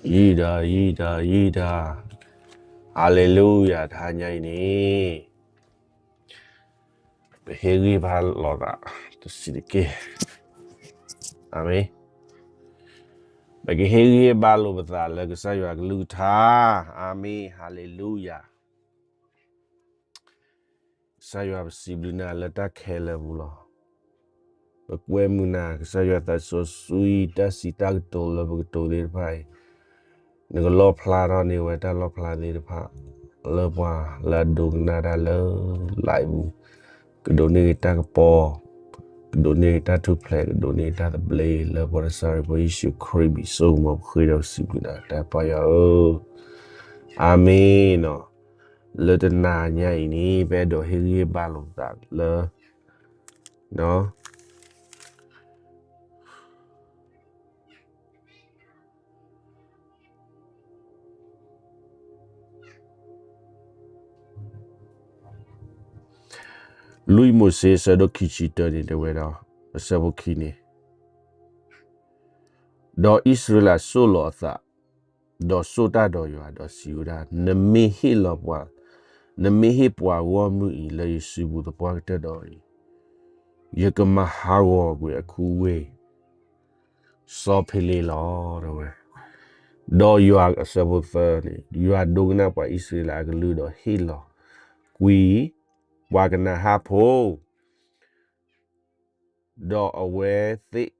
ယံာ်ဒီး ယံာ်ဒီး ယံာ်ဒီး, ဟၤလ့လူယၤ, တဟါညါအံၤန့ၣ် ပဟ့ၣ်ဂံၢ်ဘါလိာ်သးတစဲးတက့ၢ်. အၤမ့ၣ်. ပကဟ့ၣ်ဂံၢ်ဟ့ၣ်ဘါလိာ်ပသးလၢကစၢ်ယွၤကလုၢ်ကထါ. အၤမ့ၣ်, ဟၤလ့လူယၤ. ကစၢ်ယွၤ ပစံးဘျုးနၤလၢတၢ်ခဲလၢာ်ပူၤလီၤ. ပကွဲမုာ်နၤ ကစၢ်ယွၤ သးစီဆှံ တၢ်စံးတၢ်ကတိၤလၢပကတိၤသ့ၣ်တဖၣ်အံၤ, နကလီၣ်ဖျါထီၣ်န့ၢ်ဝဲတၢ်လီၣ်ဖျါသ့ၣ်တဖၣ် လၢပှၤလၢအဒိကနၣ်တၢ်လၢ live ပူၤ, ကဒိးန့ၢ်က့ၤတၢ်ကပီၤ, ကဒိးန့ၢ်က့ၤတၢ်ထူၣ်ဖျဲး, ကဒိးန့ၢ်တၢ်သဘျ့ လၢပှၤနၤစၤရ့းဖိယ့ၣ်ၡူးခရံာ်အမံၤ ဆိကမိၣ်ပဃ့ဒီးစံးဘျုးနၤ တၢ်ပၢ်ယွၤဧၢ, အၤမ့ၣ်နီၤ. လၢတနၤညါအံၤန့ၣ် ပအဲၣ်ဒိးဟ့ၣ်ဂံၢ်ဟ့ၣ်ဘါလိာ်ပသးလၢ လွံၢ်မိၤၡ့ အဆၢဒိၣ်ခံဆံတၢန့ၣ် တဲဝဲဒၣ်, အဆၢဖိခံန့ၣ်, ဒီးအံၣ်စရ့လးဆိၣ်လီၤအသး, ဒီးဆိၣ်တၢ်ဒီးယွၤ, ဒီးစံးဝဲဒၣ်, နမ့ၢ်ဟ့ၣ်လီၤပှၤ, နမ့ၢ်ဟ့ၣ်ပှၤဂီၢ်မုၢ်အံၤလၢယစုပူၤသပှၢ်ကတၢၢ်ဒီးအံၤ, ယကမၤဟးဂီၤကွံာ်အခူအဝ့ၢ် စီၤဖ့လ့လီၤ တဲဝဲ. ဒီးယွၤ, အဆၢဖိသၢန့ၣ်, ယွၤဒိကနၣ်ပှၤအံၣ်စရ့လးအကလုၢ် ဒီးဟ့ၣ်လီၤကွံာ်ပှၤကနၤအၣ်ဖိ, ဒီးအဝဲသ့ၣ်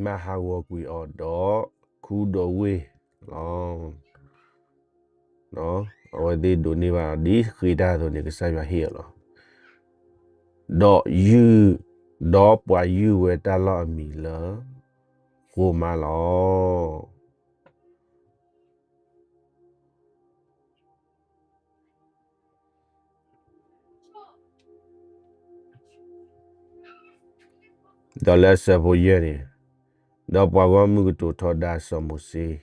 မၤဟးဂီၤကွံာ်အီၤဒီးခူဒီးဝ့ၢ်လီၤ. အဝဲသ့ၣ်ဒိးန့ၢ်ဘၣ်ဒ်ဃ့တၢ်အသိးန့ၣ် ကစၢ်ယွၤဟ့ၣ်အီၤလီၤ. ဒီးယုၢ်, ဒီးပှၤယုၢ်ဝဲတၢ်လီၢ်အမံၤလၢ ဃိၤမါလီၤ. ဒီးလၢအဆၢဖိယဲၢ်န့ၣ်, ဒီးပှၤဂီၢ်မုၢ်ကတိၤထီဒါစီၤမိၤၡ့,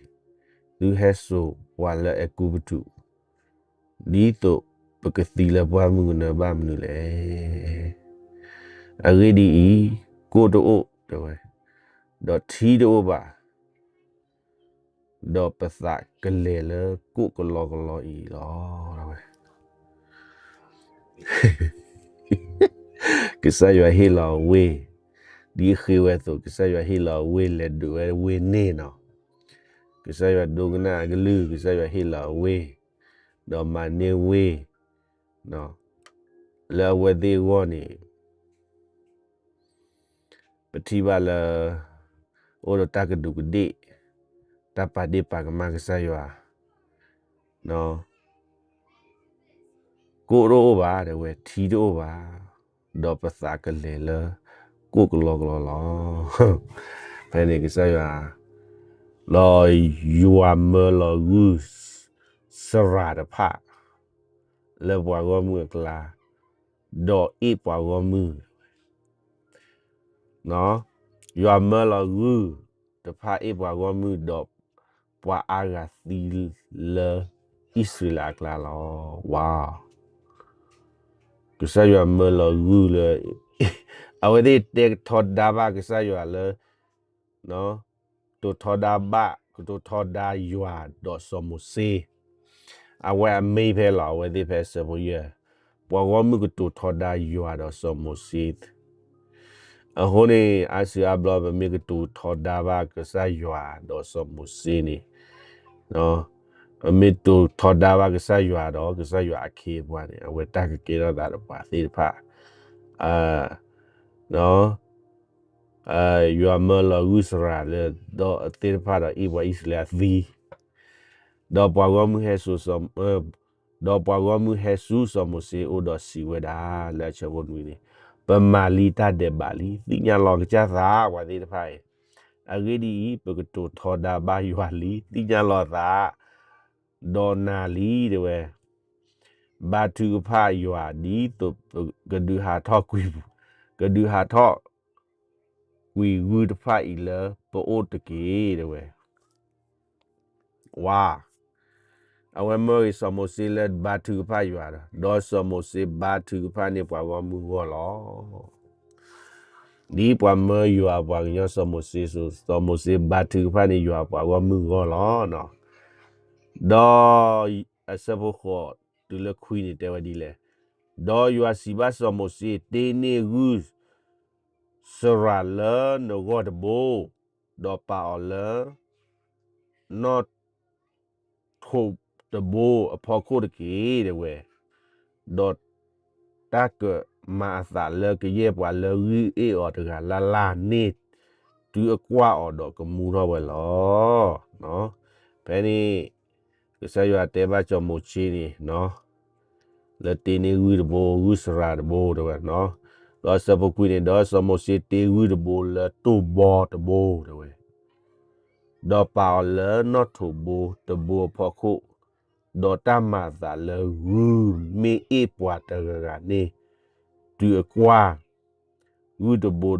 သုဟဲစိာ်ပှၤလၢအဲၤကူပတူး, ဒ်သိးပကသံလၢပှၢ်မုၢ်ကနၢဘၣ်မနုၤလဲၣ်. အဂ့ၢ်ဒ်အံၤ, ကိၣ်တအိၣ်, တဲဝဲ, ဒီးထံတအိၣ်ဘၣ်, ဒီးပသးကလဲၤလၢကိၣ်ကလီကလီအံၤလီၤ. ကစၢ်ယွၤဟ့ၣ်လီၤအဝ့ၢ်, ဒ်အဃ့ဝဲအသိး, ကစၢ်ယွၤဟ့ၣ်လီၤအဝ့ၢ် လဲၤဒုးဝဲဝ့ၢ်န့ၣ်နီၤ. ကစၢ်ယွၤဒိကနၣ်အကလုၢ်, ကစၢ်ယွၤဟ့ၣ်လီၤအဝ့ၢ်, ဒီးမၤန့ၢ်ဝ့ၢ်, လၢအဝဲသ့ၣ်အဂီၢ်န့ၣ် ပထံၣ်ဘၣ်လၢ အိၣ်ဒီးတၢ်ကဒူးကဒ့ၣ်, တၢ်ပာ်ဒ့ၣ်ပာ်ကမၣ်ကစၢ်ယွၤ, ကိၣ်တအိၣ်ဘၣ်, တဲဝဲ, ထံတအိၣ်ဘၣ်, ဒီးပသးကလဲၤလၢကိၣ်ကလီကလီလီၤ. ဖဲန့ၣ်ကစၢ်ယွၤ, ဒီးယွၤမၢလီၤဂုၢ်စရၣ်တဖၣ် လၢပှၤဂီၢ်မုၢ်အကျါ, ဒီးအ့ၣ်ပှၤဂီၢ်မုၢ်, ယွၤမၢလီၤဂုၢ်တဖၣ် အ့ၣ်ပှၤဂီၢ်မုၢ်ဒီး ပှၤအါဂၤသံလၢအံၣ်စရ့လးအကျါလီၤ. ဝါ, ကစၢ်ယွၤမၢလီၤဂုၢ်လၢ အဝဲသ့ၣ်တဲကထီဒါဘၣ်ကစၢ်ယွၤလၢ ကတိၤထီဒါဘၣ်, ကတိၤထီဒါယွၤဒီးစီၤမိၤၡ့, အဝဲအမ့ၢ်ဖဲလီၤ, အဝဲသ့ၣ်ဖဲအဆၢဖိယဲၢ်, ပှၤဂီၢ်မုၢ်ကတိၤထီဒါယွၤဒီးစီၤမိၤၡ့. အဃိန့ၣ် အါစုအါဘျီ ပမ့ၢ်ကတိၤထီဒါဘၣ်ကစၢ်ယွၤဒီးစီၤမိၤၡ့န့ၣ်, ပမ့ၢ်ကတိၤထီဒါဘၣ်ကစၢ်ယွၤဒီး ကစၢ်ယွၤအခ့အပှၤန့ၣ် အဝဲတၢ်ကကဲထီၣ်သးဒီးပှၤသ့ၣ်တဖၣ် ယွၤမၢလီၤဂုၢ်စရၣ်လၢ ဒီးအသ့ၣ်တဖၣ်ဒီးအ့ၣ်ပှၤအံၣ်စရ့လးသံ, ဒီးပှၤဂီၢ်မုၢ်ဟဲစိာ်, ဒီးပှၤဂီၢ်မုၢ်ဟဲဆူစီၤမိၤၡ့အအိၣ်ဒီးစံးဝဲဒၣ်လၢအဆၢဖိနွံန့ၣ်, ပမၤလံတၢ်ဒဲးဘးလံ, သ့ၣ်ညါလီၤကစၢ်သး ပှၤသ့ၣ်တဖၣ်အံၤ, အဂ့ၢ်ဒ်အံၤ, ပကတိၤထီဒါဘၣ်ယွၤလံ, သ့ၣ်ညါလီၤသး ဒီးနၤလံ တဲဝဲ, ဘါထုကဖၣ်ယွၤဒ်သိး ကဒုးဟးထီၣ်ကွံာ်, ကဒုးဟးထီၣ်ကွံာ်ဂုၢ်တဖၣ်အံၤလၢပအိၣ်တက့ၢ် တဲဝဲ. ဝါ, အဝဲမၢဂ့ၤစီၤမိၤၡ့လၢဘါထုကဖၣ်ယွၤဒီး, ဒီးစီၤမိၤၡ့ဘါထုကဖၣ်န့ၢ်ပှၤဂီၢ်မုၢ်ဂီၢ်လီၤ. ဒ်ပှၤမၢယွၤအပှၤကညီစီၤမိၤၡ့အသိး, စီၤမိၤၡ့ဘါထုကဖၣ်န့ၢ်ယွၤအပှၤဂီၢ်မုၢ်အဂီၢ်လီၤ. ဒီးအဆၢဖိဃိးတုၤလၢခွံန့ၣ်တဲဝဲဒ်လဲၣ်, ဒီးယွၤစံးဘၣ်စီၤမိၤၡ့, တ့န့ၢ်ဂုၢ်စရၤလၢနဂီၢ်တဘိ, ဒီးပာ်အီၤလၢ နီၣ်ထိးတဘိအဖီခိၣ်တက့ၢ် တဲဝဲ, ဒီးတၢ်ကမၤအသးလၢကယဲၢ်ပှၤလၢဂံၢ်အ့ၣ်အီၤတဂၤလၢ်လၢ်န့ၣ် တုၤအကွၢ်အီၤဒီးကမူထီၣ်ဝဲလီၤ. ဖဲန့ၣ် ကစၢ်ယွၤတဲဘၣ်စီၤမိၤၡ့န့ၣ် လၢတ့န့ၢ်ဂုၢ်တဘိ, ဂုၢ်စရၤတဘိ တဲဝဲ, ဒီးဆၢဖိခွံန့ၣ်, ဒီးစီၤမိၤၡ့တ့ဂုၢ်တဘိလၢတိၢ်ဘီတဘိ တဲဝဲ, ဒီးပာ်အီၤလၢနီၣ်ထိးဘိတဘိအဖီခိၣ်, ဒီးတၢ်မၤအသးလၢဂုၢ်မ့ၢ်အ့ၣ်ပှၤတဂၤဂၤန့ၣ် တုၤအကွၢ် ဂုၢ်တဘိ,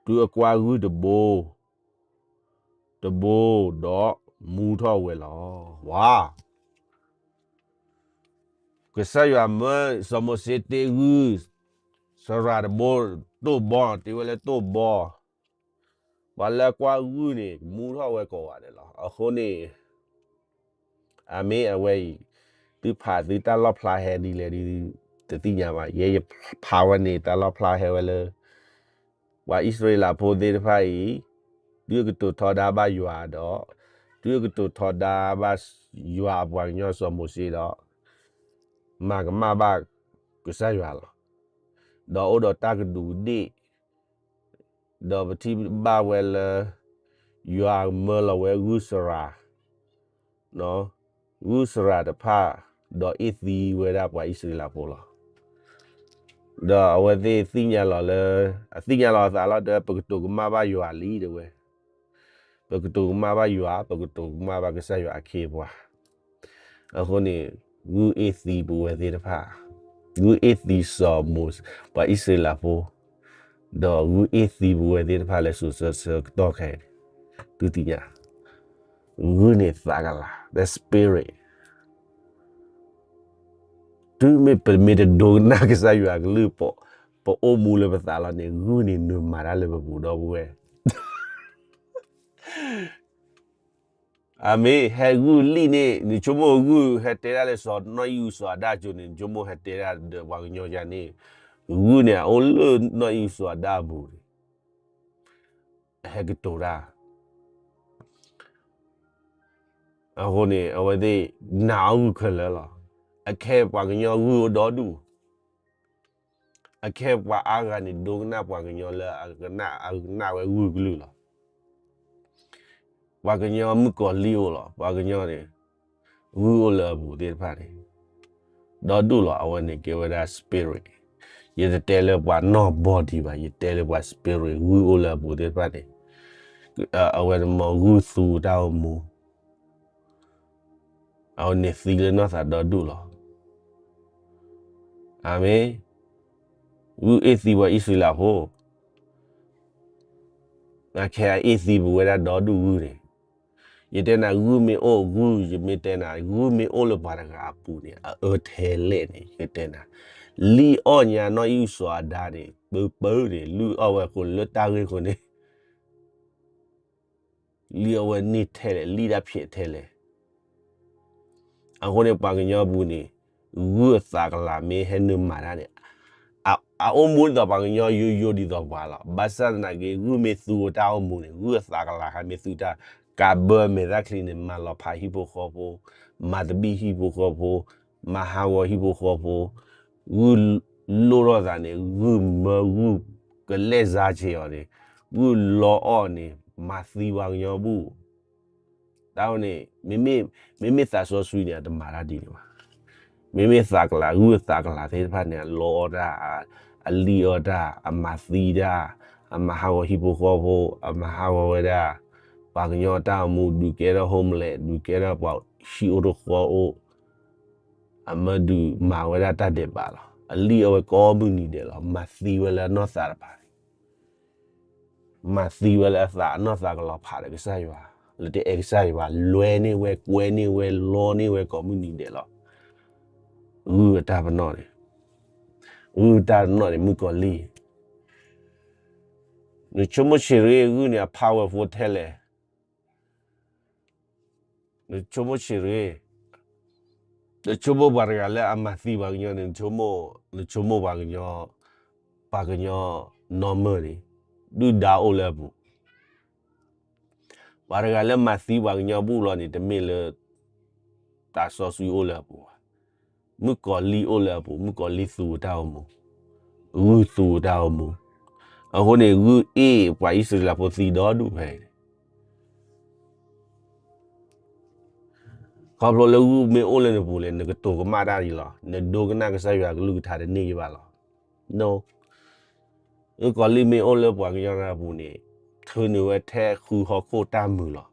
တုၤအကွၢ်ဂုၢ်တဘိ, တဘိ, ဒီးမူထီၣ်ဝဲလီၤ. ဝါ ကစၢ်ယွၤမၢစီၤမိၤၡ့တ့ဂုၢ်စရၤတဘိ, တိၢ်ဘီ, တ့ဝဲလၢတိၢ်ဘီ, ပှၤလၢကွၢ်ဂုၢ်န့ၣ် မူထီၣ်ဝဲကိးဂၤဒဲးလီၤ. အဃိန့ၣ် အမ့ၢ်အဝဲအံၤ, သုဖးသုတၢ်လီၣ်ဖျါဟဲဒ်လဲၣ်ဒ် တသ့ၣ်ညါဘၣ်. ယဲယဖးဝဲန့ၣ် တၢ်လီၣ်ဖျါဟဲဝဲလၢ ပှၤအံၣ်စရ့လးဖိသ့ၣ်တဖၣ်အံၤ, တုၤအကတိၤထီဒါဘၣ်ယွၤဒီး, တုၤအကတိၤထီဒါဘၣ်ယွၤအပှၤကညီစီၤမိၤၡ့ဒီး, မၤကမၣ်ဘၣ်ကစၢ်ယွၤလီၤ. ဒီးအိၣ်ဒီးတၢ်ကဒူးကဒ့ၣ်, ဒီးပထံၣ်ဘၣ်ဝဲလၢ ယွၤမၢလီၤဝဲဂုၢ်စရၤ, ဂုၢ်စရၤတဖၣ်, ဒီးအ့ၣ်သံဝဲဒၣ်ပှၤအံၣ်စရ့လးဖိလီၤ. ဒီးအဝဲသ့ၣ်သ့ၣ်ညါလီၤလၢ, အသ့ၣ်ညါလီၤအသးလီၤဒီး ပကတိၤကမၣ်ဘၣ်ယွၤလံ တဲဝဲ. ပကတိၤကမၣ်ဘၣ်ယွၤ, ပကတိၤကမၣ်ဘၣ်ကစၢ်ယွၤအခ့အပှၤ. အဃိန့ၣ်, ဂုၢ်အ့ၣ်သံပဝဲသ့ၣ်တဖၣ်, ဂုၢ်အ့ၣ်သံစီၤမိၤ, ပှၤအံၣ်စရ့လးဖိ, ဒီးဂုၢ်အ့ၣ်သံပဝဲသ့ၣ်တဖၣ်လၢစိၤဆၢဆၢကတီၢ်ခဲအံၤန့ၣ်, သုသ့ၣ်ညါ, ဂုၢ်န့ၣ်သးကလၤ, the spirit. တုၤမ့ၢ်ပမ့ၢ်တဒိကနၣ်ကစၢ်ယွၤအကလုၢ်, ပအိၣ်မူလၢပသးလီၤန့ၣ် ဂုၢ်န့ၣ်နုာ်မၤတၢ်လၢပပူၤဒီပုၢ်ဝဲၢ်. အမ့ၢ်ဟဲဂုၢ်လံၣ်န့ၣ် နဆိကမိၣ်ဂုၢ်ဟဲတဲဒၣ်လၢစီၤ, နီၢ်အံၣ်အုစီၤအၤဒၣ်အစိၤန့ၣ် နဆိကမိၣ်ဟဲတဲဒၣ်ဒီးပှၤကညီယၤန့ၣ်, ဂုၢ်န့ၣ်အအိၣ်လၢနီၢ်အံၣ်အုစီၤအၤဒၣ်အပူၤန့ၣ်, အဟဲကတိၤတၢ် အဃိန့ၣ် အဝဲသ့ၣ်နာ်အီၤဂုၢ်ခဲလၢာ်လီၤ. အခဲပှၤကညီဂုၢ်အိၣ်ဒီဒူၣ်, အခဲပှၤအါဂၤန့ၣ် ဒိကနၣ်ပှၤကညီလၢအကနၣ်, အကနၣ်ဝဲဂုၢ်ကလုၢ်လီၤ. ပှၤကညီမုၣ်ကီၤလံၢ်အိၣ်လီၤ, ပှၤကညီန့ၣ် ဂုၢ်အိၣ်လၢအပူၤသ့ၣ်တဖၣ်န့ၣ် ဒီဒူၣ်လီၤ. အဝဲန့ၣ်ကဲဝဲဒၣ် spirit. ယတတဲလၢပှၤနီၢ် body ဘၣ်, ယတဲလၢပှၤ spirit ဂုၢ်အိၣ်လၢအပူၤသ့ၣ်တဖၣ်န့ၣ်, အဝဲန့ၣ်မ်ဂုၢ်သူတၢ်အိၣ်မူ, အဝဲန့ၣ်သံလၢနီၢ်သးဒီဒူၣ်လီၤ. အမ့ၢ် ဂုၢ်အ့ၣ်သံပှၤအံၣ်စရ့လးဖိ, အခဲအံၤအ့ၣ်သံပဝဲဒၣ်ဒီဒူၣ်ဂုၢ်န့ၣ်, ယတဲနၤဂုၢ်မ့ၢ်အိၣ်ဂုၢ်, ယမ့ၢ်တဲနၤ ဂုၢ်မ့ၢ်အိၣ်လၢပှၤတဂၤအပူၤန့ၣ် အအၢထဲလဲၣ်န့ၣ် ယတဲနၤ, လံၣ်အီၣ်ညါနီၢ်အံၣ်အုစီၤအၤဒၣ်န့ၣ် ပၢပၢန့ၣ် လံၣ်အီၣ်ဝဲအဃိလၢတၢ်ဂ့ၢ်အဃိန့ၣ် လံၣ်အီၣ်ဝဲန့ၢ်ထဲလဲၣ်, လံၣ်တၢ်ဖျဲးထဲလဲၣ်. အဃိန့ၣ် ပှၤကညီပူၤန့ၣ် ဂုၢ်အသးကလၤမ့ၢ်ဟဲနုာ်မၤတၢ်န့ၣ်, အအိၣ်မူဒ်သိးပှၤကညီယိယိဒ်သိးပှၤလီၤ. ဘၣ်ဆၣ်သနာ်က့ ဂုၢ်မ့ၢ်သူအတၢ်အိၣ်မူန့ၣ် ဂုၢ်အသးကလၤဟဲမ့ၢ်သူတၢ်, ကးဘၢမဲာ်သၣ်ချံန့ၣ် မၤလီၤဖးဟံၣ်ဖိဃီဖိ, မၤသဘံၣ်ဟံၣ်ဖိဃီဖိ, မၤဟးဂီၤဟံၣ်ဖိဃီဖိ, ဂုၢ်လိၣ်ထီၣ်သးန့ၣ် ဂုၢ်မၢဂုၢ်ကလဲၣ်စါဆ့းအီၤန့ၣ်, ဂုၢ်လီအီၣ်န့ၣ် မၤသံပှၤကညီဘူၣ် တၢ်န့ၣ် မ့မ့ၢ်သးစီဆှံန့ၣ် အတမၤတၢ်ဒ်န့ၣ်ဘၣ်. မ့မ့ၢ်သးကလၤ, ဂုၢ်အသးကလၤသ့ၣ်တဖၣ်န့ၣ် အလီအီၣ်တၢ်, အလံၣ်အီၣ်တၢ်, အမၤသံတၢ်, အမၤဟးဂီၤဟံၣ်ဖိဃီဖိ, အမၤဟးဂီၤဝဲဒၣ် ပှၤကညီတၢ်အိၣ်မူ, ဒုးကဲထီၣ် homeless, ဒုးကဲထီၣ်ပှၤဟံၣ်အိၣ်တဃီအိၣ်, အမၢဒုးမၤဝဲဒၣ်တၢ်ဒဲးဘးလီၤ. အလံၣ်အီၣ်ဝဲကိးမုၢ်နံၤဒဲးလီၤ. မၤသံဝဲလၢအနီၢ်သးတဖၣ်န့ၣ် မၤသံဝဲလၢအသးအနီၢ်သးကလၤဖးဒီးကစၢ်ယွၤ, လၢတအဲၣ်ကစၢ်ယွၤ, လွဲန့ၢ်ဝဲ, ကွဲန့ၢ်ဝဲ, လီန့ၢ်ဝဲကိးမုၢ်နံၤဒဲးလီၤ. ဂုၢ်အတၢ်ပနီၣ်န့ၣ်, ဂုၢ်တၢ်ပနီၣ်န့ၣ် မုၣ်ကီၤလံၢ်, နဆိကမိၣ်ဆံးတဂ့ၤ ဂုၢ်န့ၣ်အ powerful ထဲလဲၣ်. နဆိကမိၣ်ဆံးတဂ့ၤ. နဆိကမိၣ်ပှၤတဂၤလၢအမၤသံပှၤကညီန့ၣ် နဆိကမိၣ်, နဆိကမိၣ်ပှၤကညီ, ပှၤကညီနီၢ်မၢၢ်န့ၣ် ဒုၣ်ဒါအိၣ်လၢအပူၤ. ပှၤတဂၤလၢမၤသံပှၤကညီဘူၣ်လီၤန့ၣ် တမ့ၢ်လၢ သးစီဆှံအိၣ်လၢအပူၤဘၣ်. မုၣ်ကီၤလံၢ်အိၣ်လၢအပူၤ, မုၣ်ကီၤလံၢ်သူအတၢ်အိၣ်မူ, ဂုၢ်သူအတၢ်အိၣ်မူ. အဃိန့ၣ် ဂုၢ်အ့ၣ်ပှၤအံၣ်စရ့လးဖိသံဒီဒူၣ်ဖဲအံၤန့ၣ် ခီဖျိလၢဂုၢ်မ့ၢ်အိၣ်လၢနပူၤလဲၣ် နကတိၤကမၣ်တၢ်အံၤလီၤ. နဒိကနၣ်ကစၢ်ယွၤကလုၢ်ကထါတန့ၢ်ယဘၣ်လီၤ. မုၣ်ကီၤလံၢ်မ့ၢ်အိၣ်လၢပှၤကညီတဂၤအပူၤန့ၣ် ထုးန့ၢ်ဝဲထဲဃုဟီၣ်ခိၣ်တၢ်မုာ်လီၤ.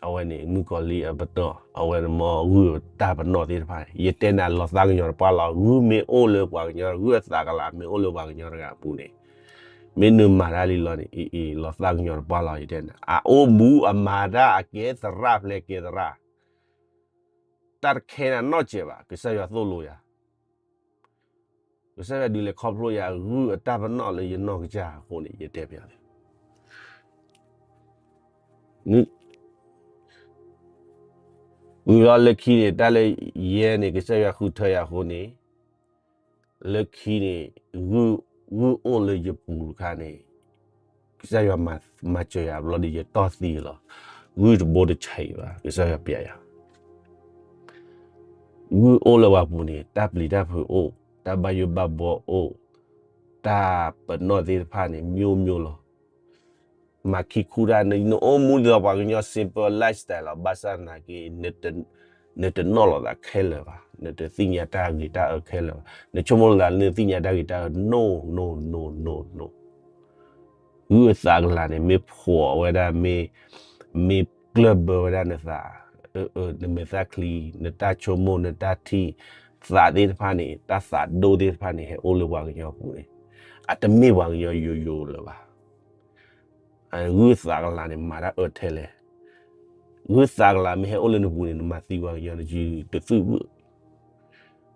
အဝဲန့ၣ် မုၣ်ကီၤလံၢ်အပနီၣ်, အဝဲန့ၣ်မ့ၢ်ဂုၢ်တၢ်ပနီၣ်သ့ၣ်တဖၣ်န့ၣ် ယတဲနၤလီၤသးကညီၤတပှၢ်လီၤ. ဂုၢ်မ့ၢ်အိၣ်လၢပှၤကညီ, ဂုၢ်အသးကလၤမ့ၢ်အိၣ်လၢပှၤကညီတဂၤအပူၤန့ၣ်, မ့ၢ်နမၤတၢ်လံလီၤန့ၣ် အံၤ အံၤ လီၤသးကညီၤတပှၢ်လီၤ ယတဲနၤ. အအိၣ်ဘူးအမၤတၢ်အကဲသရၣ်ဖျဲးကဲသရၣ်, တၢ်တခဲနၤနီတစဲးဘၣ်, ကစၢ်ယွၤသိၣ်လိယၤ ကစၢ်ယွၤဒုးလဲၤခီဖျိယၤ ဂုၢ်အတၢ်ပနီၣ်လၢယနီၢ်ကစၢ်အဃိန့ၣ် ယတဲပျးလၢ ဝံၤလီၤလၢခံန့ၣ် တၢ်လၢယဲန့ၣ် ကစၢ်ယွၤဃုထၢယၤအဃိန့ၣ်, လၢခံန့ၣ် ဂုၢ်အိၣ်လၢယပူၤတခါန့ၣ် ကစၢ်ယွၤမၤစၢၤယၤဘျီဒီးယတီၢ်သံလီၤ. ဂုၢ်တဘိတဆံးဘၣ် ကစၢ်ယွၤပျးယၤ ဂုၢ်အိၣ်လၢပှၤပူၤန့ၣ် တၢ်ပျံၤတၢ်ဖုးအိၣ်, တၢ်ဘၣ်ယိၣ်ဘၣ်ဘီအိၣ်, တၢ်ပနီၣ်သ့ၣ်တဖၣ်န့ၣ် မျိုးမျိုးလီၤ. မၤခံခူတၢ် နအိၣ်မူဒ်သိးပှၤကညီ simple lifestyle လီၤ. ဘၣ်ဆၣ်သနာ်က့ နတနီၣ်လီၤသးခဲလၢာ်ဘၣ်, နတသ့ၣ်ညါတၢ်ဂ့ၤတၢ်အၢခဲလၢာ်ဘၣ်, နဆိကမိၣ်လီၤသးလၢနသ့ၣ်ညါတၢ်ဂ့ၤတၢ်အၢ no no no no no. ဂုၢ်အသးကလၤန့ၣ် မ့ၢ်ဖှီၣ်ဝဲဒၣ်, မ့ၢ်ကျၢၢ်ဘၢဝဲဒၣ်နသး, နမဲာ်သၣ်ချံ, နတၢ်ဆိကမိၣ်, နတၢ်ထံၣ်, သးသ့ၣ်တဖၣ်န့ၣ်, တၢ်သးဒိၣ်သ့ၣ်တဖၣ်န့ၣ် ဟဲအိၣ်လၢပှၤကညီပူၤန့ၣ်, အတမ့ၢ်ပှၤကညီယိယိလၢၤဘၣ်. ဂုၢ်အသးကလၤန့ၣ် မၤတၢ်အၢထဲလဲၣ်. ဂုၢ်အသးကလၤမ့ၢ်ဟဲအိၣ်လၢနပူၤန့ၣ် နမၤသံပှၤကညီနစုတသုၣ်ဘၣ်,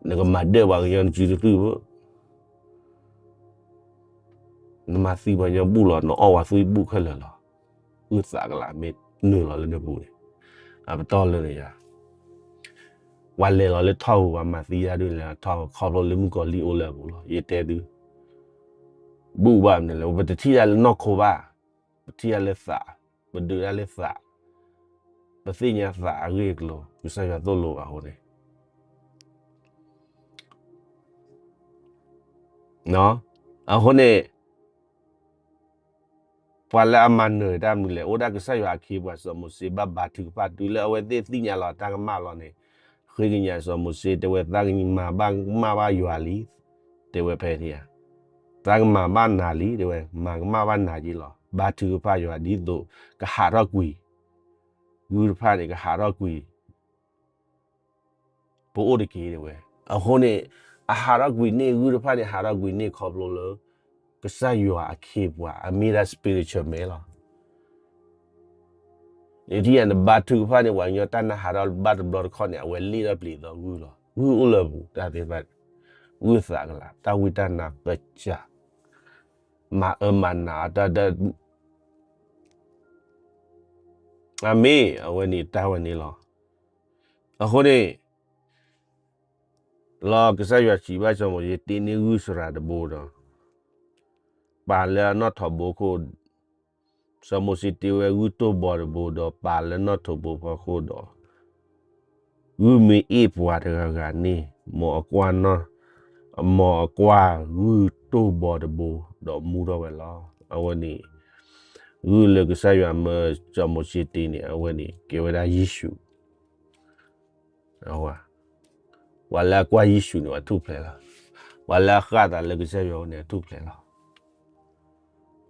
နကမၤဒၢၣ်ပှၤကညီနစုတသုၣ်ဘၣ်, နမၤသံပှၤကညီဘူၣ်လီၤ, နအီၣ်ပှၤသွံၣ်ဘူၣ်ခဲလၢာ်လီၤ. ဂုၢ်အသးကလၤမ့ၢ်နုာ်လီၤလၢနပူၤန့ၣ်, အပတီၢ်လၢနယၤ ပှၤလဲၤလီၤလၢထီၣ်ပူၤ ပှၤမၤသံတၢ်ဒ်လဲၣ်ထီၣ် ခီဖျိလၢမုၣ်ကီၤလံၢ်အိၣ်လၢအပူၤလီၤ. ယတဲသု, ဘူၣ်ဘၣ်မနုၤလဲၣ်, ပတထံၣ်တၢ်လၢနီၢ်ခိဘၣ်, ပထံၣ်တၢ်လၢသး, ပဒုးတၢ်လၢသး, ပသ့ၣ်ညါသးအဂ့ၢ်အကျိၤ ကစၢ်ယွၤသိၣ်လိဘၣ်အဃိန့ၣ် အဃိန့ၣ် ပှၤလၢအမၤနၢၤတၢ်မနုၤလဲၣ်, အိၣ်ဒၣ်ကစၢ်ယွၤအခ့အပှၤ စီၤမိၤၡ့ဘၣ်ဘါထုကဖၣ် တုၤလၢအဝဲသ့ၣ်သ့ၣ်ညါလီၤတၢ်ကမၣ်လီၤန့ၣ်, ဃ့ကညးစီၤမိၤၡ့ တဲဝဲ သးကမၤဘၣ်ကမၣ်ဘၣ်ယွၤလံ, တဲဝဲဖဲန့ၣ်ဧါ, သးကမၤဘၣ်နၤလံ တဲဝဲ, မၤကမၣ်ဘၣ်နၤက့လီၤ. ဘါထုကဖၣ်ယွၤ ဒ်သိးကဟးထီၣ်ကွံာ်, ဂုၢ်တဖၣ်န့ၣ် ကဟးထီၣ်ကွံာ် ပအိၣ်တက့ၢ် တဲဝဲ. အဃိန့ၣ် အဟးထီၣ်ကွံာ်န့ၢ် ဂုၢ်တဖၣ်န့ၣ် ဟးထီၣ်ကွံာ်န့ၢ်ခီဖျိလၢ ကစၢ်ယွၤအခ့အပှၤ အမ့ၢ်ဒၣ် spiritual man လီၤ. နထံၣ်ဧါ နဘါထုကဖၣ်န့ၣ် ပှၤကညီတၢ်နါဟးထီၣ်ဘၣ်တဘျီတခီၣ်န့ၣ် အဝဲလ့ၣ်ထီၣ်ပျံၤအသီဂုၢ်လီၤ. ဂုၢ်အိၣ်လၢအပူၤ တၢ်သ့ၣ်တဖၣ်, ဂုၢ်သးကလၤ တၢ်ဝံတၢ်နါသၢစၢ်, မၤအၢမၤနးတၢ် အမ့ၢ် အဝဲန့ၣ်တၢ်ဝဲန့ၣ်လီၤ. အဃိန့ၣ် လီၤကစၢ်ယွၤစံးဘၣ်စီၤမိၤၡ့ တ့န့ၢ်ဂုၢ်စရၤတဘိဒီး ပာ်လၢအနီၣ်ထိးဘိခိၣ်, စီၤမိၤၡ့တ့ဝဲဂုၢ်တိၢ်ဘီတဘိဒီး ပာ်လၢနီၣ်ထိးဘိဖီခိၣ်ဒီး ဂုၢ်မ့ၢ်အ့ၣ်ပှၤတဂၤဂၤန့ၣ် မ်အကွၢ်နီၣ်, မ်အကွၢ်ဂုၢ်တိၢ်ဘီတဘိဒီးမူထီၣ်ဝဲလီၤ. အဝဲန့ၣ် ဂုၢ်လၢကစၢ်ယွၤမၢစီၤမိၤၡ့တ့န့ၣ် အဝဲန့ၣ် ကဲဝဲဒၣ်ယ့ၣ်ၡူး ပှၤလၢအကွၢ်ယ့ၣ်ၡူးန့ၣ် အထူၣ်ဖျဲးလီၤ. ပှၤလၢအဃၣ်သးလၢကစၢ်ယွၤန့ၣ် အထူၣ်ဖျဲးလီၤ.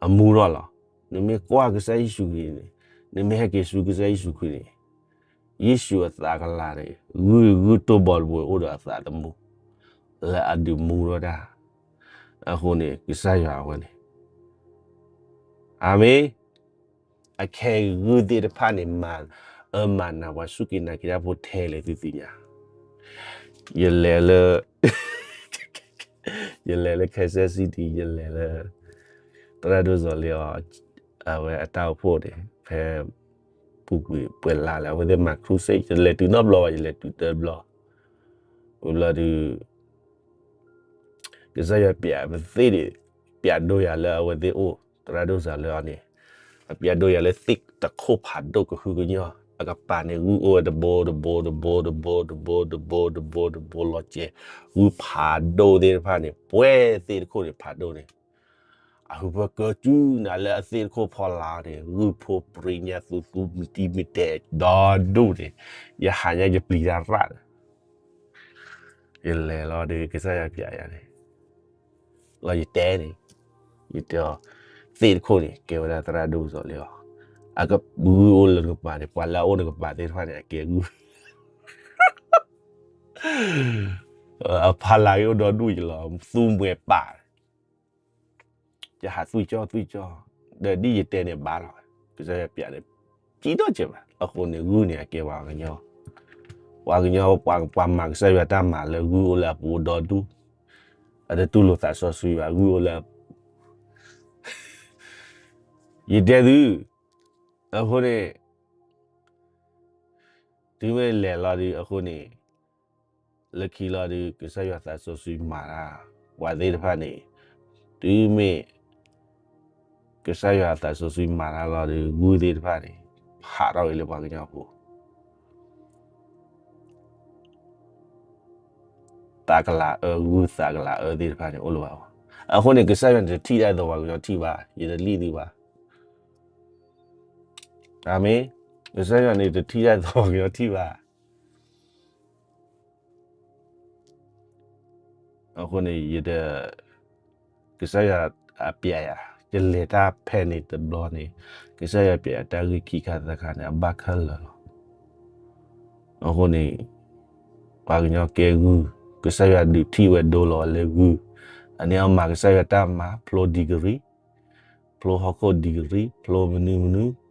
အမူထီၣ်လီၤ. နမ့ၢ်ကွၢ်ကစၢ်ယ့ၣ်ၡူးခရံာ်န့ၣ်, နမ့ၢ်ဟဲက့ၤဆူကစၢ်ယ့ၣ်ၡူးခရံာ်န့ၣ်, ယ့ၣ်ၡူးအသးကလၤန့ၣ် ဂုၢ်, ဂုၢ်တိၢ်ဘီတဘိအိၣ်ဒီးအသးသမူ လၢအဒုးမူထီၣ်တၢ်. အဃိန့ၣ် ကစၢ်ယွၤအဝဲန့ၣ် အမ့ၢ် အခဲအံၤဂုၢ်သ့ၣ်တဖၣ်န့ၣ် မၤအၢမၤနးပှၤစူၢ်က့ၤနာ်က့ၤတၢ်ဖိထဲလဲၣ်သုသ့ၣ်ညါ. ယလဲၤလၢ ယလဲၤလၢ Kansas City ယလဲၤလၢ သရၣ်ဒိၣ်စီၤလ့အီၤ အဝဲအတၢ်အိၣ်ဖှိၣ်န့ၣ် ဖဲ ပူၤကွံာ်ပှဲၤလါလၢ အဝဲသ့ၣ်မၤ crusade ယလဲၤတုၤနီတဘျီဘၣ် ယလဲၤတုၤတဘျီ ဝံၤဘျီဒုး ကစၢ်ယွၤပျဲပသ့ၣ်န့ၣ် ပျဲဒိယၤလၢအဝဲသ့ၣ်အိၣ် သရၣ်ဒိၣ်စီၤလ့အီၤန့ၣ် အပျဲဒိယၤလၢသ့ၣ်တခိၣ်ဖးဒိၣ်ကဟုကညီၢ် အကပၤန့ၣ် ဂုၢ်အိၣ်ဝဲတဘိတဘိတဘိတဘိတဘိတဘိတဘိတဘိလီၤစဲး ဂုၢ်ဖးဒိၣ်သ့ၣ်တဖၣ်န့ၣ် ပှဲၤသ့ၣ်တခိၣ်န့ၣ်ဖးဒိၣ်န့ၣ် အဟၢဖၢကၢကၠူနၤလၢအသ့ၣ်တခိၣ်ဖီလာ်န့ၣ် ဂုၢ်ဖိပြံညါသူသူမတံမတဲၤဒီဒူၣ်န့ၣ် ယဟးညါယပျံၤတၢ်ရၣ်ဒီး ယလဲၤလီၤဒီး ကစၢ်ယွၤပျဲယၤန့ၣ် လီၤယတဲန့ၣ် ယတဲအီၤ သ့ၣ်တခိၣ်န့ၣ် ကဲဝဲဒၣ်သရၣ်ဒိၣ်စီၤလ့အီၤ အကဂုၢ်အိၣ်လၢနကပၤန့ၣ် ပှၤလၢအအိၣ်နကပၤသ့ၣ်တဖၣ်န့ၣ် အကဲဂုၢ် အဖီလာ်ဂ့ၤအိၣ်ဒီဒူၣ်ယလီၤ သူမှဲၤပာ် ယဟးသွံၣ်ကၠီသွံၣ်ကၠီ ဒီးဒ်ယတဲန့ၣ်ဘၣ်လီၤ ကစၢ်ယွၤပျဲန့ၣ် ကံထီၣ်ကဲးဘၣ် အဃိန့ၣ် ဂုၢ်န့ၣ် အကဲပှၤကညီ ပှၤကညီ ပှၤမၤကစၢ်ယွၤတၢ်မၤလၢဂုၢ်အိၣ်လၢအပူၤဒီဒူၣ် အတတူၢ်လိာ်သးစီဆှံဘၣ် ဂုၢ်အိၣ်လၢ ယတဲသု အဃိန့ၣ် တုၤမ့ၢ်လဲၤလီၤဒုး အဃိန့ၣ် လၢခံလီၤဒုး ကစၢ်ယွၤသးစီဆှံမၤတၢ် ပှၤသ့ၣ်တဖၣ်န့ၣ် တုၤမ့ၢ် ကစၢ်ယွၤသးစီဆှံမၤတၢ်လီၤဒုး ဂုၢ်သ့ၣ်တဖၣ်န့ၣ် ဟးထီၣ်က့ၤလၢပှၤကညီဖိ သးကလၤအၢ ဂုၢ်သးကလၤအၢသ့ၣ်တဖၣ်န့ၣ် အိၣ်လၢၤဘၣ်အီၤ အဃိန့ၣ် ကစၢ်ယွၤန့ၣ်တထံၣ်တၢ်သိးပှၤကညီထံၣ်ဘၣ် ယတလံၣ်သုဘၣ် အၤမ့ၣ် ကစၢ်ယွၤန့ၣ်တထံၣ်တၢ်သိးပှၤကညီထံၣ်ဘၣ် အဃိန့ၣ် ယတ ကစၢ်ယွၤအပျဲယၤ ယလဲၤတၢ်ဖဲန့ၣ်တဘျီန့ၣ် ကစၢ်ယွၤပျဲယၤတၢ်ဂ့ၢ်ခံခါသၢခါန့ၣ် အဘၣ်ခဲလၢာ်လီၤ. အဃိန့ၣ် ပှၤကညီကဲဂုၢ် ကစၢ်ယွၤဒုးထံၣ်ဝဲဒိလီၤဝဲလၢဂုၢ် အန့ၣ်အမၤကစၢ်ယွၤတၢ်မၤ ဖျိ degree ဖျိဟီၣ်ခိၣ် degree ဖျိမနုၤမနုၤ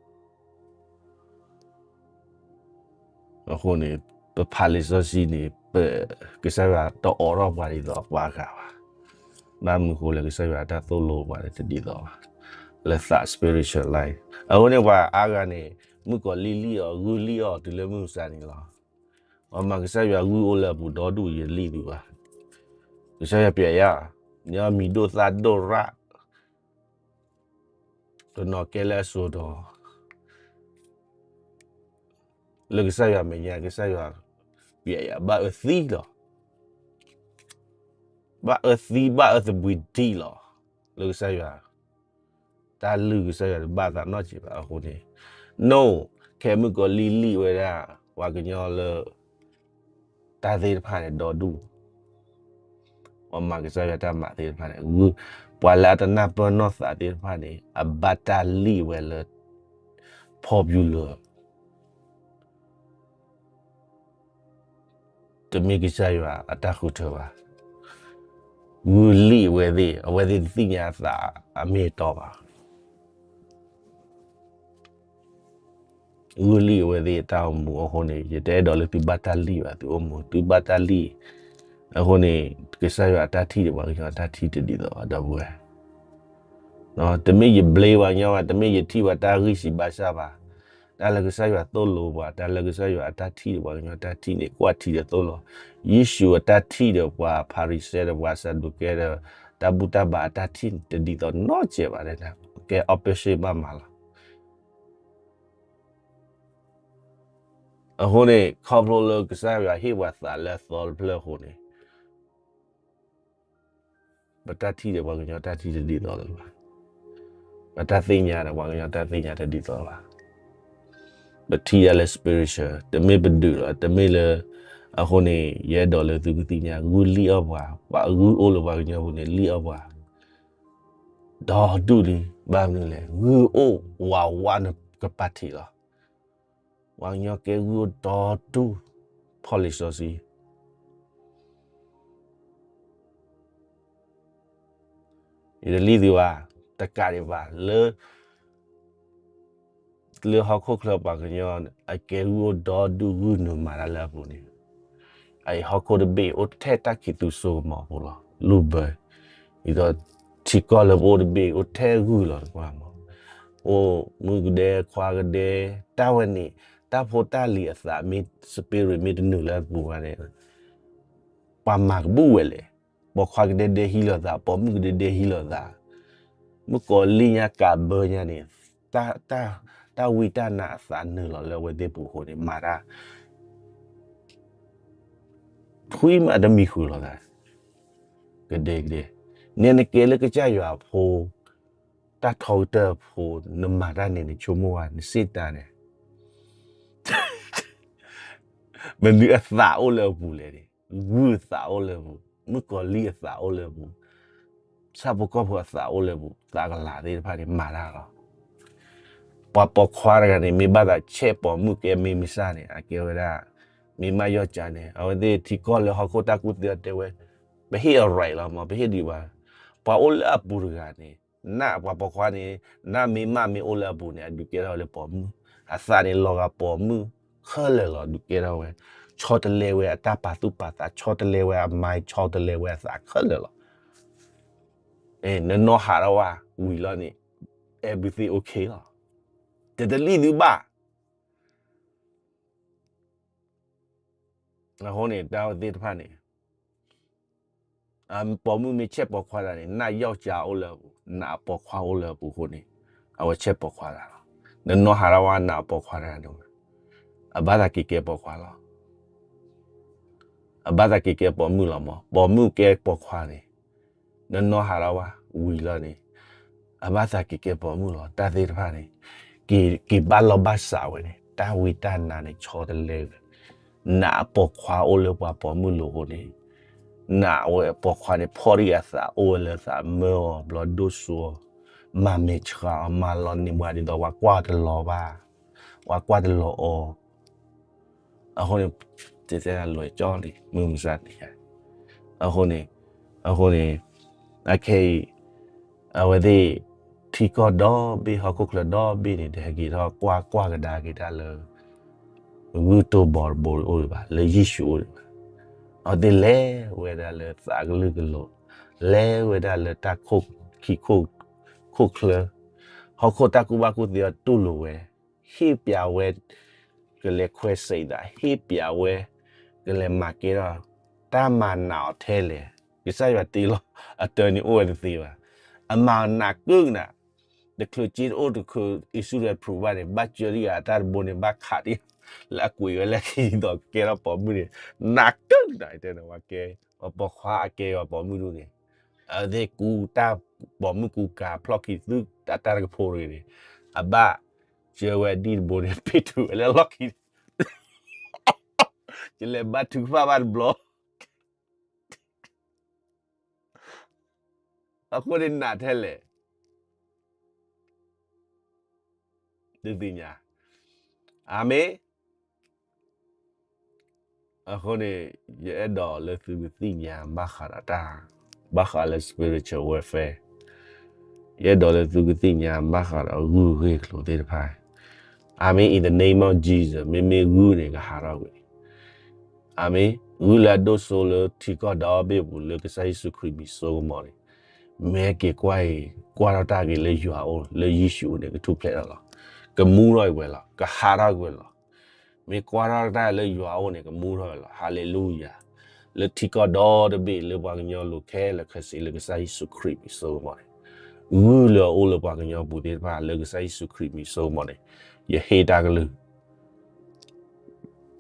အဃိန့ၣ် ပဖးလံာ်စီဆှံန့ၣ် ပ ကစၢ်ယွၤတအိးထီၣ်ပှၤဒ်သိးပှၤအဂၤဘၣ်. ဘၣ်မနုၤဃိလဲၣ် ကစၢ်ယွၤတၢ်သိၣ်လိပှၤန့ၣ်တဒ်သိးဘၣ်. လၢသး spiritual life အဃိန့ၣ် ပှၤအါဂၤန့ၣ် မုၣ်ကီၤလံၢ်လံၣ်အီၤ ဂုၢ်လံၣ်အီၤတုၤလၢမုၢ်မဆါန့ၣ်လီၤ. အမၤကစၢ်ယွၤဂုၢ်အိၣ်လၢအပူၤဒီဒူၣ်ယလံၣ်သုဘၣ်. ကစၢ်ယွၤပျဲယၤ ညီမံၤဒိၣ်သၣ်ဒိၣ်ရၣ် တနီၤကဲလၢအစိၤဒီး လၢကစၢ်ယွၤမဲာ်ညါ ကစၢ်ယွၤပျဲယၤ ဘၣ်အၢသံလီၤ. ဘၣ်အၢသံ ဘၣ်အၢသဘှံးဒံးလီၤ. လၢကစၢ်ယွၤ တၢ်လုၢ်ကစၢ်ယွၤတဘၣ်သးနီတစဲးဘၣ်အဃိန့ၣ် နိၣ် ခဲမုၣ်ကီၤလံၢ်လံၣ်ဝဲဒၣ် ပှၤကညီလၢ တၢ်သ့ၣ်တဖၣ်န့ၣ်ဒီဒူၣ် ပှၤမၤကစၢ်ယွၤတၢ်မၤသ့ၣ်တဖၣ်န့ၣ် ပှၤလၢအတနၢ်ပၢၢ်နီၢ်သးသ့ၣ်တဖၣ်န့ၣ် အဘၣ်တၢ်လံၣ်ဝဲလၢ popular တမ့ၢ်ကစၢ်ယွၤအတၢ်ဃုထၢဘၣ်. ဂုၢ်လံၣ်အဝဲသ့ၣ် အဝဲသ့ၣ်တသ့ၣ်ညါအသးအမ့ၢ်အတီဘၣ်. ဂုၢ်လံၣ်အဝဲသ့ၣ်အတၢ်အိၣ်မူအဃိန့ၣ် ယတအဲၣ်ဒိးလၢသုဘၣ်တၢ်လံၣ်ဘၣ် သုအိၣ်မူ သုဘၣ်တၢ်လံၣ် အဃိန့ၣ် ကစၢ်ယွၤအတၢ်ထံၣ်ဒီးပှၤကညီအတၢ်ထံၣ်တဒ်သိးဘၣ် ဒီပုၢ်ဝဲၢ် တမ့ၢ်ယ blame ပှၤကညီဘၣ် တမ့ၢ်ယထံၣ်ပှၤတၢ်ဂံၢ်စၢ်ဘါစၢ်ဘၣ်. တၢ်လၢကစၢ်ယွၤသိၣ်လိပှၤ တၢ်လၢကစၢ်ယွၤအတၢ်ထံၣ်ဒီးပှၤကညီတၢ်ထံၣ်န့ၣ် ကွၢ်ထံဒီးသိၣ်လိ. ယ့ၣ်ၡူးအတၢ်ထံၣ်ဒီးပှၤဖၤရံၤၡဲဒီးပှၤ စၤဒူးကဲဒီး တၢ်ဘူၣ်တၢ်ဘါအတၢ်ထံၣ်န့ၣ် တဒ်သိးနီတစဲးဘၣ် ကဲ opposite ဘၣ်မးလီၤ. အဃိန့ၣ် ခီဖျိလၢကစၢ်ယွၤဟ့ၣ်ပှၤသးလၢအသီတဖျၢၣ်အဃိန့ၣ် ပတၢ်ထံၣ်ဒီးပှၤကညီတၢ်ထံၣ်တဒ်သိးလၢၤဘၣ်. ပတၢ်သ့ၣ်ညါဒီးပှၤကညီတၢ်သ့ၣ်ညါတဒ်သိးလၢၤဘၣ်. ပထံၣ်ဒၣ်လၢ spiritual တမ့ၢ်ပဒုးလီၤ တမ့ၢ်လၢ အဃိန့ၣ် ယအဲၣ်ဒိးလၢသုကသ့ၣ်ညါ ဂုၢ်လံၣ်အီၣ်ပှၤ ပှၤဂုၢ်အိၣ်လၢပှၤကညီပူၤန့ၣ် လံၣ်အီၣ်ပှၤ ဒီဒူၣ်လံ ဘၣ်မနုၤလဲၣ် ဂုၢ်အိၣ်ဝးဝးနကပၤထံးလီၤ. ပှၤကညီကဲဂုၢ်အိၣ်ဒီဒူၣ် ဖီၣ်လံာ်စီဆှံ ယတလံၣ်သုဘၣ် တကးဒံးဘၣ် လၢ လၢဟီၣ်ခိၣ်ချၢပှၤကညီ အကဲဂုၢ်အိၣ်ဒီဒူၣ်ဂုၢ်နုာ်မၤတၢ်လၢအပူၤန့ၣ် အအံၤဟီၣ်ခိၣ်တဘ့ၣ်အိၣ်ထဲတၢ်ခံးသူစိကမီၤအပူၤလီၤ. လူၢ်ဘၢ, ဒ်သိးထံကီၢ်လၢပအိၣ်တဘ့ၣ် အိၣ်ထဲဂုၢ်လီၤတကွၢ်မး, အိၣ်မုၣ်ကဒဲခွါကဒဲ, တၢ်ဝဲန့ၣ် တၢ်ဖိတၢ်လံၤအသးမ့ၢ် spirit မ့ၢ်တနုာ်လၢအပူၤဘၣ်န့ၣ် ပှၤမၤကဘူၣ်ဝဲလဲၣ်, ပိာ်ခွါကဒဲဒဲဟံးလိာ်သး, ပိာ်မုၣ်ကဒဲဒဲဟံးလိာ်သး, မုၣ်ကီၤလံၢ်ညါကးဘၢညါန့ၣ်, တၢ်, တၢ်ဝံတၢ်နါအသးနုာ်လီၤလၢအဝဲသ့ၣ်ပူၤအဃိန့ၣ် မၤတၢ် ထွံၣ်မးတမံၤဃုာ်လိာ်သး, ကဒဲကဒဲ, နဲနကဲလၢကစၢ်ယွၤအဖိ, တၢ်ထီကတၢၢ်အဖိ, နမၤတၢ်န့ၣ် နဆိကမိၣ်ဝဲ နစ့ၣ်တၢ်န့ၣ် မနုၤအသးအိၣ်လၢအပူၤလဲၣ်န့ၣ်, ဂုၢ်အသးအိၣ်လၢအပူၤ, မုၣ်ကီၤလံၢ်အသးအိၣ်လၢအပူၤ, ဆၣ်ဖိကီၢ်ဖိအသးအိၣ်လၢအပူၤ, သးကလၤသ့ၣ်တဖၣ်န့ၣ်မၤတၢ်လီၤ. ပှၤပိာ်ခွါတဂၤန့ၣ် မ့ၢ်ဘၣ်သးဆဲးပိာ်မုၣ်ကဲမ့ၢ်မုၢ်ဆ့ၣ်န့ၣ် အကဲဝဲဒၣ် မ့ၢ်မးယီၢ်ကၠါန့ၣ် အဝဲသ့ၣ်ထံကီၢ်လၢဟီၣ်ခိၣ်တၢ်ကူၣ်သ့အီၤတဲဝဲ, ပဟ့ၣ်အီၤ right လီၤမး, ပဟ့ၣ်ဒံးဘၣ်. ပှၤအိၣ်လၢအပူၤတဂၤန့ၣ် နၢ်ပှၤပိာ်ခွါန့ၣ်, နၢ်မ့ၢ်မးမ့ၢ်အိၣ်လၢအပူၤန့ၣ် အဒုးကဲထီၣ်ဝဲလၢပိာ်မုၣ်, အသးန့ၣ်လီၤဂာ်ပိာ်မုၣ်ခဲလၢာ်လီၤ, ဒုးကဲထီၣ်ဝဲ, ဆီတလဲဝဲအတၢ်ပာ်သူၣ်ပာ်သး, ဆီတလဲဝဲအmind, ဆီတလဲဝဲအသးခဲလၢာ်လီၤ. နနီၢ်ဟးထီၣ်ဝဲ ဝံၤလီၤန့ၣ် everything okay လီၤ. တတလံၣ်သုဘၣ်. အဃိန့ၣ် တၢ်ဝဲသ့ၣ်တဖၣ်န့ၣ် ပိာ်မုၣ်မ့ၢ်ဆဲးပိာ်ခွါတဂၤန့ၣ် နၢ်ယီၢ်ကၠါအိၣ်လၢအပူၤ, နၢ်အပိာ်ခွါအိၣ်လၢအပူၤအဃိန့ၣ် အဝဲဆဲးပိာ်ခွါတဂၤလီၤ. နနီၢ်ဟးထီၣ်ဝဲနၢ်အပိာ်ခွါတဂၤန့ၣ်, အဘၣ်သးက့ၤကဲပိာ်ခွါလီၤ. အဘၣ်သးက့ၤကဲပိာ်မုၣ်လီၤမး, ပိာ်မုၣ်ကဲပိာ်ခွါန့ၣ် နနီၢ်ဟးထီၣ်ဝဲ ဝံၤလီၤန့ၣ် အဘၣ်သးက့ၤကဲပိာ်မုၣ်လီၤ. တၢ်သ့ၣ်တဖၣ်န့ၣ် က့ၤ, က့ၤဘၣ်လီၢ်ဘၣ်စးဝဲန့ၣ် တၢ်ဝံတၢ်နါန့ၣ် ဆီတလဲဝဲ, နၢ်အပိာ်ခွါအိၣ်လၢပှၤပိာ်မုၣ်လိၤအဃိန့ၣ် နၢ်အဝဲပိာ်ခွါန့ၣ် ဖီၣ်တံၢ်အသးအိၣ်ဝဲလၢသးမၢအီၤ ဘျီဒိၣ်စိအီၤ, မၤမဲာ်ဆှးအီၤ မၤလီၤန့ၢ်ပှၤဒ်သိးပှၤကွၢ်တလီၤဘၣ်, ပှၤကွၢ်တလီၤအီၤ အဃိန့ၣ် တဲတဲလွဲၢ်ကၠီန့ၣ် မုၢ်မဆါတနံၤညါ, အဃိန့ၣ်, အဃိန့ၣ် အခဲအံၤ အဝဲသ့ၣ် ထံကီၢ်ဒီဘ့ၣ် ဟီၣ်ခိၣ်ချၢဒီဘ့ၣ်န့ၣ် တဟဲက့ၤထီၣ်ကွၢ်ကွၢ်ကဒါက့ၤတၢ်လၢ ဂုၢ်တိၢ်ဘီတဘိအိၣ်ဒံးဘၣ်, လၢယ့ၣ်ၡူးအိၣ်ဒံးဘၣ်. အဝဲသ့ၣ်လဲၤဝဲဒၣ်လၢသးကလုာ်ကလိၤ, လဲၤဝဲဒၣ်လၢတၢ်ခိၣ်ခံခိၣ်, ခိၣ်ချၢ, ဟီၣ်ခိၣ်တၢ်ကူၣ်ဘၣ်ကူၣ်သ့အီၤတူၢ်လိာ်ဝဲ, ဟ့ၣ်ပၠးဝဲ ကလဲၤခွဲးစဲးသး, ဟ့ၣ်ပၠးဝဲ ကလဲၤမၤကဲထီၣ် တၢ်မၤနးအီၤထဲလဲၣ်. ကစၢ်ယွၤတ့လီၤ အတၢ်န့ၣ်အိၣ်ဝဲတသ့ဘၣ်. အမၤနးကၢကနၤ, တချုးက့တအိၣ်တချုး အံၣ်စရ့လးဖုးဘၣ်န့ၣ် ဘၣ်စၢတံၢ်အတၢ်တဘိန့ၣ် ဘၣ်ခးတံၢ် လၢအကွံာ်ဝဲလၢခံဒီးကဲထီၣ်ပိာ်မုၣ်န့ၣ် နးကၢကနၤတဲန့ၣ်ဝဲကဲ, အပိာ်ခွါအကဲအီၤပိာ်မုၣ်ဒူၣ်န့ၣ်, အဝဲသ့ၣ်ကူတၢ်ပိာ်မုၣ်ကူကၤဖျီၣ်ခံသုး တၢ်တၢ်တကဖိတဂ့ၤန့ၣ်, အဘၣ် စၢဝဲအဒံၣ်တဘိန့ၣ် ပ့ၢ်ထုးဝဲလၢအလီၢ်ခံန့ၣ် ယလဲၤဘါထုကဖၣ်ဘၣ်တဘျီ, အဃိန့ၣ်နးထဲလဲၣ်, သုသ့ၣ်ညါ, အၤမ့ၣ်. အဃိန့ၣ် ယအဲၣ်ဒိးလၢသုကသ့ၣ်ညါဘၣ်ဃးဒီးတၢ်, ဘၣ်ဃးလၢ spiritual warfare, ယအဲၣ်ဒိးလၢသုကသ့ၣ်ညါဘၣ်ဃးဒီးဂုၢ်ဂ့ၢ်ကျိၤသ့ၣ်တဖၣ်, အၤမ့ၣ်, in the name of Jesus, မ့မ့ၢ်ဂုၢ်န့ၣ် ကဟးထီၣ်ကွံာ်, အၤမ့ၣ်, ဂုၢ်လၢအဒိၣ်စိလၢထံကီၢ်ဒီဘ့ၣ်ပူၤလၢကစၢ်ယ့ၣ်ၡူးခရံာ်မံၤစိကမီၤန့ၣ်, မ့ၢ်က့ၤကွၢ်အံၤ, ကွၢ်ထီၣ်တၢ်က့ၤလၢယွၤအိၣ် လၢယ့ၣ်ၡူးအိၣ်န့ၣ် ကထူၣ်ဖျဲးထီၣ်လီၤ, ကမူထီၣ်ဝဲလီၤ, ကဟးထီၣ်ကွံာ်လီၤ. မ့ၢ်ကွၢ်ထီၣ်တၢ်လၢယွၤအိၣ်န့ၣ် ကမူထီၣ်ဝဲလီၤ, ဟၤလ့လူယၤ, လၢထံကီၢ်ဒီတဘ့ၣ်လၢပှၤကညီလိၤခဲလၢာ်ခဲဆ့လၢကစၢ်ယ့ၣ်ၡူးခရံာ်မံၤစိကမီၤန့ၣ်, ဂုၢ်လၢအအိၣ်လၢပှၤကညီပူၤသ့ၣ်တဖၣ်လၢကစၢ်ယ့ၣ်ၡူးခရံာ်မံၤစိကမီၤန့ၣ်, ယဟ့ၣ်တၢ်ကလုၢ်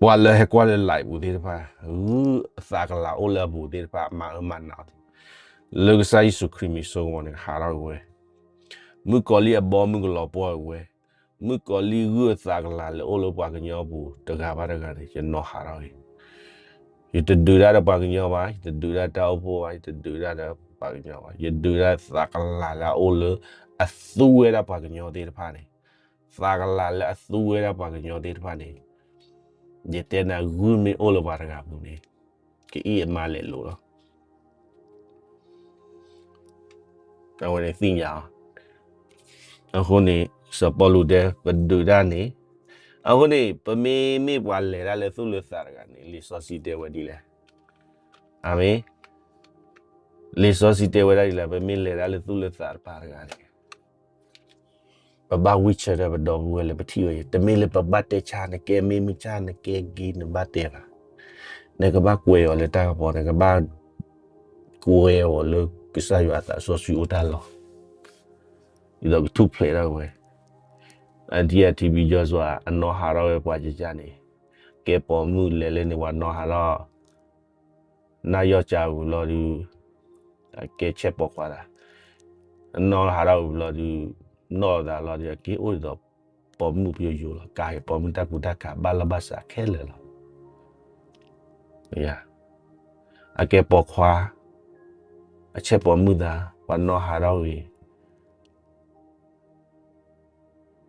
ပှၤလၢဟဲကွၢ်လၢ live ပူၤသ့ၣ်တဖၣ်, ဂုၢ်အသးကလၤအိၣ်လၢအပူၤသ့ၣ်တဖၣ် မၤအၢမၤနးအီၤ, လၢကစၢ်ယ့ၣ်ၡူးခရံာ်မံၤစိကမီၤန့ၣ် ကဟးထီၣ်ကွံာ်ဝဲ, မုၣ်ကီၤလံၢ်အဘီမုၢ်ကလီၤပှီၢ်ကွံာ်ဝဲ, မုၣ်ကီၤလံၢ်ဂုၢ်အသးကလၤလၢအိၣ်လၢပှၤကညီပူၤတဂၤဘၣ်တဂၤန့ၣ် ယနီၢ်ဟးထီၣ်ကွံာ်, ယတဒုးတၢ်ဒီးပှၤကညီဘၣ်, ယတဒုးတၢ်တၢ်အိၣ်ဖှိၣ်ဘၣ်, ယတဒုးတၢ်ဒီးပှၤကညီဘၣ်, ယဒုးတၢ်သးကလၤလၢအအိၣ်လၢ အသူဝဲဒၣ်ပှၤကညီသ့ၣ်တဖၣ်န့ၣ်, သးကလၤလၢအသူဝဲဒၣ်ပှၤကညီသ့ၣ်တဖၣ်န့ၣ်, ယတဲနၤဂုၢ်မ့ၢ်အိၣ်လၢပှၤတဂၤပူၤန့ၣ်, ကအံၣ်အမါလဲၤလိၤလီၤ. အဝဲန့ၣ်သ့ၣ်ညါအီၤ, အဃိန့ၣ် စီၤပီလူးတဲ ပဒုးတၢ်န့ၣ်, အဃိန့ၣ် ပမ့မ့ၢ်ပှၤလဲၤတၢ်လၢသူၣ်လၢသးတဂၤန့ၣ် လံာ်စီဆှံတဲဝဲဒ်လဲၣ်, အၤမ့ၣ် လံာ်စီဆှံတဲဝဲဒၣ်ဒ်လဲၣ်, ပမ့ၢ်လဲၤဒၣ်လၢသူၣ်လၢသးတပၤတဂၤန့ၣ်, ပဘၣ်ဝံဆၢထၢၣ်ပဒီပုၢ်ဝဲၢ်လၢပထံၣ်ဝဲအံၤ, တမ့ၢ်လၢပဘၣ်တဲဆါနကဲမ့ၢ်မုၢ်ဆါ နကဲဂ့ၤ နဘၣ်တဲဘၣ်, နကဘၣ်ကွဲးအီၤလၢတၢ်ကပီၤ, နကဘၣ်ကွဲးအီၤလၢကစၢ်ယွၤအသးစီဆှံအိၣ်တၢ်လီၢ်, ဒ်သိးကထူၣ်ဖျဲးထီၣ်ဝဲ, အဒံအထံဘံယီၤစွာ အနီၢ်ဟးထီၣ်ဝဲပှၤကကန့ၣ်, ကဲပိာ်မုၣ်လဲၤလၢန့ၣ် ပှၤနီၢ်ဟးထီၣ် နၢ်ယီၢ်ကၠါဝံၤလီၤဒုး, အကဲဆဲးပိာ်ခွါသး, နီၢ်ဟးထီၣ်ဝံၤလီၤဒုး, နီၢ်သးလီၤဒုး အက့ၤအိၣ်ဒ်သိး ပိာ်မုၣ်ပယိယိလီၤ, ကးက့ၤပိာ်မုၣ်တၢ်ကူတၢ်ကၤ ဘၣ်လီၢ်ဘၣ်စးခဲလၢာ်လီၤ. အကဲပိာ်ခွါ, အဆဲးပိာ်မုၣ်သး, ပှၤနီၢ်ဟးထီၣ်ဂ့ၤ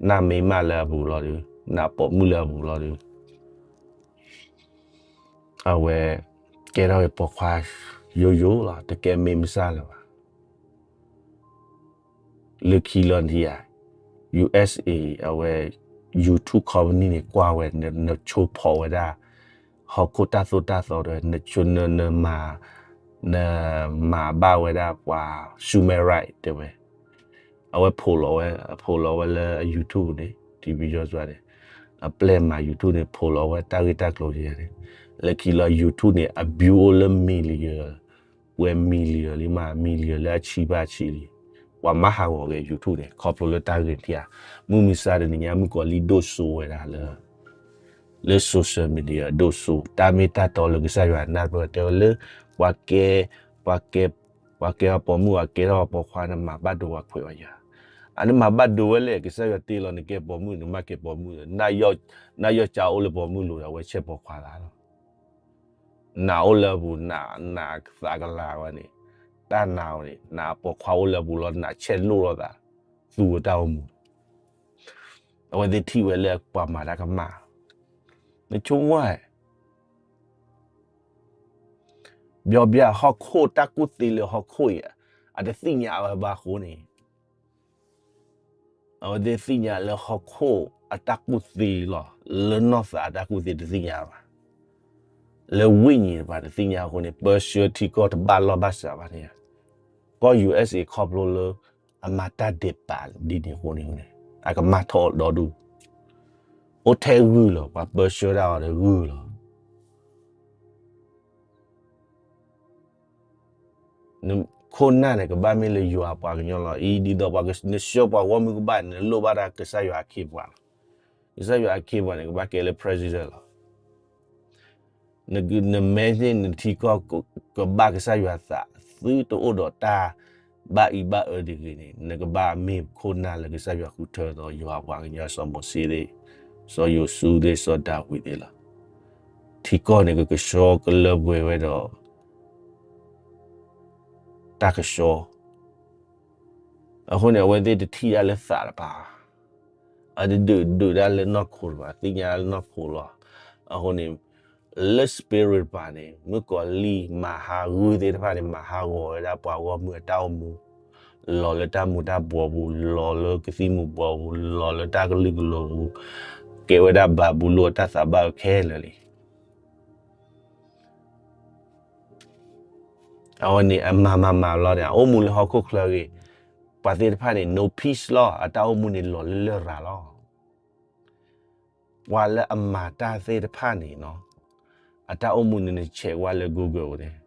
နၢ်မ့ၢ်မးလၢအပူၤလီၤဒုး, နၢ်ပိာ်မုၣ်လၢအပူၤလီၤဒုး, အဝဲကဲထီၣ်ဝဲပိာ်ခွါယိယိလီၤ, တကဲမ့ၢ်မုၢ်ဆါလၢၤဘၣ်. လၢခံလီၤနံၤဧါ, USA အဝဲ YouTube company န့ၣ် ကွၢ်ဝဲ နဆိဖီၣ်ဝဲဒၣ် ဟီၣ်ခိၣ်တၢ်သိၣ်တၢ်သီတဲဝဲ, နဆိန နမၤဘၣ်ဝဲဒၣ်ပှၤ human right တဲဝဲ, အဝဲဖိးလီၤဝဲ, အဖိးလီၤဝဲလၢအ YouTube န့ၣ် ထံဘံယီၤစွာန့ၣ်, အပျဲၢ်မၤ YouTube န့ၣ် ဖိးလီၤဝဲတၢ်ဂ့ၢ်တၢ်ကျိၤန့ၣ်, လၢခံလီၤ YouTube န့ၣ် အ view အိၣ်လၢ million ပှဲၤ million လံမး, million လၢအဆံဘၣ်ဆံလံ, ပှၤမၤဟးဂီၤက့ၤ YouTube န့ၣ် ခီဖျိလၢတၢ်ဂ့ၢ်ထံဧါ, မုၢ်မဆါတနံၤညါ မုၣ်ကီၤလံၢ်ဒိၣ်စိဝဲဒၣ်လၢ လၢ social media ဒိၣ်စိ, တၢ်မ့ၢ်တၢ်တီလၢကစၢ်ယွၤနၢ်ပၢၢ်တဲဝဲလၢ ပှၤကဲ, ပှၤကဲ, ပှၤကဲအပိာ်မုၣ် ပှၤကဲထီၣ်အပိာ်ခွါ နမၤဘၣ်ဒိပှၤခွဲးပှၤယာ်, အနမၤဘၣ်ဒိဝဲလဲၣ်, ကစၢ်ယွၤတ့လီၤနကဲပိာ်မုၣ် နမ့ၢ်ကဲပိာ်မုၣ်, နၢ်ယီၢ်ကၠါအိၣ်လၢပိာ်မုၣ်လိၤဒီး အဝဲဆဲးပိာ်ခွါသးလီၤ. နအိၣ်လၢအပူၤ, နသးကလၤဝဲန့ၣ်, တၢ်နးန့ၣ် နပိာ်ခွါအိၣ်လၢအပူၤလီၤ, နဆဲးလိၣ်လိာ်သး, သူဝဲတၢ်အိၣ်မူ, အဝဲသ့ၣ်ထံၣ်ဝဲလၢပှၤမၤတၢ်ကမၣ်, နဆိကမိၣ်ဝဲ ဘျီဘျီဟီၣ်ခိၣ်တၢ်ကူၣ်သ့လၢဟီၣ်ခိၣ်အံၤ, အတသ့ၣ်ညါဝဲဘၣ်အဃိန့ၣ်, အဝဲသ့ၣ်သ့ၣ်ညါလၢဟီၣ်ခိၣ်အတၢ်ကူၣ်သ့လီၤ, လၢနီၢ်သးအတၢ်ကူၣ်သ့တသ့ၣ်ညါဘၣ်, လၢဝိညာဉ်တပၤတသ့ၣ်ညါအဃိန့ၣ် ပၢဆှၢထံကီၢ်တဘၣ်လီၢ်ဘၣ်စးဘၣ်န့ၣ်, ကီၢ် USA ခီဖျိလၢ အမၤတၢ်ဒဲးဘးဒ်န့ၣ်အဃိန့ၣ်, အကမၣ်ထီၣ်ဒီဒူၣ်, အိၣ်ထဲဂုၢ်လီၤ, ပှၤပၢဆှၢဒၣ်အီၤဒီးဂုၢ်လီၤ. နခိၣ်နၢ်န့ၣ် ကဘၣ်မ့ၢ်လၢယွၤပှၤကညီလီၤ. အံၤဒ်သိးပှၤက နဆှၢပှၤဂီၢ်မုၢ်ကဘၣ်န့ၣ် နလိၣ်ဘၣ်ဒၣ်ကစၢ်ယွၤအခ့အပှၤလီၤ. ကစၢ်ယွၤအခ့အပှၤန့ၣ် ကဘၣ်ကဲလၢ president လီၤ. နမဲန့ၣ်နထံကီၢ်ကဘၣ်ကစၢ်ယွၤသး သုတအိၣ်ဒီးတၢ်ဘၣ်အံၤဘၣ်အၢတဂ့ၤန့ၣ် နကဘၣ်မ့ၢ်ခိၣ်နၢ်လၢကစၢ်ယွၤဃုထၢဒီးယွၤပှၤကညီစီၤမိၤၡ့သ့ၣ်, စီၤယိၤၡူသ့ၣ်, စီၤဒၤဝံးသ့ၣ်လီၤ. ထံကီၢ်န့ၣ် ကကဆှီကလၢပှဲၤဝဲဒီး တၢ်ကဆှီ. အဃိန့ၣ် အဝဲသ့ၣ်တထံၣ်ဒၣ်လၢသးတပၤ, အတဒုးဒုးဒၣ်လၢနီၢ်ခိတပၤ, သ့ၣ်ညါလၢနီၢ်ခိလီၤ. အဃိန့ၣ် လၢ spirit တပၤန့ၣ် မုၣ်ကီၤလံၢ်မၤဟးဂုၢ်သ့ၣ်တဖၣ်န့ၣ် မၤဟးဂီၤဝဲဒၣ်ပှၤဂီၢ်မုၢ်အတၢ်အိၣ်မူ, လီၤလၢတၢ်မူၤတၢ်ဘှီးပူၤ, လီၤလၢကသံၣ်မူၤဘှီးပူၤ, လီၤလၢတၢ်ကလုာ်ကလိၤပူၤ, ကဲဝဲဒၣ်ဘၤဘူလိၣ်အတၢ်သးဘၣ်ခဲလၢာ်လံ. အဝဲန့ၣ် အမၤမၤမၤလီၤန့ၣ် အအိၣ်မူလၢဟီၣ်ခိၣ်ချၢဂ့ၤ, ပှၤသ့ၣ်တဖၣ်န့ၣ် no peace လီၤ, အတၢ်အိၣ်မူန့ၣ်လီၤလၢလရာ်လီၤ. ပှၤလၢအမၤတၢ်သ့ၣ်တဖၣ်န့ၣ်နီၤ, အတၢ်အိၣ်မူန့ၣ် နဆဲးကွၢ်လၢ Google န့ၣ်,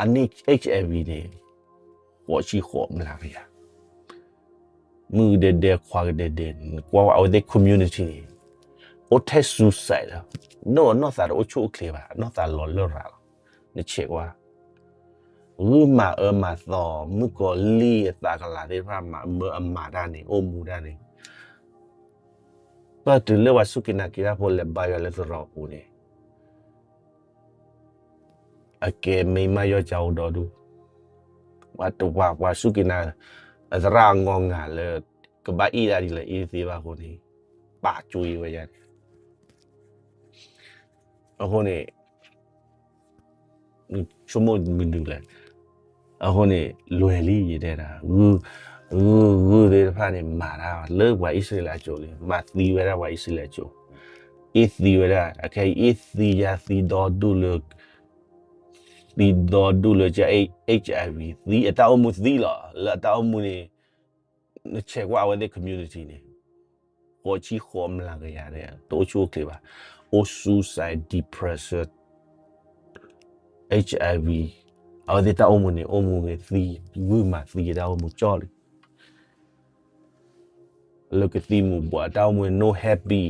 အန့ၢ် HIV န့ၣ် ဃိးဆံဃိးမျးကယၤ, မုၣ်ကဒဲဒဲခွါကဒဲဒဲန့ၣ် နကွၢ်ဝဲအဝဲသ့ၣ် community န့ၣ် အိၣ်ထဲ suicide လီၤ, နီၢ်နီၢ်သးတအိၣ်ဆူၣ်အိၣ်ချ့ဘၣ်, နီၢ်သးလီၤလရာ်လီၤ. နဆဲးကွၢ် ဂုၢ်မၤအၢမၤသီ မုၣ်ကီၤလံၢ်အသးကလၤသ့ၣ်တဖၣ် မၤအၢအမၤတၢ်န့ၣ် အိၣ်မူတၢ်န့ၣ်, ပတုၤလၢပှၤစူၢ်က့ၤနာ်က့ၤတၢ်ဖိလဲၤဘါယွၤလၢသရိာ်ပူၤန့ၣ်, အကဲမ့ၢ်မးယီၢ်ကၠါအိၣ်ဒီဒူၣ်, ပှၤတဝၤပှၤစူၢ်က့ၤနာ် အသရၣ်အငီၢ်ငါလၢ ကဘၣ်အ့ၣ်ဒၣ်ဒ်လဲၣ်အ့ၣ်တသ့ဘၣ်အဃိန့ၣ်, ပာ်ကၠိအံၤဝဲယါန့ၣ် အဃိန့ၣ် ဆိကမိၣ်မနုၤလဲၣ်. အဃိန့ၣ် လွဲၤလံယတဲဒၣ်, ဂုၢ်ဂုၢ်သ့ၣ်တဖၣ်န့ၣ် မၤတၢ်လၢပှၤအံၣ်စရ့လးအစိၤလံ, မၤသံဝဲဒၣ်ပှၤအံၣ်စရ့လးအစိၤ, အ့ၣ်သံဝဲဒၣ်, အခဲအံၤအ့ၣ်သံယါသံဒီဒူၣ်လၢ သံဒီဒူၣ်လၢ HIV သံ အတၢ်အိၣ်မူသံလီၤ. လၢအတၢ်အိၣ်မူန့ၣ် နဆဲးကွၢ်အဝဲသ့ၣ် community န့ၣ် ဃိးဆံဃိးမျးကယၤန့ၣ် တအိၣ်ဆူၣ်အိၣ်ချ့ဘၣ်. အိၣ် suicide, depression, HIV, အဝဲသ့ၣ်တၢ်အိၣ်မူန့ၣ် အိၣ်မူဂ့ၤသံ, ဂုာ်မၤသံအတၢ်အိၣ်မူကၠီလံ. လၢကသံၣ်မူၤဘှီးအတၢ်အိၣ်မူန့ၣ် no happy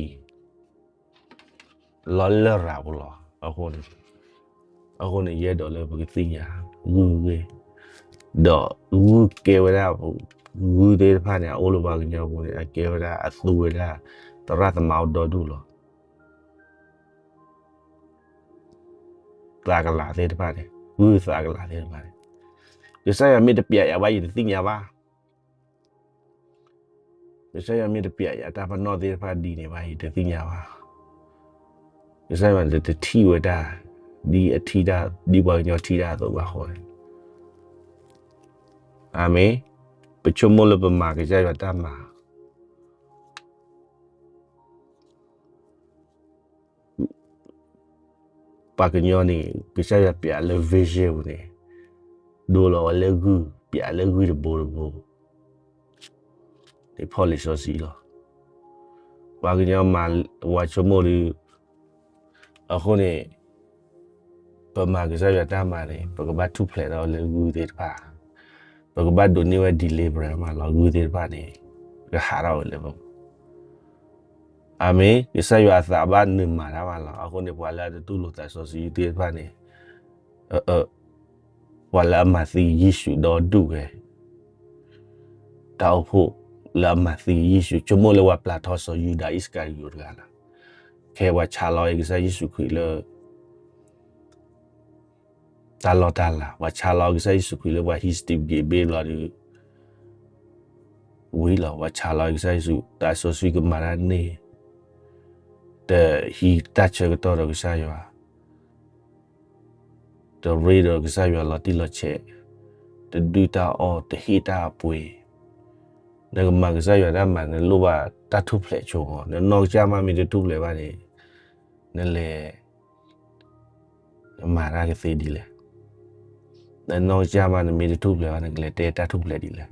လီၤလၢရၤပူၤလီၤ. အဃိန့ၣ်, အဃိန့ၣ် ယအဲၣ်ဒိးလၢပကသ့ၣ်ညါ ဂုာ်ဂ့ၤ, ဒီးဂုာ်ကဲဝဲဒၣ် ဂုာ်သ့ၣ်တဖၣ်န့ၣ် အအိၣ်လၢပှၤကညီပူၤန့ၣ် အကဲဝဲဒၣ် အသူဝဲဒၣ် သရၣ်သမါအိၣ်ဒီဒူၣ်လီၤ. သးကလၤသ့ၣ်တဖၣ်န့ၣ် ဂုာ်သးကလၤသ့ၣ်တဖၣ်န့ၣ် ကစၢ်ယွၤမ့ၢ်တပျးယၤဘၣ် ယတသ့ၣ်ညါဘၣ်. ကစၢ်ယွၤမ့ၢ်တပျးယၤ တၢ်ပနီၣ်သ့ၣ်တဖၣ်ဒ်န့ၣ်ဘၣ် ယတသ့ၣ်ညါဘၣ်. ကစၢ်ယွၤတထံၣ်ဝဲဒၣ် ဒ်အထံၣ်တၢ် ဒ်ပှၤကညီထံၣ်တၢ်အသိးဘၣ်ဃိန့ၣ်, အၤမ့ၣ်, ပဆိကမိၣ်လၢပမၤကစၢ်ယွၤတၢ်မၤ ပှၤကညီန့ၣ် ကစၢ်ယွၤပျးလၢ vision ပူၤန့ၣ် ဒိလီၤဝဲလၢဂုၢ် ပျးလၢဂုၢ်တဘိတဘိ န့ၣ်ဖီၣ်လံာ်စီဆှံလီၤ. ပှၤကညီမၤ ပှၤဆိကမိၣ်ဒီး အဃိန့ၣ် ပမၤကစၢ်ယွၤတၢ်မၤန့ၣ် ပကဘၣ်ထူၣ်ဖျဲးထီၣ်လၢဂုၢ်သ့ၣ်တဖၣ်, ပကဘၣ်ဒိးန့ၢ်ဝဲ deliverance မးလီၤ ဂုၢ်သ့ၣ်တဖၣ်န့ၣ် ကဟးထီၣ်ဝဲလၢပ အၤမ့ၣ်, ကစၢ်ယွၤအသးဘၣ်နုာ်မၤတၢ်မးလီၤ. အဃိန့ၣ် ပှၤလၢအတတူၢ်လိာ်သးစီဆှံသ့ၣ်တဖၣ်န့ၣ် ပှၤလၢအမၤသံယ့ၣ်ၡူးဒီဒူၣ်ဝဲ တၢ်အိၣ်ဖှိၣ်လၢအမၤသံယ့ၣ်ၡူး ဆိကမိၣ်လၢပှၤပျၢ်ထီၣ်စီၤယူဒၤအံၣ်စကၤရံယိၤတဂၤလီၤ. ခဲပှၤဆါလီၤက့ၤကစၢ်ယ့ၣ်ၡူးခရံာ်လၢ တၢ်လီၢ်တၢ်လၤ, ပှၤဆါလီၤကစၢ်ယ့ၣ်ၡူးခရံာ်လၢပှၤဟံး Steve Gay ဘ့ၣ်ဘျီဒီး ဝံၤလီၤ, ပှၤဆါလီၤကစၢ်ယ့ၣ်ၡူး သးစီဆှံကမၤတၢ်န့ၣ် တဟံးတၢ်ဆၢကတီၢ်ဒီးကစၢ်ယွၤ, တရ့ဒီးကစၢ်ယွၤလီၤတံၢ်လီၤဆဲး, တဒုၣ်တၢ်အီၣ် တဟ့ၣ်တၢ်အပှ့ၤ, နကမၤကစၢ်ယွၤတၢ်မၤ နလိၣ်ဘၣ်တၢ်ထူၣ်ဖျဲးဆိမး, နနီၢ်ကစၢ်မးမ့ၢ်တထူၣ်ဖျဲးဘၣ်န့ၣ် နလဲၤ နမၤတၢ်ကသ့ဒ်လဲၣ်. နနီၢ်ကစၢ်မး နမ့ၢ်တထူၣ်ဖျဲးဘၣ် နကလဲၤတဲတၢ်ထူၣ်ဖျဲးဒ်လဲၣ်.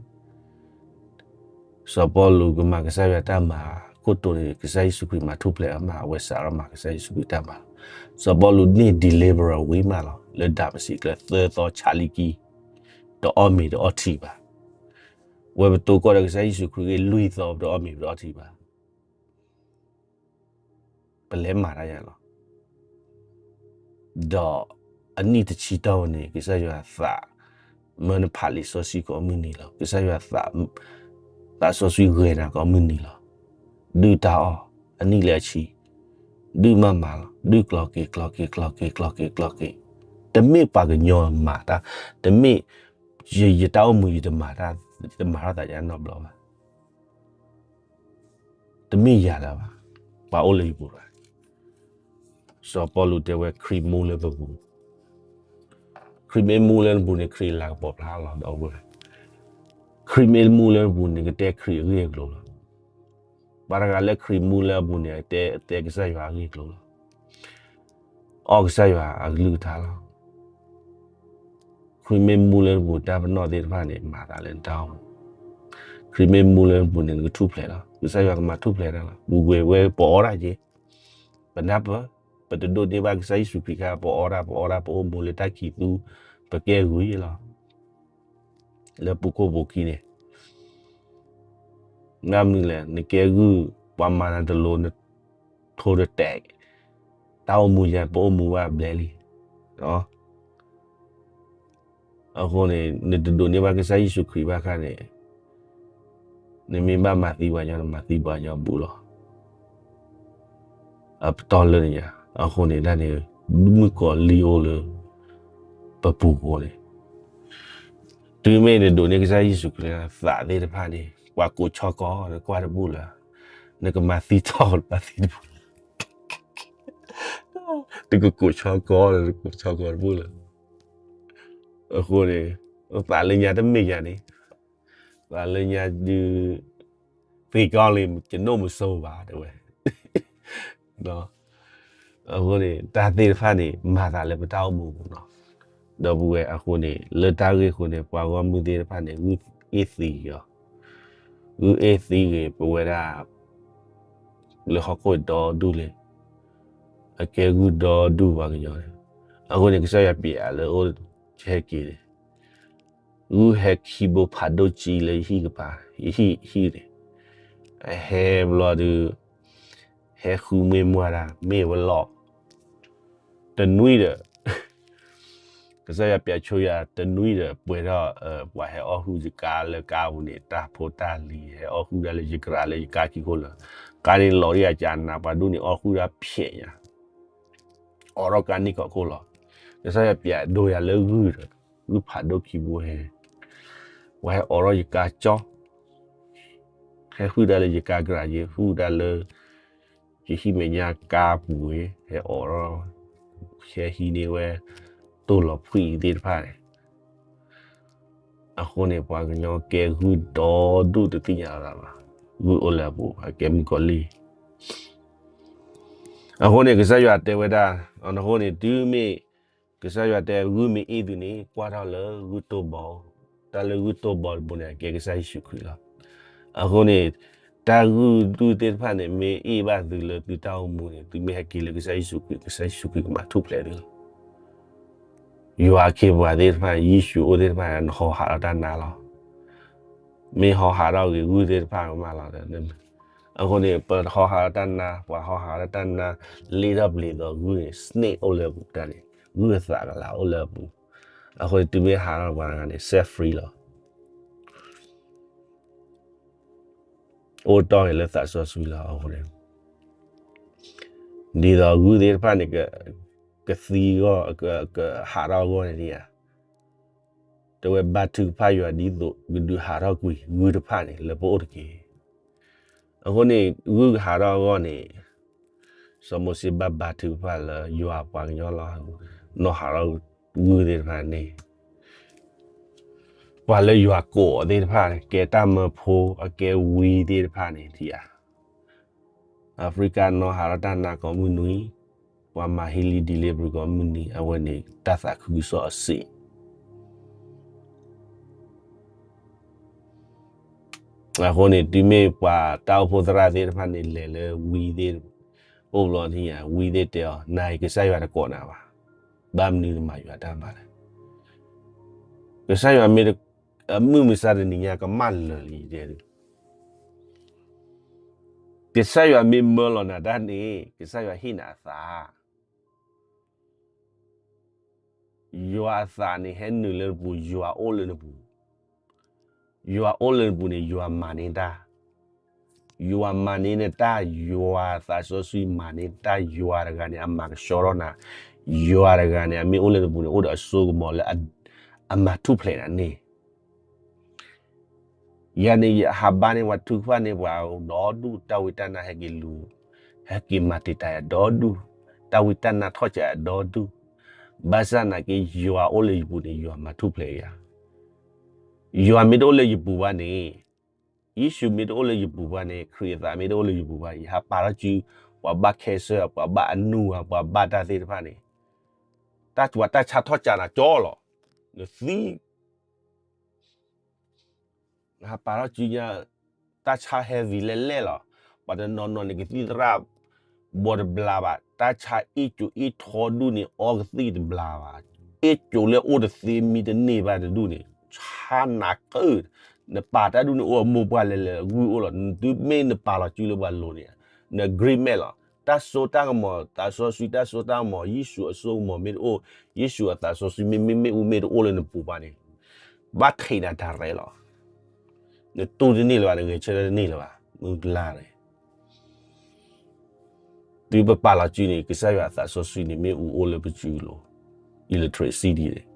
စီၤပီလူးကမၤကစၢ်ယွၤတၢ်မၤ ခိၣ်တိန့ၣ် ကစၢ်ယ့ၣ်ၡူးခရံာ်မၤထူၣ်ဖျဲးအမး အဝဲစးထီၣ်မၤကစၢ်ယ့ၣ်ၡူးခရံာ်တၢ်မၤလီၤ. စီၤပီလူးန့ၢ် deliverance ဝံၤမးလီၤ လၢဒၤမစ့းကျဲ သၢသီဆါလံကံ တအီၣ်မ့ၤတအီထံဘၣ်. ဝဲပတိၢ်ကီၢ်ဒီးကစၢ်ယ့ၣ်ၡူးခရံာ်ဂ့ၢ်လွံၢ်သီ ပတအီၣ်မ့ၤပတအီထံဘၣ်. ပလဲၤမၤတၢ်ယၤလီၤ. ဒီးအနံၣ်တဆံတီၢ်ဝဲန့ၣ် ကစၢ်ယွၤသး မၢနဖးလံာ်စီဆှံကိးမုၢ်နံၤလီၤ. ကစၢ်ယွၤသးစီဆှံဂဲၤနၤကိးမုၢ်နံၤလီၤ. ဒုၣ်တၢ်အီၣ် အနံၣ်လၢအဆံ, ဒုၣ်မၤမၤလီၤ. ဒုၣ်ကျီၤက့ၤ ကျီၤက့ၤ ကျီၤက့ၤ ကျီၤက့ၤ ကျီၤက့ၤ, တမ့ၢ်ပှၤကညီမၤတၢ်, တမ့ၢ် ယတၢ်အိၣ်မူ ယတမၤတၢ်, ယတမၤထီၣ်သးယါနီတဘျီဘၣ်. တမ့ၢ်ယၤလၢၤဘၣ်, ပှၤအိၣ်လၢယပူၤဘၣ်. စီၤပီလူးတဲဝဲ ခရံာ်မူလၢပပူၤ, ခရံာ်မ့ၢ်မူလၢနပူၤန့ၣ် ခရံာ်လၤကပီၤဖျါလီၤ ဒီပုၢ်ဝဲၢ်. ခရံာ်မ့ၢ်မူလၢနပူၤန့ၣ် ကတဲခရံာ်အဂ့ၢ်အကျိၤလီၤ. ပှၤတဂၤလၢခရံာ်မူလၢအပူၤန့ၣ် တဲကစၢ်ယွၤအဂ့ၢ်အကျိၤလီၤ. အီၣ်ကစၢ်ယွၤအကလုၢ်ကထါလီၤ. ခရံာ်မ့ၢ်မူလၢနပူၤ တၢ်ပနီၣ်သ့ၣ်တဖၣ်န့ၣ် မၤသးလၢနတၢ်အိၣ်မူ, ခရံာ်မ့ၢ်မူလၢနပူၤန့ၣ် နကထူၣ်ဖျဲးလီၤ. ကစၢ်ယွၤကမၤထူၣ်ဖျဲးတၢ်လီၤ. ပူၤကွံာ်ဝဲပအီၣ်တၢ်က့ၤ, ပနၢ်ပၢၢ်, ပတဒိးန့ၢ်ဘၣ်ကစၢ်ယ့ၣ်ၡူးခရံာ်ခါ ပအီၣ်တၢ် ပအီၣ်တၢ် ပအိၣ်မူလၢတၢ်ခံးသူ, ပကဲဂုၤယ့ၤလီၤ. လၢပူၤခိၣ်ပူၤခံန့ၣ် နမနုၤလဲၣ်, နကဲဂုၢ်, ပှၤမၤနၤတလိၤ, နထိတတဲာ်, တၢ်အိၣ်မူယၤ ပအိၣ်မူဘၣ်ဘျဲလံ. အဃိန့ၣ် နတဒိးန့ၢ်ဘၣ်ကစၢ်ယ့ၣ်ၡူးခရံာ်ဘၣ်ခါန့ၣ်, နမ့ၢ်ဘၣ်မၤသံပှၤကညီ နမၤသံပှၤကညီဘူးလီၤ. အပတီၢ်လၢနယၤ, အဃိန့ၣ်ဒၣ်န့ၣ် မုၣ်ကီၤလံၢ်အိၣ်လၢ ပပူၤဃိန့ၣ်, တုၤမ့ၢ်နဒိးန့ၢ်ကစၢ်ယ့ၣ်ၡူးခရံာ် သးသ့ၣ်တဖၣ်န့ၣ် ပှၤကိးဆီကီး နကွၢ်တဘူၣ်လၢၤ, နကမၤသံထီၣ် နမၤသံတဘူၣ်လၢၤ, နကကိးဆီကီး နကိးဆီကီးတဘူၣ်လၢၤ. အဃိန့ၣ် သးလၢညါတမ့ၢ်ယၤန့ၣ်, သးလၢညါဒုး သ့ၣ်ကီလံ ကျွန်တော်မစိုးပါ တဲဝဲ. အဃိန့ၣ် တၢ်သ့ၣ်တဖၣ်န့ၣ် မၤသးလၢပတၢ်အိၣ်မူပူၤလီၤ. ဒီပုၢ်ဝဲၢ်အဃိန့ၣ် လၢတၢ်ဂ့ၢ်အဃိန့ၣ် ပှၤဂီၢ်မုၢ်သ့ၣ်တဖၣ်န့ၣ် ဂုၢ်အ့ၣ်သံဂ့ၤအီၤ, ဂုၢ်အ့ၣ်သံဂ့ၤ ပဝဲဒၣ် လၢဟီၣ်ခိၣ်ဒီဒူၣ်လံ, အကဲဂုၢ်ဒီဒူၣ်ပှၤကညီန့ၣ်, အဃိန့ၣ် ကစၢ်ယွၤပျဲလၢအိၣ်ဟဲက့ၤန့ၣ် ဂုၢ်ဟဲခံဘိဖးဒိၣ်ကံလၢယဟံၣ်ကပၤ, ယဟံၣ်ဟံၣ်န့ၣ်, အဟဲဘျီဒုး ဟဲဃုမ့ၢ်မွၤတၢ် မ့ၢ်ဝဲလီၤ, တနွံဒီး ကစၢ်ယွၤပျဲဆိယၤတနွံဒီး ပှဲၤထီၣ် ပှၤဟဲအီၣ်ဟုၣ်ယကါလၢကါပူၤန့ၣ် တၢ်ဖိတၢ်လံၤ ဟဲအီၣ်ဟုၣ်ဒၣ်လၢယကြးလၢယကါခံခိၣ်လၢာ်, ကါန့ၣ်လီၤဒၣ်ယကနး ပှၤဒိၣ်န့ၣ်အီၣ်ဟုၣ်ဒၣ်ဖျဲးညါ အိးထီၣ်ကါန့ၢ်ကီးခိၣ်လီၤ. ကစၢ်ယွၤပျဲဒိယၤလၢဂုၢ်ဒီး ဂုၢ်ဖးဒိၣ်ခံဘိဟဲ, ပှၤဟဲအိးထီၣ်ယကါကၠီ, ဟဲဟုၣ်ဒၣ်လၢယကါကြး ယဟုၣ်ဒၣ်လၢ ယဟံၣ်မဲာ်ညါကါပူၤဝဲ ဟဲအိးထီၣ် ဟဲဟံးန့ၢ်ဝဲ တိၢ်လီၤဖှံသ့ၣ်တဖၣ်န့ၣ်, အဃိန့ၣ် ပှၤကညီကဲဂုၢ်ဒီဒူၣ်တသ့ၣ်ညါလီၤဘၣ်, ဂုၢ်အိၣ်လၢအပူၤ အကဲမုၣ်ကီၤလံၢ် အဃိန့ၣ် ကစၢ်ယွၤတဲဝဲဒၣ်, အဃိန့ၣ် တုၤမ့ၢ် ကစၢ်ယွၤတဲဂုၢ်မ့ၢ်အ့ၣ်သုန့ၣ် ကွၢ်ထီၣ်လၢဂုၢ်တိၢ်ဘီ, တၢ်လၢဂုၢ်တိၢ်ဘီတဘိန့ၣ် အကဲကစၢ်ယ့ၣ်ၡူးခရံာ်လီၤ. အဃိန့ၣ် တၢ်ဂုၢ်ဒူၣ်သ့ၣ်တဖၣ်န့ၣ် မ့ၢ်အ့ၣ်ဘၣ်သုလၢသုတၢ်အိၣ်မူန့ၣ် သုမ့ၢ်ဟဲက့ၤလၢကစၢ်ယ့ၣ်ၡူးခရံာ် ကစၢ်ယ့ၣ်ၡူးခရံာ်ကမၤထူၣ်ဖျဲးသုလီၤ. ယွၤအခ့အပှၤသ့ၣ်တဖၣ် ယ့ၣ်ၡူးအိၣ်သ့ၣ်တဖၣ် နဟီဟးထီၣ်တၢ်နါလီၤ. မ့ၢ်ဟီဟးထီၣ်ဂ့ၤ ဂုၢ်သ့ၣ်တဖၣ်ကမၣ်လီၤ. အဃိန့ၣ် ပဟီဟးထီၣ်တၢ်နါ ပှၤဟီဟးထီၣ်တၢ်နါ လ့ထီၣ်ပျံၤသီးဂုၢ်န့ၣ် snake အိၣ်လၢအပူၤတၢ်န့ၣ် ဂုၢ်အသးကလၤအိၣ်လၢအပူၤ, အဃိန့ၣ် တုၤမ့ၢ်ဟးထီၣ်ပှၤတဂၤန့ၣ် set free လီၤ. အိၣ်တီၢ်ဂ့ၤလၢသးစီဆှံလီၤ. အဃိန့ၣ် ဒ်သိးဂုၢ်သ့ၣ်တဖၣ်န့ၣ် ကသံဂီၢ် ကဟးထီၣ်အဂီၢ်န့ၣ်ဧါ, တဲဝဲဘါထုကဖၣ်ယွၤဒ်သိး ကဒုးဟးထီၣ်ကွံာ်ဂုၢ်တဖၣ်န့ၣ် လၢပအိၣ်တက့ၢ်. အဃိန့ၣ် ဂုၢ်ကဟးထီၣ်အဂီၢ်န့ၣ် စီၤမိၤၡ့ဘၣ်ဘါထုကဖၣ်လၢယွၤပှၤကညီလီၤ. နီၢ်ဟးထီၣ်ဂုၢ်သ့ၣ်တဖၣ်န့ၣ် ပှၤလၢယွၤကိးအီၤသ့ၣ်တဖၣ် ကဲတၢ်မၢဖိ အကဲဝံသ့ၣ်တဖၣ်န့ၣ် ထံၣ်ဧါ. အဖရံကၤနီၢ်ဟးထီၣ်တၢ်နါကိးမုၢ်နွံ, ပှၤမၤ healing delivery ကိးမုၢ်နွံ, အဝဲန့ၣ်တၢ်သးခုကစီၣ်အစ့ၢ် အဃိန့ၣ် တုၤမ့ၢ်ပှၤတၢ်အိၣ်ဖှိၣ်သရၣ်သ့ၣ်တဖၣ်န့ၣ် လဲၤလၢဝံသ့ၣ် အိၣ်ဘျီန့ၣ် ဝံသ့ၣ်တဲအီၤ နၤအံၤကစၢ်ယွၤတကိးနၤဘၣ်, ဘၣ်မနုၤနမၤယွၤတၢ်မၤလဲၣ်. ကစၢ်ယွၤမ့ၢ် အမုၢ်မဆါတနံၤညါကမၣ်လၢာ်လံတဲ, ကစၢ်ယွၤမ့ၢ်မၢလီၤနၤတၢ်န့ၣ် ကစၢ်ယွၤဟ့ၣ်နၤအသး ယွၤအသးန့ၣ်ဟဲနုာ်လၢနပူၤ, ယွၤအိၣ်လၢနပူၤ, ယွၤအိၣ်လၢနပူၤန့ၣ် ယွၤမၤန့ၢ်တၢ်, ယွၤမၤန့ၢ်နတၢ်, ယွၤသးစီဆှံမၤန့ၢ်နတၢ်, ယွၤတဂၤန့ၣ် အမၤကဆှီထီၣ်နၤ, ယွၤတဂၤန့ၣ် အမ့ၢ်အိၣ်လၢနပူၤန့ၣ် အိၣ်ဒီးအစိကမီၤလၢ အမၤထူၣ်ဖျဲးနၤန့ၣ် ယၤန့ၣ် ယဟးဘါန့ၢ်ပှၤထုကဖၣ်န့ၢ်ပှၤဒီဒူၣ်, တၢ်ဝံတၢ်နါဟဲက့ၤလူၤ, ဟဲက့ၤမၤတံာ်တာ်ယၤဒီဒူၣ်, တၢ်ဝံတၢ်နါထီၣ်ကးယၤဒီဒူၣ်, ဘၣ်ဆၣ်နာ်က့ ယွၤအိၣ်လၢယပူၤန့ၣ် ယွၤမၤထူၣ်ဖျဲးယၤ, ယွၤမ့ၢ်တအိၣ်လၢယပူၤဘၣ်န့ၣ်, ယ့ၣ်ၡူးမ့ၢ်တအိၣ်လၢယပူၤဘၣ်န့ၣ်, ခရံာ်အသးမ့ၢ်တအိၣ်လၢယပူၤဘၣ်န့ၣ်, ယဟးပာ်ထီၣ်စု ပှၤဘၣ် cancer ပှၤဘၣ်အနူၢ်ဧါ, ပှၤဘၣ်တၢ်သ့ၣ်တဖၣ်န့ၣ်, တၢ်ဝံတၢ်နါထီၣ်ကးနၤကၠီလီၤ, နသံ ဟးပာ်ထီၣ်စုညါ, တၢ်ဆါ heavy လဲၣ်လဲၣ်လီၤ. ပှၤတနီၤနီၤန့ၣ် ကသံၣ်သရၣ်ဘီတဘျါဘၣ်, တၢ်ဆါအ့ၣ်ကၠိအ့ၣ်ထီဒူၣ်န့ၣ် အီကသံၣ်တဘျါဘၣ်, အ့ၣ်ကၠိလၢအိၣ်တသ့မံတန့ၢ်ဘၣ်တဒူၣ်န့ၣ် ဆါနၤကၢ, နပာ်တၢ်ဒူၣ်န့ၣ် အိၣ်အမိၢ်ပှၢ်လဲၤလဲၤ ဂုၢ်အိၣ်လီၤ, နသုမ့ၢ်နပာ်လီၤစုလၢပှၤလိၤန့ၣ်, န agreement လီၤ, တၢ်စိတၢ်ကမီၤ သးစီဆှံတၢ်စိတၢ်ကမီၤ ယ့ၣ်ၡူးအစိကမီၤမ့ၢ်တအိၣ်, ယ့ၣ်ၡူးအသးစီဆှံမ့မ့ၢ်မ့ၣ်အူမ့ၢ်တအိၣ်လၢနပူၤဘၣ်န့ၣ် ဘၣ်ထံးနၤတၢ်ရဲၣ်လီၤ. နတူၢ်တန့ၢ်လၢၤဘၣ်, နဂဲၤဆၢထၢၣ်တန့ၢ်လၢၤဘၣ်, မုၢ်ကလါန့ၣ် တုၤပပာ်လီၤစုန့ၣ် ကစၢ်ယွၤအသးစီဆှံန့ၣ် မ့ၣ်အူအိၣ်လၢပစုလိၤ, electricity န့ၣ်,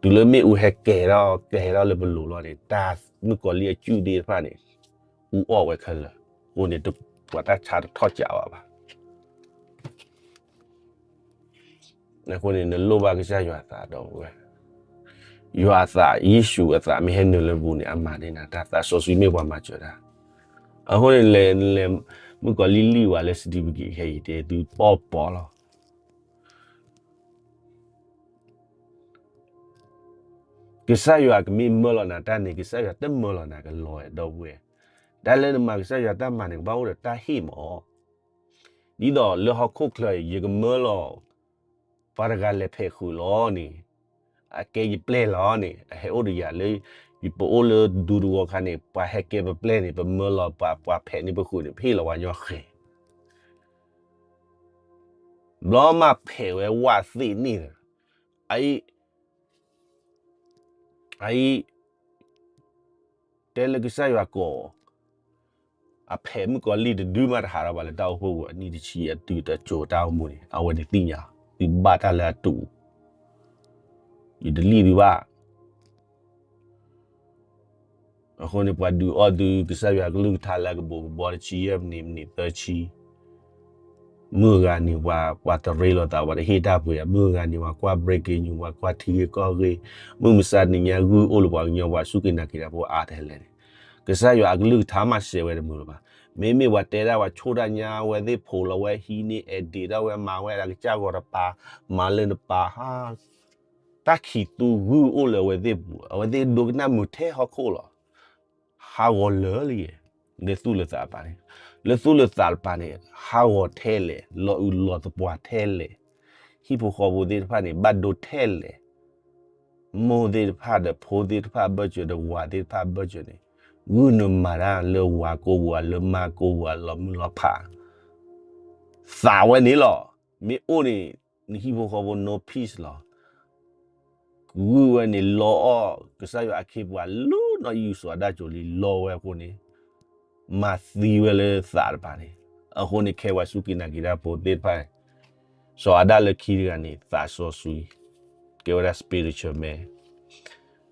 တုၤလၢမ့ၣ်အူဟဲကဲၤထီၣ် ကဲၤထီၣ်လၢပလိၤလီၤန့ၣ် တၢ်မုၣ်ကီၤလံၢ်အစုၣ်သ့ၣ်တဖၣ်န့ၣ် အူအီၣ်ဝဲခဲလၢာ်, အဃိန့ၣ် ပှၤတၢ်ဆါတထီၣ်ကးဘၣ်ဘၣ် အဃိန့ၣ် နလိၣ်ဘၣ်ကစၢ်ယွၤအသးဒီးဝဲ, ယွၤအသး ယ့ၣ်ၡူးအသးမ့ၢ်ဟဲနုာ်လၢပူၤန့ၣ် အမၤန့ၢ်နၤတၢ်, သးစီဆှံမ့ၢ်ပှၤမၤစၢၤတၢ်, အဃိန့ၣ် လဲၤ လဲၤ မုၣ်ကီၤလံၢ်လံၢ်ဝဲလၢ certificate ခဲအံၤတဲသုပီၢ်ပီၢ်လီၤ. ကစၢ်ယွၤကမ့ၢ်မၢလီၤနၤတၢ်န့ၣ် ကစၢ်ယွၤတမၢလီၤနၤကလီၤဝဲဒီပုၢ်ဝဲၢ်, တၢ်လၢနမၤကစၢ်ယွၤတၢ်မၤန့ၣ် ကဘၣ်အိၣ်ဒီးတၢ်ဟ့ၣ်မး, ဒ်သိးလၢဟီၣ်ခိၣ်ချၢအံၤ ယကမၢလီၤ ပှၤတဂၤလဲၤဖဲးဃုာ်လီၤန့ၣ်, အကဲယပျဲၢ်လီၤန့ၣ် အဟဲအိၣ်ဒီးယၤလၢ ယပအိၣ်လၢဒူသဝီခါန့ၣ် ပှၤဟဲကဲပပျဲၢ်န့ၣ် ပမၢလီၤပှၤ ပှၤဖဲးန့ၢ်ပဃုာ်န့ၣ် ပဟ့ၣ်လီၤပှၤညီဃဲၤ ဘျီမးဖဲးဝဲဝးသ့ၣ်န့ၣ်, အအံၤ, အအံၤ, တဲလၢကစၢ်ယွၤကိး, အဖဲးမုၣ်ကီၤလံၢ်တဒုမးတဟးထီၣ်ဘၣ်လၢတၢ်အိၣ်ဖှိၣ်ပူၤ အနံၣ်တဆံအတုၤတကၠိၤတၢ်အိၣ်မူန့ၣ် အဝဲန့ၣ်သ့ၣ်ညါ, သုဘၣ်တၢ်လၢအတုၤ, ယတလံၣ်သုဘၣ် အဃိန့ၣ် ပှၤဒုးအီၣ်သုကစၢ်ယွၤကလုၢ်ကထါလၢအကဘိးကဘီတဆံယဲၢ်မံးနံး မံးနံးသၢဆံ, မုၢ်ဂၤန့ၣ် ပှၤတရ့လိာ်သး ပှၤတဟ့ၣ်တၢ်ပှ့ၤ, မုၢ်ဂၤန့ၣ် ပှၤကွၢ် breaking news ပှၤကွၢ်ထံဂ့ၢ်ကီၢ်ဂ့ၢ်, မုၢ်မဆါတနံၤညါဂုၢ်အိၣ်လၢပှၤကညီ ပှၤစူၢ်က့ၤနာ်က့ၤတၢ်ဖိအါထဲလဲၣ်န့ၣ်, ကစၢ်ယွၤအကလုၢ်ကထါမးစဲးဝဲတမုာ်လၢၤဘၣ်. မ့မ့ၢ်ပှၤတဲဒၣ်ပှၤဆိၣ်တၢ်ညါ အဝဲသ့ၣ်ဖိးလီၤဝဲဟံးန့ၢ် edit ဒၣ်ဝဲမၤဝဲဒၣ်ကစၢ်ဂီၤတပၤ, မၤလၢနပၤဟါ တၢ်ခံးသူဂုၢ်အိၣ်လၢအဝဲသ့ၣ်ပူၤ, အဝဲသ့ၣ်ဒိကနၣ်မုာ်ထဲဟီၣ်ခိၣ်လီၤ. ဟးဂီၤလၢာ်လံ, လၢသူၣ်လၢသးတပၤန့ၣ်, လၢသူၣ်လၢသးတပၤန့ၣ် ဟးဂီၤထဲလဲၣ်, လီၤအုးလီၤသပှၢ်ထဲလဲၣ်, ဟံၣ်ဖိဃီဖိသ့ၣ်တဖၣ်န့ၣ် ဘၣ်ဒိထဲလဲၣ်, မိၢ်သ့ၣ်တဖၣ်ဒီးဖိသ့ၣ်တဖၣ်အဘၢၣ်စၢၤဒီးဝၤသ့ၣ်တဖၣ်အဘၢၣ်စၢၤန့ၣ်, ဂုၢ်နမၤတၢ်လၢဝၤကိးပူၤ လၢမါကိးပူၤ လီၤမုၢ်လီၤဖး သးဝဲန့ၣ်လီၤ. မ့ၢ်အိၣ်န့ၣ် နဟံၣ်ဖိဃီဖိ no peace လီၤ. ဂုၢ်ဝဲန့ၣ် လီအီၣ်ကစၢ်ယွၤအခ့အပှၤလၢနီၢ်အံၣ်စၤအၤဒၣ်ကၠိလံ လီဝဲအဃိန့ၣ်, မၤသံဝဲလၢသးတပၤန့ၣ်, အဃိန့ၣ် ခဲပှၤစူၢ်က့ၤနာ်က့ၤတၢ်ဖိသ့ၣ်တဖၣ်, စၤအၤဒၣ်လၢခံတဂၤန့ၣ် သးစီဆှံ, ကဲဝဲဒၣ် spiritual man,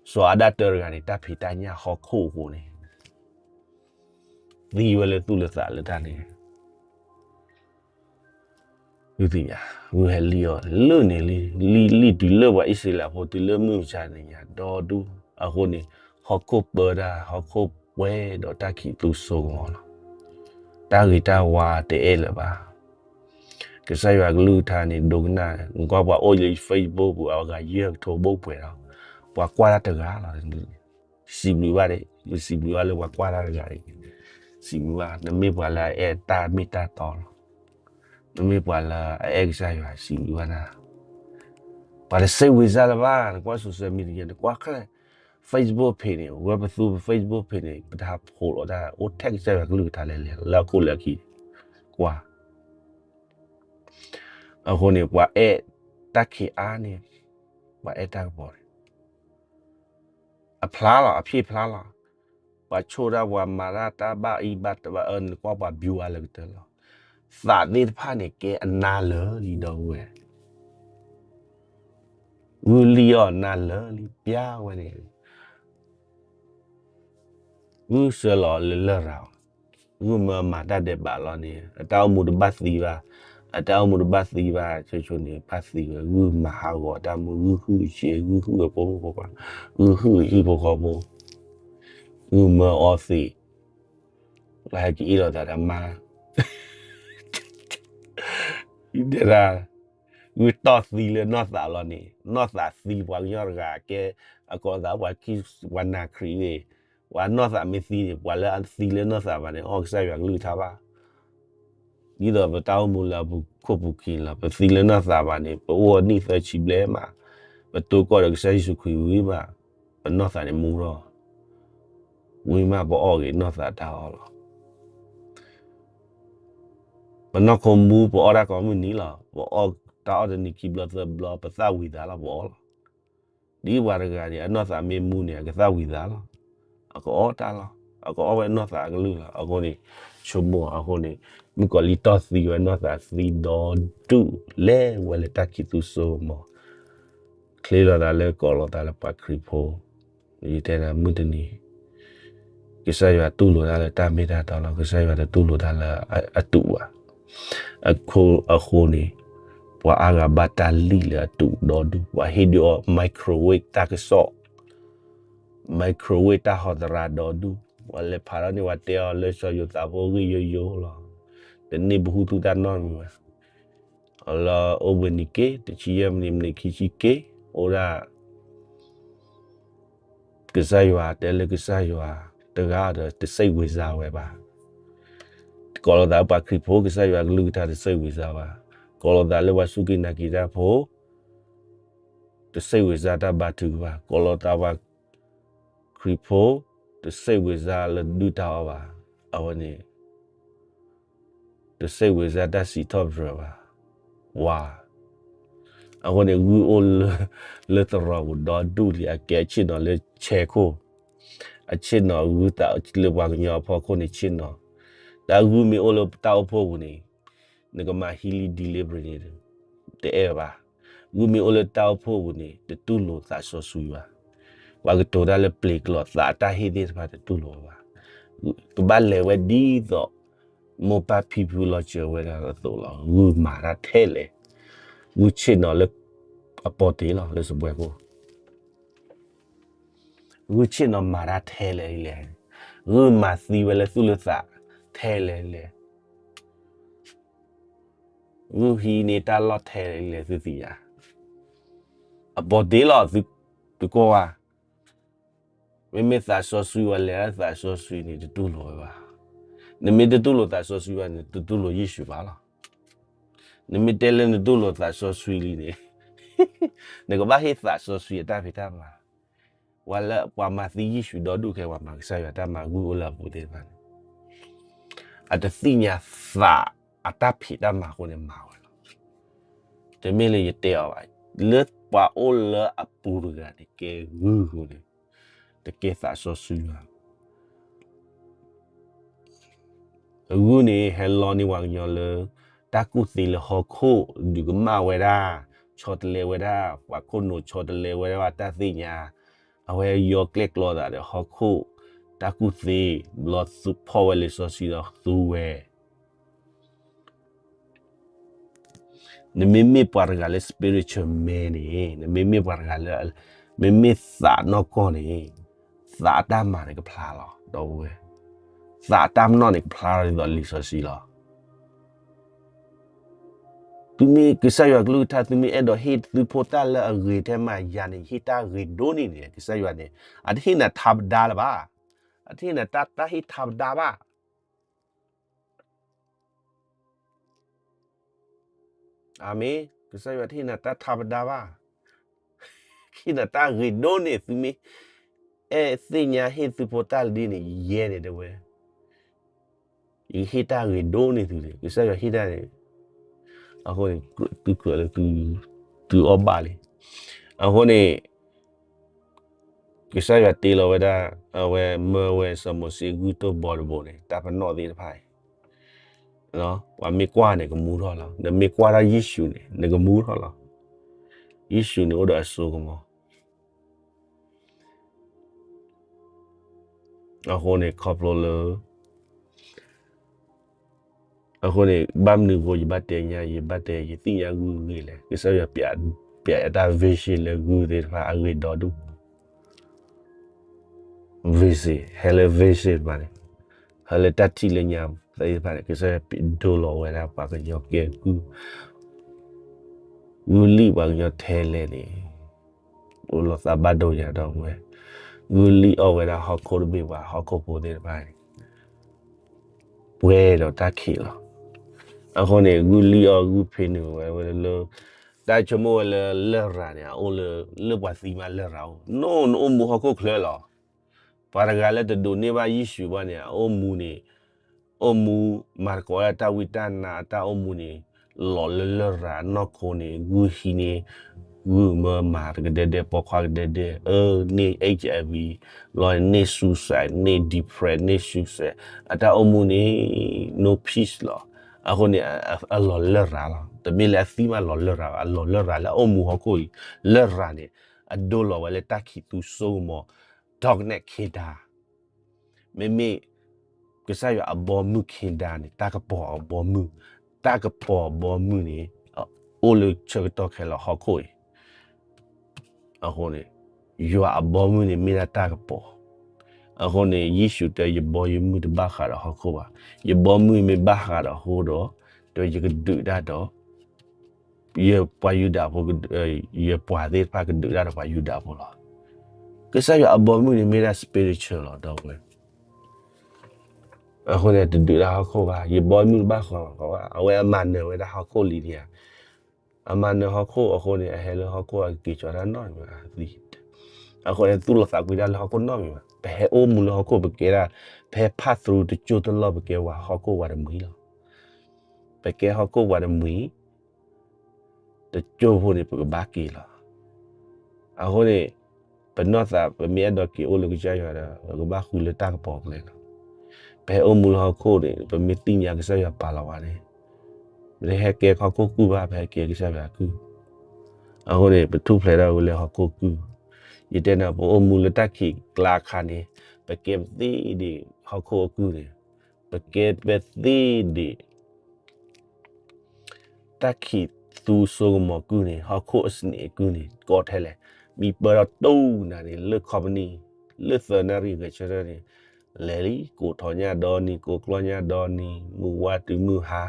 စၤအၤဒၣ်တၢတဂၤန့ၣ် တၢ်ဖံးတၢ်ညၣ်ဟီၣ်ခိၣ်အဃိန့ၣ် သံဝဲလၢသူၣ်လၢသးလၢတၢ်န့ၣ် သုသ့ၣ်ညါ, ဂုၢ်ဟဲလံၣ်အီၤလၢန့ၣ်လံ, လံၣ်လံၣ်တုၤလၢပှၤအံၣ်စရ့လးဖိ တုၤလၢမုၢ်မဆါတနံၤညါ ဒီဒူၣ်, အဃိန့ၣ် ဟီၣ်ခိၣ်ပၢတၢ်, ဟီၣ်ခိၣ်ပှဲၤဒီးတၢ်ခံးသူစိကမီၤလီၤ. တၢ်ဂ့ၤတၢ်ဝါတအဲၣ်လၢၤဘၣ်. ကစၢ်ယွၤကလုၢ်ကထါန့ၣ် ဒိကနၣ်, နကွၢ်ပှၤအိၣ်လၢ Facebook ပူၤ အဂၤယဲၢ်ကထိဘိၣ်ပှဲၤဒီး ပှၤကွၢ်တၢ်တဂၤလီၤ. စံးဘျုးဘၣ်, ယစံးဘျုးဘၣ်လၢပှၤကွၢ်တၢ်တဂၤအံၤ, စံးဘျုးဘၣ်, နမ့ၢ်ပှၤလၢအအဲၣ်တၢ်မ့ၢ်တၢ်တီလီၤ. နမ့ၢ်ပှၤလၢအအဲၣ်ကစၢ်ယွၤ စံးဘျုးဘၣ်နၤ. ပှၤတစဲးဝံၤစၢ်လၢၤဘၣ်, နကွၢ် social media နကွၢ်ခဲလၢာ်, Facebook page န့ၣ် ဝဲပသူပ Facebook page န့ၣ် ပတဟးဖိးလီၤတၢ် အိၣ်ထဲကစၢ်ယွၤကလုၢ်ကထါလဲၤလဲၤလၢအခိၣ်လၢအခံ, ကွၢ် အဃိန့ၣ် ပှၤအဲၣ်တၢ်ခံးအါန့ၣ်, ပှၤအဲၣ်တၢ်ကပီၤန့ၣ် အဖျါလီၤ, အဖျါဖျါလီၤ. ပှၤဆိၣ်တၢ် ပှၤမၤတၢ် တၢ်ဘၣ်အံၤဘၣ်တဘၣ်အၢ နကွၢ်ပှၤ view အါလၢကတၢၢ်လီၤ. သးသ့ၣ်တဖၣ်န့ၣ် ကဲအနါလၢာ်လံဒီပုၢ်ဝဲၢ်, ဂုၢ်လံၣ်အီၤနါလၢာ်လံ ပျါဝဲန့ၣ် ဂုၢ်စၢလီၤလၢလရာ်, ဂုၢ်မၢအမၤတၢ်ဒဲးဘးလီၤန့ၣ် အတၢ်အိၣ်မူတဘၣ်သံဘၣ်, အတၢ်အိၣ်မူတဘၣ်သံဘၣ် ဆိဆိန့ၣ် ဘၣ်သံဝဲ ဂုၢ်မၤဟးဂီၤတၢ်မူ ဂုၢ်ဟုၣ်အစ့ ဂုၢ်ဟုၣ်အဖိမုၣ်ဖိခွါ, ဂုၢ်ဟုၣ်အဟံၣ်ဖိဃီဖိ, ဂုၢ်မၢအီသံး, လၢဟဲကအ့ၣ်လိာ်သးတၢ်မါ တဲဒၣ်, ဂုၢ်တီၢ်သံလၢနီၢ်သးလီၤန့ၣ် နီၢ်သးသံပှၤကညီတဂၤကဲ, အကိးသးပှၤခံ ပှၤနာ်ခရံာ်ဂ့ၤ, ပှၤနီၢ်သးမ့ၢ်သံန့ၣ် ပှၤလၢအသံလၢနီၢ်သးဘၣ်န့ၣ် အီၣ်ကစၢ်ယွၤကလုၢ်ကထါဘၣ်. ဒ်သိးပတၢ်အိၣ်မူလၢအပူၤခိၣ်ပူၤခံလီၤ. ပသံလၢနီၢ်သးဘၣ်န့ၣ် ပအိၣ်အနံၣ်သၢဆံဘျဲၣ်မး, ပတိၢ်ကီၢ်ဒီးကစၢ်ယ့ၣ်ၡူးခရံာ်ဝံၤမး, ပနီၢ်သးန့ၣ်မူထီၣ်, ဝံၤမးပအီၣ်ဂ့ၤနီၢ်သးတၢ်အီၣ်လီၤ. ပနီၢ်ခိမူ ပအီၣ်တၢ်ကိးမုၢ်နံၤလီၤ. ပအီၣ်တၢ်အီၣ်တနံၤခံဘျီသၢဘျီ ပသၣ်ဝံၤသးလီၤ ပအီၣ်လီၤ. ဒ်ပှၤတဂၤန့ၣ် အနီၢ်သးမ့ၢ်မူန့ၣ် အကသၣ်ဝံၤသးလီၤ. အကအီၣ်တၢ်လီၤ. အကအီၣ်ဝဲနီၢ်သးအကလုၢ်လီၤ. အဃိန့ၣ် ဆိကမိၣ်အဃိန့ၣ် မုၣ်ကီၤလံၢ်တီၢ်သံဝဲနီၢ်သးသံဒီဒူၣ် လဲၤဝဲလၢတၢ်ခံးသူစိကမီၤ ချ့လိာ်သးလၢကိးလိာ်သးလၢပှၤခရံာ်ဖိ, ယတဲနၤမုၢ်တနံၤ, ကစၢ်ယွၤတူၢ်လိာ်တၢ်လၢတၢ်မ့ၢ်တၢ်တီလီၤ. ကစၢ်ယွၤတတူၢ်လိာ်တၢ်လၢအတူးဘၣ်. အဃိန့ၣ်, ပှၤအါဂၤဘၣ်တၢ်လံၣ်လၢအတူးဒီဒူၣ်, ပှၤဟ့ၣ်ဒုးအီၤ microwave တၢ်ကစီၣ်, microwave တၢ်ဟီသရၣ်ဒီဒူၣ်, ပှၤလဲၤဖးထီၣ်န့ၢ်ပှၤတဲအီၤလၢ စီၤယိၤသးဖိဂ့ၢ်ယိယိလီၤ. တန့ၢ်ပဟူသူၣ်တၢ်နီတမံၤဘၣ်. အလီၢ်အိၣ်ဘှံးနံၤက့, တဆံယဲၢ်မံးနံး, မံးနံးခံဆံက့, အိၣ်ဒၣ် ကစၢ်ယွၤတဲလၢကစၢ်ယွၤတဂၤဒီးတစိတ်ဝင်စားဝဲဘၣ်. ကိးလီၤသးလၢပှၤခရံာ်ဖိ ကစၢ်ယွၤကလုၢ်ကထါတစိတ်ဝင်စားဘၣ်. ကိးလီၤသးလၢပှၤစူၢ်က့ၤနာ်က့ၤတၢ်ဖိ တစိတ်ဝင်စားတၢ်ဘါထုကဖၣ်, ကိးလီၤသးပှၤခရံာ်ဖိ တစိတ်ဝင်စားလၢဒုၣ်တၢ်အီၣ်ဘၣ်. အဝဲန့ၣ် တစိတ်ဝင်စားတၢ်စံးထီၣ်ပတြၢၤဘၣ်. ဝါ အဃိန့ၣ် ဂုၢ်အိၣ်လၢ လၢသရိာ်ပူၤဒီဒူၣ်လံ အကဲအဆ့ၣ်နီၤလၢဆဲခိၣ်, အဆ့ၣ်နီၤဂုၢ်သးလၢပှၤကညီအဖီခိၣ်န့ၣ်ဆ့ၣ်နီၤ, တၢ်ဂုၢ်မ့ၢ်အိၣ်လၢတၢ်အိၣ်ဖှိၣ်ပူၤန့ၣ် နကမၤ healing deliverance န့ၣ် တအဲၣ်ဘၣ်. ဂုၢ်မ့ၢ်အိၣ်လၢတၢ်အိၣ်ဖှိၣ်ပူၤန့ၣ် တတူၢ်လိာ်သးစီဆှံဘၣ်. ပှၤကတိၤတၢ်လၢပျ့ၤကျိာ်သးအတၢ်ဟ့ၣ်သ့ၣ်တဖၣ်တတူၢ်လိာ်ဘၣ်. ကဘၣ်လဲၤဝဲဒ်သိး မိၢ်ပၢ်ဖံဖုလီၤစၢၤဝဲဒၣ်အသိးလီၤ. ဂုၢ်မၤတၢ်ထဲလဲၣ်, ဂုၢ်ဆ့ၣ်နီၤလၢ အပီၤတ့ၢ်လီၤလၢစပွဲခိၣ် ဂုၢ်ဆ့ၣ်နီၤမၤတၢ်ထဲလဲၣ်လဲၣ်, ဂုၢ်မၤသံဝဲလၢသူၣ်လၢသးထဲလဲၣ်လဲၣ်, ဂုၢ်ဟံးန့ၢ်တၢ်လီၢ်ထဲလဲၣ်လဲၣ်သုသ့ၣ်ညါ, အပီၤတ့ၢ်လီၤ, သုကိးဝါ, မ့မ့ၢ်သးစီဆှံဝဲလဲၤလၢသးစီဆှံန့ၣ် တတူၢ်လိာ်ဝဲဘၣ်. နမ့ၢ်တတူၢ်လိာ်သးစီဆှံဘၣ်န့ၣ် တတူၢ်လိာ်ယ့ၣ်ၡူးဘၣ်လီၤ. နမ့ၢ်တဲလၢနတူၢ်လိာ်သးစီဆှံလံန့ၣ် နကဘၣ်ဟ့ၣ်သးစီဆှံအတၢ်ဖံးတၢ်မၤ, ပှၤလၢပှၤမၤသံယ့ၣ်ၡူးဒီဒူၣ်ခဲ ပှၤမၤကစၢ်ယွၤတၢ်မၤဂုၢ်အိၣ်လၢအပူၤသ့ၣ်တဖၣ်န့ၣ် အတသ့ၣ်ညါသးအတၢ်ဖံးတၢ်မၤအဃိန့ၣ်မၤဝဲလီၤ. တမ့ၢ်လၢယတဲအီၤဘၣ်, လၢပှၤအိၣ်လၢအပူၤတဂၤန့ၣ် ကဲဂုၢ်အဃိန့ၣ် တကဲသးစီဆှံဘၣ်. အဂုၢ်န့ၣ် ဟဲလီန့ၢ်ပှၤကညီလၢ တၢ်ကူၣ်သ့လၢဟီၣ်ခိၣ် ဒုးကမၣ်ဝဲဒၣ်, ဆီတလဲဝဲဒၣ်, ပှၤခိၣ်နူာ်ဆီတလဲဝဲဒၣ်တၢ်သ့ၣ်ညါ, အဝဲယီၤကျဲၣ်ကျီသးဒီးဟီၣ်ခိၣ် တၢ်ကူၣ်သ့, ဘျီဖီၣ်ဝဲလံာ်စီဆှံဒီးသူဝဲ နမ့မ့ၢ်ပှၤတဂၤလၢ spiritual man န့ၣ်, နမ့မ့ၢ်ပှၤတဂၤလၢ မ့မ့ၢ်သးနီၢ်ကီၢ်န့ၣ်, သးအတၢ်မၤန့ၣ်ကဖျါလီၤ ဒီပုၢ်ဝဲၢ်, သးအတၢ်မနီၣ်န့ၣ်ကဖျါလီၤဒ်သိးလံာ်စီဆှံလီၤ. သုမ့ၢ်ကစၢ်ယွၤကလုၢ်ကထါ သုမ့ၢ်အဲၣ်ဒိးဟ့ၣ်သုဖိတၢ်လၢအဂ့ၤထဲမၤယၤန့ၣ် ယဟ့ၣ်တၢ်ဂ့ၤဒိၣ်န့ၢ်န့ၣ် ကစၢ်ယွၤန့ၣ် အတဟ့ၣ်နၤထးပဒါလၢၤဘၣ်, အတဟ့ၣ်နၤတၢ်ဟ့ၣ်ထးပဒါဘၣ်. အၤမ့ၣ်, ကစၢ်ယွၤတဟ့ၣ်နၤတၢ်ထးပဒါဘၣ်, ဟ့ၣ်နၤတၢ်ဂ့ၤဒိၣ်န့ၢ် သုမ့ၢ်အဲၣ်သ့ၣ်ညါဟ့ၣ်သုဖိတၢ်လၢဒ်န့ၣ် ယဲန့ၣ်တဲဝဲ, ယဟ့ၣ်တၢ်ဂ့ၤဒိၣ်န့ၢ်သုန့ၣ် ကစၢ်ယွၤဟ့ၣ်တၢ်န့ၣ်, အဃိန့ၣ် သုကြၢးလၢ သုအီၣ်ဘၣ်လံ, အဃိန့ၣ် ကစၢ်ယွၤတ့လီၤဝဲဒၣ်, အဝဲမၢဝဲစီၤမိၤၡ့ဂုၢ်တိၢ်ဘီတဘိန့ၣ် တၢ်ပနီၣ်သ့ၣ်တဖၣ်အံၤ, ပှၤမ့ၢ်ကွၢ်န့ၣ်ကမူထီၣ်လီၤ, နမ့ၢ်ကွၢ်ထီၣ်ယ့ၣ်ၡူးန့ၣ် နကမူထီၣ်လီၤ, ယ့ၣ်ၡူးန့ၣ်အိၣ်ဒီးအစိကမီၤ အဃိန့ၣ်ခီဖျိလၢ အဃိန့ၣ် ဘၣ်မနုၤအဃိယဘၣ်တဲညါ ယဘၣ်တဲ ယသ့ၣ်ညါဂုၢ်ဂ့ၤလဲၣ်, ကစၢ်ယွၤ ပျဲအတၢ် vision လၢဂုၢ်သ့ၣ်တဖၣ်အဂ့ၤဒီဒူၣ် vision ဟဲလၢ vision တဖၣ်န့ၣ်, ဟဲလၢတၢ်ထံၣ်လၢညါသ့ၣ်တဖၣ်န့ၣ် ကစၢ်ယွၤဒိလီၤဝဲဒၣ်ပှၤကညီကဲကုၢ် ဂုၢ်လံၣ်ပှၤကညီထဲလဲၣ်န့ၣ်, အိၣ်လီၤသးဘၣ်ဒိယၤဒီပုၢ်ဝဲၢ်, ဂုၢ်လံၣ်အီၣ်ဝဲဒၣ်ဟီၣ်ခိၣ်တဘ့ၣ်ပှၤဟီၣ်ခိၣ်ဖိသ့ၣ်တဖၣ်န့ၣ်, ပှဲၤဒီးတၢ်ခံးလီၤ. အဃိန့ၣ် ဂုၢ်လံၣ်အီၣ်ဂုၢ်ဖံးနုာ်ဝဲဝဲလၢ, တၢ်ဆိကမိၣ်ဝဲလၢလရာ်န့ၣ် အအိၣ်လၢ လၢပှၤသံမးလရာ်အိၣ်, no နအိၣ်မူဟီၣ်ခိၣ်ချၢလီၤ. ပှၤတဂၤလၢတဒိးန့ၢ်ဘၣ်ယ့ၣ်ၡူးဘၣ်န့ၣ် အအိၣ်မူန့ၣ် အိၣ်မူ မၤသကိးဝဲဒၣ်တၢ်ဝံတၢ်နါ အတၢ်အိၣ်မူန့ၣ် လီၤလၢလရာ်နီၢ်ခိန့ၣ် ဂုၢ်ဟံးန့ၢ် ဂုၢ်မၢမၤတကဒဲဒဲ ပိာ်ခွါကဒဲဒဲ အၢ န့ၢ် HIV လီၤန့ၢ် suicide န့ၢ် depression န့ၢ် suicide အတၢ်အိၣ်မူန့ၣ် no peace လီၤ. အဃိန့ၣ် အလီၤလရာ်လီၤ. တမ့ၢ်လၢအသံမးလီၤလရာ်ဘၣ်, အလီၤလရာ်လၢအအိၣ်မူဟီၣ်ခိၣ်အံၤ လရာ်န့ၣ် အဒိလီၤဝဲလၢတၢ်ခံးသူစိကမီၤ darkness ခ့ဒါ မ့မ့ၢ် ကစၢ်ယွၤအဘီမုၢ်ခ့ဒါန့ၣ် တၢ်ကပီၤအဘီမုၢ်, တၢ်ကပီၤအဘီမုၢ်န့ၣ် အိၣ်လၢဆၢကတီၢ်ခဲလၢာ်ဟီၣ်ခိၣ်အံၤ, အဃိန့ၣ် ယွၤအဘီမုၢ်န့ၣ်မ့ၢ်ဒၣ်တၢ်ကပီၤ, အဃိန့ၣ် ယ့ၣ်ၡူးတဲ ယဘီယမုၢ်တဘၣ်ဃးဒီးဟီၣ်ခိၣ်ဘၣ်, ယဘီမုၢ်မ့ၢ်ဘၣ်ဃးဒီးဟီၣ်ခိၣ်ဒီး တဲယကဒုးတၢ်ဒီး ယပှၤယူဒၤဖိ, ယပှၤသ့ၣ်တဖၣ်ကဒုးတၢ်ဒီးပှၤယူဒၤဖိလီၤ. ကစၢ်ယွၤအဘီမုၢ်န့ၣ်မ့ၢ်ဒၣ် spiritual လီၤ ဒီပုၢ်ဝဲၢ်. အဃိန့ၣ် တဒုးတၢ်ဟီၣ်ခိၣ်ဘၣ်, ယဘီမုၢ်တဘၣ်ဃီဘၣ်, အဝဲအမၤနၢၤဝဲဒၣ်ဟီၣ်ခိၣ်လံဒံဧါ, အမၤနၢၤဟီၣ်ခိၣ်အဃိန့ၣ် အဟဲလၢဟီၣ်ခိၣ်အကက့ၤကၠီတၢ်နီတမံၤဘၣ်. အဃိန့ၣ် သူၣ်လီၤသးကွံတၢ်လၢဟီၣ်ခိၣ်နီတမံၤဘၣ်. ပဟဲအိၣ်မူလၢဟီၣ်ခိၣ် ပကဲဒၣ် ဖဲ pass through တကၠိၢ်တလီၢ် ပကဲဝဲဟီၣ်ခိၣ်ပှၤတမှံၤလီၤ. ပကဲဟီၣ်ခိၣ်ပှၤတမှံၤ တကၠိၢ်ဖိန့ၣ် ပကဘၣ်က့ၤလီၤ. အဃိန့ၣ် ပနီၢ်သး ပမ့ၢ်အဲၣ်ဒိးက့ၤအိၣ်လၢကစၢ်ယွၤဒီး ပကဘၣ်ဃုလၢတၢ်ကပီၤကျဲလီၤ. ပဟဲအိၣ်မူလၢဟီၣ်ခိၣ်န့ၣ် ပမ့ၢ်သ့ၣ်ညါကစၢ်ယွၤပာ်လီၤဝဲန့ၣ် ပတဟဲကဲဟီၣ်ခိၣ်ကုၢ်ဘၣ်, ပဟဲကဲကစၢ်ယွၤအကုၢ်. အဃိန့ၣ် ပထူၣ်ဖျဲးထီၣ်ဝဲလၢဟီၣ်ခိၣ်ကုၢ်. ယတဲန့ၣ် ပအိၣ်မူလၢတၢ်ခံးကျါအခါန့ၣ် ပကဲပသ့ၣ်ဒံးဟီၣ်ခိၣ်အကုၢ်န့ၣ်, ပကဲပသ့ၣ်ဒံး တၢ်ခံးသူစိကမီၤကုၢ်န့ၣ် ဟီၣ်ခိၣ်အစနံးအကုၢ်န့ၣ် ကီထဲလဲၣ်. မံပၢၢ်ထီၣ်တူၢ်နၤန့ၣ် လၢ company လၢသၢနၣ်ရံၣ်ဂဲၤဆၢထၢၣ်န့ၣ် လဲၤလံ ကိးထီၣ်ညၣ်ဒီနံၤ ကိးကျီၢ်ညၣ်ဒီနံၤ မုၢ်ဝါတုၤမုၢ်ဟါ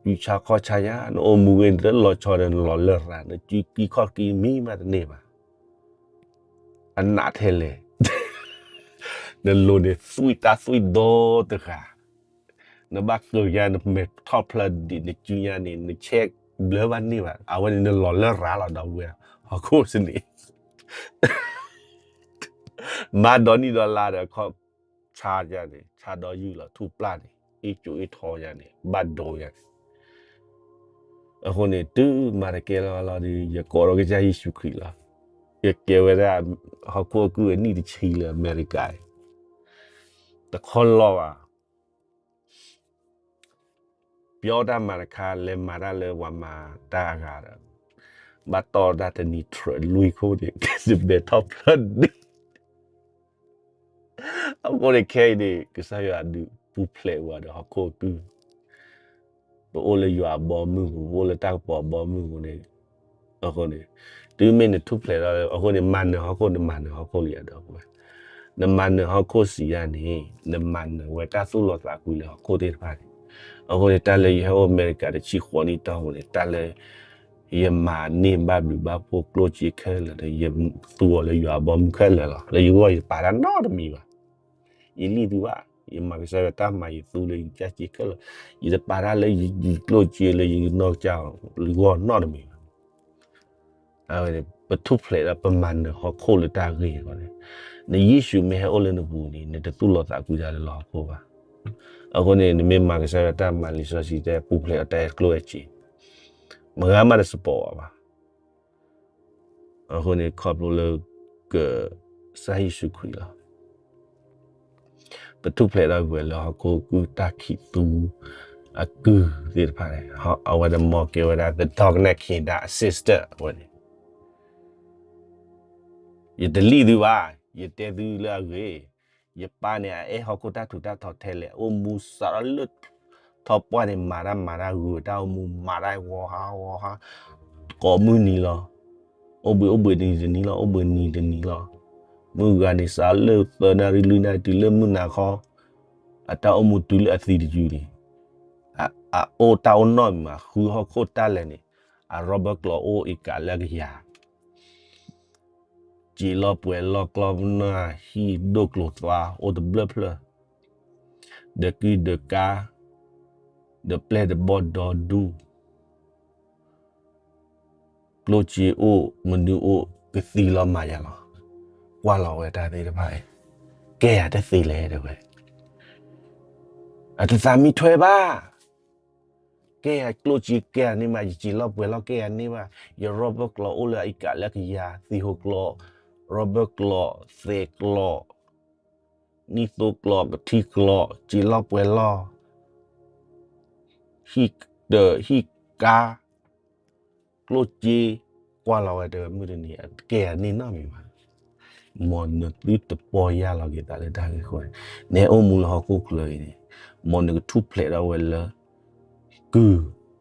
ယူၤဆါခီၣ်ဆါညါ နအိၣ်မူဂ့ၤ နတလီၤဆီဒီးနလီၤလၢရၤ နစုကံခီၣ်ကံမံမးတန့ၢ်ဘၣ်. အနးထဲလဲၣ် နလိၤန့ၣ်သွံၣ်တၢ်သွံၣ်ဒီတဂၤ နဘၣ်ဃုာ်ညါ နမဲာ်ထီၣ်ဖျၢၣ်ဒံး နစုညါန့ၣ် နဆဲးဘျၢဘၣ်န့ၢ်ဘၣ်. အဝဲန့ၣ်နလီၤလၢရၤလီၤ ဒီပုၢ်ဝဲၢ်, ဟီၣ်ခိၣ်စနံး မၤဒီနံၣ်ဒီလါဒီး ခီၣ်ဆါယါန့ၣ် ဆါဒီယုၢ်လီၤ ထူၣ်ပျၢ်န့ၣ် အ့ၣ်ကၠိအ့ၣ်ထီယါန့ၣ် ဘၣ်ဒိယါန့ၣ်. အဃိန့ၣ် တုၤမၤတကဲလီၤလီၤဒီး ယကိးဒီးကစၢ်ယ့ၣ်ၡူးခရံာ်လီၤ. ယကဲဝဲဒၣ် ဟီၣ်ခိၣ်အကုၢ်အနံၣ်တဆံလၢအမဲရကၤအံၤ တခီလီၤဘၣ် ပျီတၢ်မၤတခါ လဲၤမၤတၢ်လၢပှၤမၤတၢ်အဂၤဒီး ဘၣ်တီၢ်တၢ်တနံၤ truck လွံၢ်ခိၣ်န့ၣ် ကစမဲာ်ထီၣ်ဖျၢၣ်ဒံး. အဃိန့ၣ်ခဲအံၤန့ၣ် ကစၢ်ယွၤဒုးပူၤဖျဲးဝဲဒီးဟီၣ်ခိၣ်အကုၢ်, ပအိၣ်လၢယွၤအဘီအမုၢ်ပူၤ, ပအိၣ်လၢတၢ်ကပီၤအဘီအမုၢ်ပူၤန့ၣ်, အဃိန့ၣ် တုၤမ့ၢ်နထူၣ်ဖျဲးထီၣ်လၢ အဃိန့ၣ် မၤနၢၤဟီၣ်ခိၣ် နမၤနၢၤဟီၣ်ခိၣ်လံဧါ ဒီပုၢ်ဝဲၢ်. နမၤနၢၤဟီၣ်ခိၣ်စံးယါန့ၣ် နမၤနၢၤဝဲတၢ်သူၣ်လီၤသးကွံလၢဟီၣ်ခိၣ်သ့ၣ်တဖၣ်န့ၣ်. အဃိန့ၣ် တၢ်လၢယဟဲအိၣ်အမဲရကၤတဆံဃိးနံၣ်တီၢ်ပူၤန့ၣ် တၢ်လၢ ယမၤန့ၢ်ဘၣ်ဘျုးဘၣ်ဖှိၣ်ကျိၣ်စ့ခဲလၢာ်ဒီး ယသူအီၤလၢယွၤအဘီအမုၢ်ခဲလၢာ်လီၤ. လၢယဂီၢ်ယတပာ်တၢ်နီတမံၤဘၣ်. ယလံၣ်သုဘၣ်, ယမၤကစၢ်ယွၤတၢ်မၤ ယသူလၢယကစၢ်စ့ခဲလၢာ်, ယတပာ်တၢ်လၢယကျိၣ်စ့လၢယနီၢ်ကစၢ်လၢယဂီၢ်နီတမံၤဘၣ်. အဝဲန့ၣ် ပထူၣ်ဖျဲးဒီးပမၤနၢၤဟီၣ်ခိၣ်လၢတၢ်ဂ့ၢ်အဂီၢ်န့ၣ်, နယ့ၣ်ၡူးမ့ၢ်ဟဲအိၣ်လၢနပူၤန့ၣ် နတသူၣ်လီၤသးကွံတၢ်လၢလီၢ်ဟီၣ်ခိၣ်ဘၣ်. အဃိန့ၣ် နမ့ၢ်မၤကစၢ်ယွၤတၢ်မၤ လံာ်စီဆှံတဲပူၤဖျဲးအီၤတၢ်အဲၣ်ကျိၣ်အဲၣ်စ့, မဂၤမးတစပီးဘၣ်. အဃိန့ၣ် ခီဖျိလၢ ကစၢ်ယ့ၣ်ၡူးခရံာ်လီၤ. ပထူၣ်ဖျဲးထီၣ်ကွံာ်လၢဟီၣ်ခိၣ်ကုၢ်တၢ်ခံးသူအကုၢ်သ့ၣ်တဖၣ်န့ၣ်, အဝဲတမီၢ်ကဲဝဲဒၣ် the darkness kingdom sister အဝဲန့ၣ် ယတလံၣ်သုဘၣ်, ယတဲသုလၢအဂ့ၢ်, ယပၢ်န့ၣ် အအဲၣ်ဟီၣ်ခိၣ်တၢ်ထူးတၢ်တီၤထဲလဲၣ်, အိၣ်မူစးထီၣ်လၢ ထီၣ်ပှၢ်န့ၣ် မၤတၢ်မၤတၢ်ဂုာ်တၢ်အိၣ်မူ မၤတၢ်ဂီၤဟါဂီၤဟါ, ကိးမုၢ်နံၤလီၤ, အိၣ်ဘှံးအိၣ်ဘှံးနံၤတနံၤလီၤ, အိၣ်ဘှံးနံၤတနံၤလီၤ. မုၢ်ဂၤန့ၣ် စးလၢသၢနၣ်ရံၣ်လွံၢ်နၣ်ရံၣ်တုၤလၢမုၢ်နၤခီ, အတၢ်အိၣ်မူတုၤလၢအသံတယုၢ်န့ၣ်, အအိၣ်တၢ်အိၣ်နီတမံၤဘၣ်, ဃုဟီၣ်ခိၣ်တၢ်လဲၤန့ၣ်, အရာ်ဘၢၣ်ကျီးအိၣ်အ့ကးလၢအကယၤ စံာ်လီၤပှဲၤလီၤကျီပနၢ်ဟံၣ်ဒိၣ်ကျိၤသွါအိၣ်တဘျၢၣ်ဖျၢၣ်, ဒီးကုၢ်ဒီးကါ, ဒီးပျဲၢ်ဒီးဘီၣ်ဒီဒူၣ်, ကျိၣ်စ့အိၣ်မနုၤအိၣ်ကသံလီၤမၤယၤလီၤ. ကွၢ်လီၤဝဲတၢ်သ့ၣ်တဖၣ်အံၤ, ကဲယၤတသ့လဲၣ်တဲဝဲ, အတသးမံထွဲဘၣ်. ကဲယၤကျိၣ်စ့ကဲယၤန့ၢ်မး, ယစံာ်လီၤပှဲၤလီၤကဲယၤန့ၢ်ဘၣ်, ယရာ်ဘၢၣ်ကျီးအိၣ်လၢအအံကးလၢကယၤ, သံးဟိၣ်ကျီး, ရာ်ဘၢၣ်ကျီး, သဲးကျီး, နံၣ်သိကျီး, ကထံကျီး, စံာ်လီၤပှဲၤလီၤ ဟံၣ်တၢးဟံၣ်ကါ, ကျိၣ်စ့, ကွၢ်လီၤဝဲတဲဝဲမုၢ်တနံၤ ကဲယၤန့ၢ်နီတမံၤဘၣ်. မ်နသုတပီၢ်ယၢ်လီၤက့ၤသးလၢတၢ်ဂ့ၢ်အဃိန့ၣ်, နဟဲအိၣ်မူလၢဟီၣ်ခိၣ်ချၢအံၤန့ၣ်, မ်နကထူၣ်ဖျဲးထီၣ်ဝဲလၢ ကုၢ်,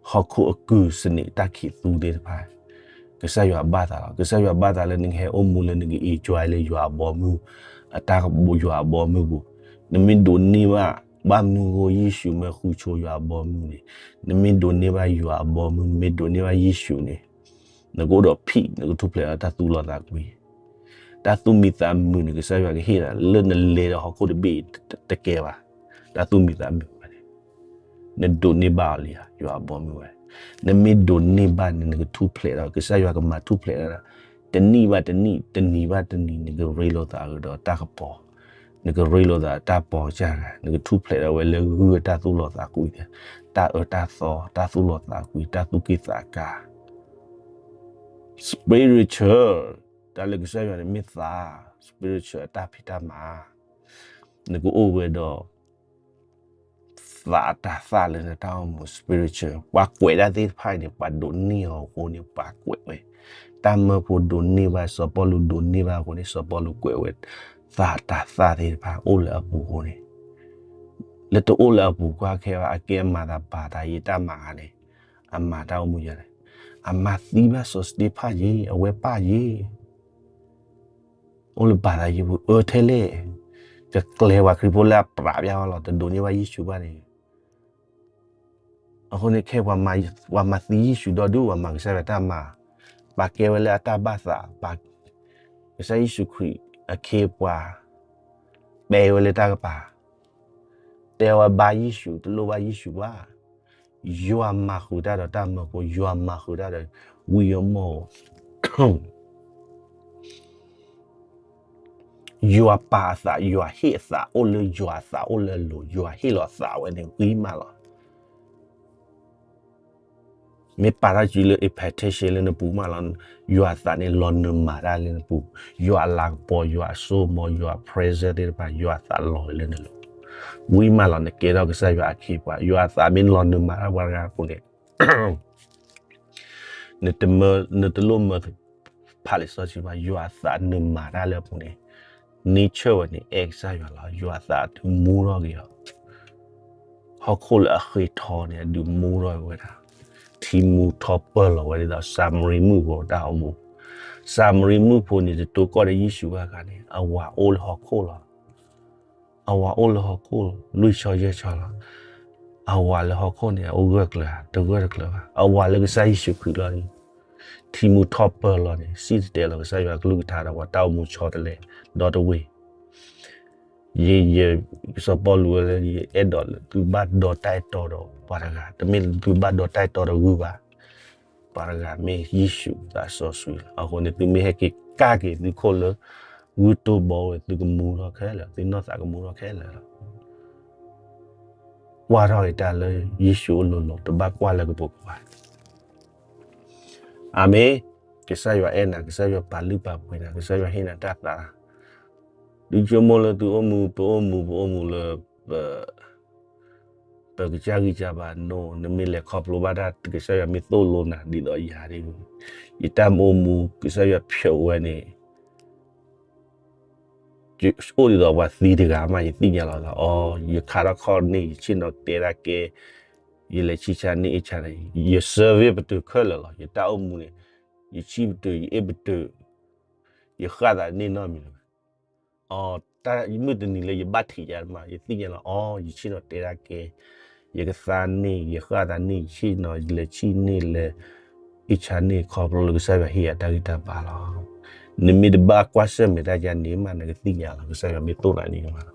ဟီၣ်ခိၣ်အကုၢ်စနံးတၢ်ခံးသူသ့ၣ်တဖၣ်, ကစၢ်ယွၤဘၣ်သးလီၤ. ကစၢ်ယွၤဘၣ်သးလၢနကဟဲအိၣ်မူလၢနက enjoy လၢယွၤအဘီအမုၢ်, အတၢ်ကဘီယွၤအဘီအမုၢ်ပူၤ, နမ့ၢ်ဒိးန့ၢ်ဘၣ် ဘၣ်မနုၤအဃိယ့ၣ်ၡူးမ့ၢ်ဃုဆိယွၤအဘီအမုၢ်န့ၣ်, နမ့ၢ်ဒိးန့ၢ်ဘၣ်ယွၤအဘီအမုၢ်, နမ့ၢ်ဒိးန့ၢ်ဘၣ်ယ့ၣ်ၡူးန့ၣ်, နကအိၣ်ဒီး peace, နကထူၣ်ဖျဲးဒီးတၢ်သူၣ်လီၤသးကွံ တၢ်သူၣ်မံသးမုာ်န့ၣ် ကစၢ်ယွၤကဟ့ၣ်နၤ လၢနလဲၤဒီးဟီၣ်ခိၣ်တဘ့ၣ်အံၤတကဲဘၣ်. တၢ်သူၣ်မံသးမုာ်ဝဲန့ၣ် နဒိးန့ၢ်ဘၣ်အီၤလံဧါ, ယွၤအဘီမုၢ်ဝဲ. နမ့ၢ်ဒိးန့ၢ်ဘၣ်န့ၣ် နကထူၣ်ဖျဲးဒီး ကစၢ်ယွၤကမၤထူၣ်ဖျဲးဒီး တနံၣ်ဘၣ်တနံၣ် တနံၤဘၣ်တနံၤ နကရ့လိာ်သးကဒီးတၢ်ကပီၤ, နကရ့လိာ်သးတၢ်ပီၤကစၢ်ဂၤ, နကထူၣ်ဖျဲးဒီးဝဲလၢဂုၢ်အတၢ်သူၣ်လီၤသးကွံ, တၢ်အၢတၢ်သီ, တၢ်သူၣ်လီၤသးကွံ, တၢ်သူၣ်က့ၣ်သးကါ spiritual တၢ်လၢကစၢ်ယွၤန့ၣ်မ့ၢ်သး, spiritual အတၢ်ဖံးတၢ်မၤ, နကအိၣ်ဝဲဒီး သးအတၤသၣ်လၢနတၢ်အိၣ်မူ spiritual ပှၤကွဲးတၢ်သ့ၣ်တဖၣ်အံၤန့ၣ် ပှၤဒိးန့ၢ်အီၤအဃိန့ၣ် ပှၤကွဲးဝဲ, တၢ်မၢဖိဒိးန့ၢ်ဘၣ် စီၤပီလူးဒိးန့ၢ်ဘၣ်အဃိန့ၣ် စီၤပီလူးကွဲးဝဲ, သးအတၤသၣ်သ့ၣ်တဖၣ်အိၣ်လၢအပူၤအဃိန့ၣ် လၢတအိၣ်လၢအပူၤကွၢ်ခဲဘၣ် အကဲအမၤသးပာ်သးယံာ်တၢ်မၤဂၤန့ၣ်, အမၤတၢ်အိၣ်မူယၤန့ၣ်, အမၤသံဘၣ်စီၤစတ့ဖၣ်ယံာ် အဝဲပၢ်ယံာ်, အိၣ်လၢပာ်သးယံာ်ပူၤ အၢထဲလဲၣ်, ကကျဲၤပှၤခရံာ်ဖိလၢအပြးပျၢ်ဝဲလီၤ တဒိးန့ၢ်ဘၣ်ယ့ၣ်ၡူးဘၣ်န့ၣ် အဃိန့ၣ်ခဲ ပှၤမၤသံယ့ၣ်ၡူးဒီဒူၣ် ပှၤမၤကစၢ်ယွၤတၢ်မၤ, ပာ်ကဲဝဲလၢအတၢ်ဘၣ်သး, ပာ်ကစၢ်ယ့ၣ်ၡူးခရံာ်အခ့အပှၤ, ပဲဝဲလၢတၢ်ကပၤ, တဲဝဲဘါယ့ၣ်ၡူး တလိၣ်ဘၣ်ယ့ၣ်ၡူးဘၣ်, ယွၤမၤဃုာ်တၢ်ဒီးတၢ်မၢဖိ, ယွၤမၤဃုာ်တၢ်ဒီးဝံယမိၢ် ယွၤပာ်အသး, ယွၤဟ့ၣ်အသးအိၣ်လၢယွၤအသးအိၣ်လၢအလိၤ, ယွၤဟ့ၣ်လီၤအသးဝဲန့ၣ် ဂံၢ်မးလီၤ. မ့ၢ်ပာ်ထီၣ်စုလၢ impartation လၢနပူၤမးလီၤ. ယွၤအသးန့ၣ်လီၤနုာ်မၤတၢ်လၢနပူၤ, ယွၤအလၤကပီၤ, ယွၤအစိကမီၤ, ယွၤအ presence သ့ၣ်တဖၣ်, ယွၤအသးလီၤလၢနလိၤ. ဝံၤမးလီၤ နကဲထီၣ်ကစၢ်ယွၤအခ့အပှၤ, ယွၤအသးမ့ၢ်လီၤနုာ်မၤတၢ်ပှၤတဂၤအဃိန့ၣ် နတမၢ, နတလိၣ်မၢဖးလံာ်စီဆှံဘၣ်, ယွၤအသးနုာ်မၤတၢ်လၢအပူၤန့ၣ်, nature ဝဲန့ၣ် အဲၣ်ကစၢ်ယွၤလီၤ. ယွၤအသးဒုးမူထီၣ်က့ၤအီၤ, ဟီၣ်ခိၣ်လၢအဃ့ထီန့ၣ် အဒုးမူထီၣ်ဝဲဒၣ်, ထံမူထီၣ်ပၢၢ်လီၤဝဲဒ်သိး ၡၤမရံမုၣ်ဖိတၢ်အိၣ်မူ, ၡၤမရံမုၣ်ဖိန့ၣ် တတိၤကီၢ်ဒီးယ့ၣ်ၡူးဘၣ်အခါန့ၣ် အဝၤအိၣ်လၢဟီၣ်ခိၣ်လီၤ. အဝၤအိၣ်လၢဟီၣ်ခိၣ် လွံၢ်ဆီယဲၢ်ဆီလီၤ. အဝၤလၢဟီၣ်ခိၣ်န့ၣ် အအိၣ်ဂၢၢ်ကျၢၤဧါ, တဂၢၢ်တကျၢၤဘၣ်. အဝၤလၢကစၢ်ယ့ၣ်ၡူးခရံာ်လီၤန့ၣ်, ထံမူထီၣ်ပၢၢ်လီၤန့ၣ် စံၣ်တဲၤတဲလီၤကစၢ်ယွၤကလုၢ်ကထါဒီး ပှၤတၢ်အိၣ်မူဆီတလဲ ဒီတဝ့ၢ် ယဲ, စီၤပီလူးဝဲလၢ ယအဲၣ်ဒိးလၢသုဘၣ်ဒီးတၢ်အဲၣ်တီဒီးပှၤတဂၤ, တမ့ၢ်သုဘၣ်ဒီးတၢ်အဲၣ်တီဒီးဂုၢ်ဘၣ်. ပှၤတဂၤမ့ၢ်ယ့ၣ်ၡူးသးစီဆှံလီၤ. အဃိန့ၣ် သုမ့ၢ်ဟဲက့ၤကၢ်က့ၤသုခိၣ်လၢ ဂုၢ်တိၢ်ဘီဝဲ သုကမူထီၣ်ခဲလၢာ်, သုနီၢ်သးကမူထီၣ်ခဲလၢာ်လီၤ. ကွၢ်ထီၣ်က့ၤတၢ်လၢယ့ၣ်ၡူးအလိၤလိၤ, တဘၣ်ကွၢ်လၢကပိာ်ကပၤ. အၤမ့ၣ်. ကစၢ်ယွၤအဲၣ်နၤ, ကစၢ်ယွၤပာ်လုၢ်ပာ်ပှ့ၤနၤ, ကစၢ်ယွၤဟ့ၣ်နၤတၢ်သး, ဒုးဆိကမိၣ်လၢသုအိၣ်မူ, ပအိၣ်မူ, ပအိၣ်မူလၢ ပ ပကစၢ်ဂံၢ်စၢ်ဘါနီၤ, နမ့ၢ်လဲၤခီဖျိဘၣ်တၢ် ကစၢ်ယွၤမ့ၢ်သိၣ်လိနၤဒ်သိးယၤဒ်, ယတၢ်မ့ၢ်အိၣ်မူ ကစၢ်ယွၤဖျိးဝဲန့ၣ် အိၣ်ဒ်သိးပှၤသံတဂၤမး ယသ့ၣ်ညါလီၤသး, အီ, ယခါထီၣ်ခီၣ်န့ၢ် ယဆ့ၣ်နီၤတဲတၢ်ကဲ, ယလဲၤဆံၣ်ဆါန့ၢ်အ့ၣ်ဆါန့ၣ်, ယ service ပတုာ်ခဲလၢာ်လီၤ. ယတၢ်အိၣ်မူန့ၣ် ယဆံၣ်ပတုာ် ယအ့ၣ်ပတုာ်, ယဃၣ်သးန့ၢ်နီတမံၤလၢၤဘၣ်. အီ, တၢ်မုၢ်တနံၤလၢယဘၣ်ထံးယၤမး ယသ့ၣ်ညါလီၤ, အီ, ယဆ့ၣ်နီၤတဲတၢ်ကဲ, ယကသါန့ၢ် ယဃၣ်သးန့ၢ် ယဆ့ၣ်နီၤ ယလဲၤဆံၣ်န့ၢ်လဲၤ အ့ၣ်ဆါန့ၢ် ခီဖျိလၢကစၢ်ယွၤဟ့ၣ်ယၤတၢ်ဂံၢ်တၢ်ဘါလီၤ. နမ့ၢ်တဘၣ်ကွၢ်ဆၢၣ်မဲာ်တၢ်ယၤန့ၣ်မး နကသ့ၣ်ညါလီၤ ကစၢ်ယွၤမ့ၢ်သိၣ်နၤန့ၣ်မးလီ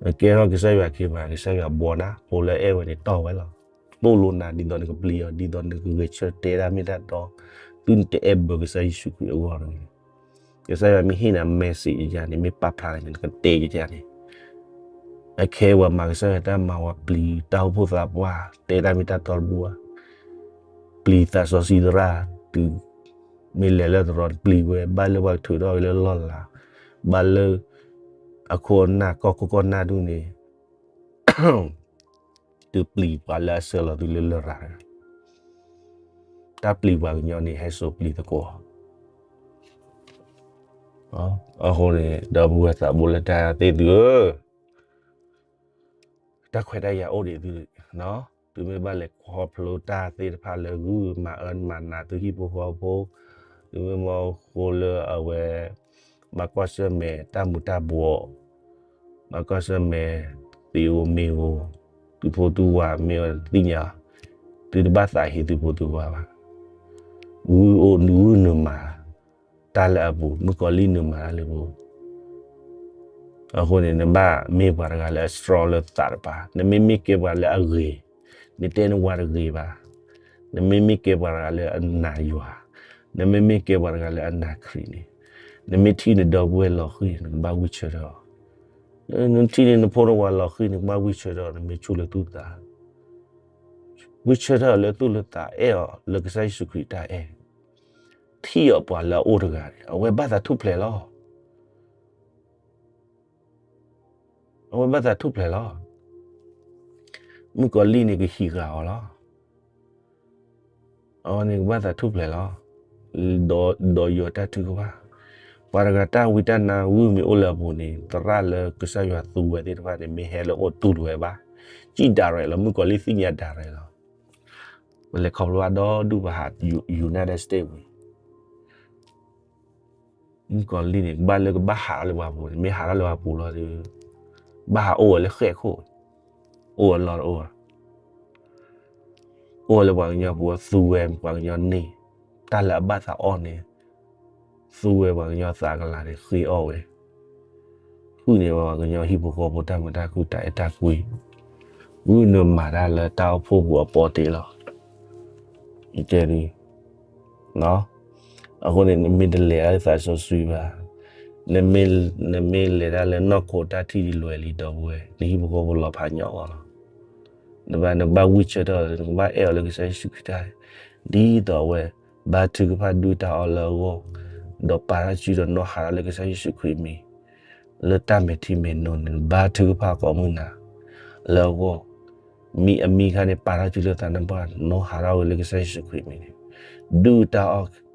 ၤ. ကဲထီၣ်ကစၢ်ယွၤအခ့အပှၤ, ကစၢ်ယွၤဘှီနၤ, ဖိလၢအဲၣ်ဝဲန့ၣ်တီၢ်ဝဲလီၤ. သိၣ်လိနၤဒ်သိးနကပျံၤအီၤ, ဒ်သိးနကဂဲၤဆၢတဲတၢ်မ့ၢ်တၢ်တီ, သုနတအဲၣ်ဘၢကစၢ်ယ့ၣ်ၡူးခရံာ်အဂီၢ်တဂ့ၤ. ကစၢ်ယွၤမ့ၢ်ဟ့ၣ်နၤ message ယၤန့ၣ် မ့ၢ်ပာ်ဖျါလၢန့ၣ် နကတဲယၤန့ၣ်, အခဲအံၤပှၤမၤကစၢ်ယွၤတၢ်မၤ ပှၤပျံၤတၢ်အိၣ်ဖှိၣ်သးပှၢ်, တဲတၢ်မ့ၢ်တၢ်တီတဘိဘၣ်, ပျံၤသးစီဆှံသရၣ်, တုၤမ့ၢ်လဲၤလၢသရီ ပျံၤဝဲ, ဘၣ်လၢပှၤကထုးထီၣ်က့ၤလၢလီၢ်လၤ, ဘၣ်လၢ အခိၣ်အနၢ် ကီၢ်ခိၣ်ကီၢ်နၢ်ဒူၣ်န့ၣ် သုပျံၤပှၤလၢအဆှၢလီၤသုလၢလရာ်တဂၤ, တၢ်ပျံၤပှၤကညီန့ၣ် ဟဲစိာ်ပျံၤသကိး. အဃိန့ၣ် ဒီပုၢ်ဝဲၢ်သးဘိလၢတၢ်သ့ၣ်သုဧၢ, တၢ်ခွဲးတၢ်ယာ်အိၣ်ဒံးသု, သုမ့ၢ်ဘၣ်လဲၤခီဖျိတၢ်သ့ၣ်တဖၣ်လၢဂုၢ်မၤအၢမၤနးသုဟံၣ်ဖိဃီဖိ, သုမ့ၢ်မ့ၢ်ဃိလၢအဝဲ ဘၣ်ကွၢ်ဆၢၣ်မဲာ်တၢ်မူၤတၢ်ဘှီး, ဘၣ်ကွၢ်ဆၢၣ်မဲာ်သံဧိၤမ့ၤဧိၤ, သုဖိသုဝၤမ့ၢ်အီၤသ့ၣ်ညါ, သုတဘၣ်သးဟ့သုဖိသုဝၤဘၣ်. ဂုၢ်အိၣ်ဂုၢ်နုာ်မၤ တၢ်လၢအပူၤ မုၣ်ကီၤလံၢ်နုာ်မၤတၢ်လၢပူၤ, အဃိန့ၣ် နဘၣ်မ့ၢ်ပှၤတဂၤလၢအ strong လၢသးတပၤ, နမ့မ့ၢ်ကဲပှၤလၢအဂ့ၤ, နတဲနဝၤတဂ့ၤဘၣ်, နမ့မ့ၢ်ကဲပှၤတဂၤလၢအနာ်ယွၤ, နမ့မ့ၢ်ကဲပှၤတဂၤလၢအနာ်ခရံာ်န့ၣ်, နမ့ၢ်ထံၣ်နဒီပုၢ်ဝဲၢ်လီၤဃံၤ နကဘၣ်ဝံဆၢထၢၣ်အီၤ, နထံၣ်န့ၢ်နဖိနဝၤလီၤဃံၤ နကဘၣ်ဝံဆၢထၢၣ်အီၤ နမ့ၢ်ဆူၣ်လၢသူၣ်လၢသး, ဝံဆၢထၢၣ်အီၤလၢသူၣ်လၢသး အဲၣ်အီၤလၢကစၢ်ယ့ၣ်ၡူးခရံာ်တၢ်အဲၣ်, ထံၣ်အီၤပှၤလၢအအိၣ်တဂၤန့ၣ် အဝဲဘၣ်သးထူၣ်ဖျဲးလီၤ. အဝဲဘၣ်သးထူၣ်ဖျဲးလီၤ. မုၣ်ကီၤလံၢ်န့ၣ်ကဟံးဃာ်အီၤလီၤ. အဝဲန့ၣ်ကဘၣ်သးထူၣ်ဖျဲးလီၤ. ဒီးယွၤတၢ်ထုကဖၣ်, ပှၤတဂၤတၢ်ဝံတၢ်နါဂုၢ်မ့ၢ်အိၣ်လၢအပူၤန့ၣ် သရၣ်လၢကစၢ်ယွၤသူဝဲသ့ၣ်တဖၣ်န့ၣ် မ့ၢ်ဟဲလၢအအိၣ်တူၢ်လိာ်ဝဲဘၣ်, စံၣ် direct လီၤ. မုၣ်ကီၤလံၢ်သ့ၣ်ညါ direct လီၤ. ပလဲၤခီဖျိဘၣ်ဒီဒူၣ်ပဟး United States ဝံၤ မုၣ်ကီၤလံၢ်န့ၣ် ကဘၣ်လၢကဘၣ်ဟးထီၣ်လၢပှၤပူၤန့ၣ် မ့ၢ်ဟးထီၣ်လၢပှၤပူၤလီၤဒီး ဘၣ်ဟးအိၣ်ဝဲလၢဃဲၣ်ခိၣ်, အိၣ်ဝဲလီၤတအိၣ်ဘၣ်, အိၣ်ဝဲလၢပှၤကညီပူၤ သူဝဲပှၤကညီန့ၣ်, တၢ်လၢအဘၣ်သးအီၣ်န့ၣ်, သူဝဲပှၤကညီသးကလၤန့ၣ် ဃ့အီၣ်ဝဲ ဃုန့ၢ်ဝဲပှၤကညီဟံၣ်ဖိဃီဖိတၢ်မုာ်တၢ်ခုၣ် တၢ်အဲၣ်တၢ်ကွံ, ဂုၢ်နုာ်မၤတၢ်လၢတၢ်အိၣ်ဖှိၣ်ပူၤအပီတ့လီၤ. ယတဲဒ်, အဃိန့ၣ် နမ့ၢ်တလဲၤတၢ်လၢသးစီဆှံဘၣ်, နမ့ၢ်လဲၤတၢ်လၢနီၢ်ခိတၢ်ထံၣ်ဒ်လဲၣ်လံဒီပုၢ်ဝဲၢ် နဟံၣ်ဖိဃီဖိလီၤဖးညီအီၤလီၤ. နဘၣ် နဘၣ်ဝံဆၢထၢၣ် နကဘၣ်အဲၣ်အီၤလၢကစၢ်ယ့ၣ်ၡူးခရံာ်တၢ်, ဒ်သိးအဝဲ ဘါထုကဖၣ်ဒုၣ်တၢ်အီၣ်လၢအဂီၢ်, ဒီးပာ်ထီၣ်စုဒီးနီၣ်ဟးထီၣ်လၢကစၢ်ယ့ၣ်ၡူးခရံာ်မံၤ, လၢတၢ်မဲာ်ထံမဲာ်နိန့ၣ် နဘါထုကဖၣ်ကိးမုၢ်နၤ လၢအဂီၢ်, မံအမံခါန့ၣ် ပာ်ထီၣ်စုလၢသးနဘၣ်နီၣ်ဟးထီၣ်ဝဲလၢကစၢ်ယ့ၣ်ၡူးခရံာ်မံၤန့ၣ်, ဒုၣ်တၢ်အီၣ်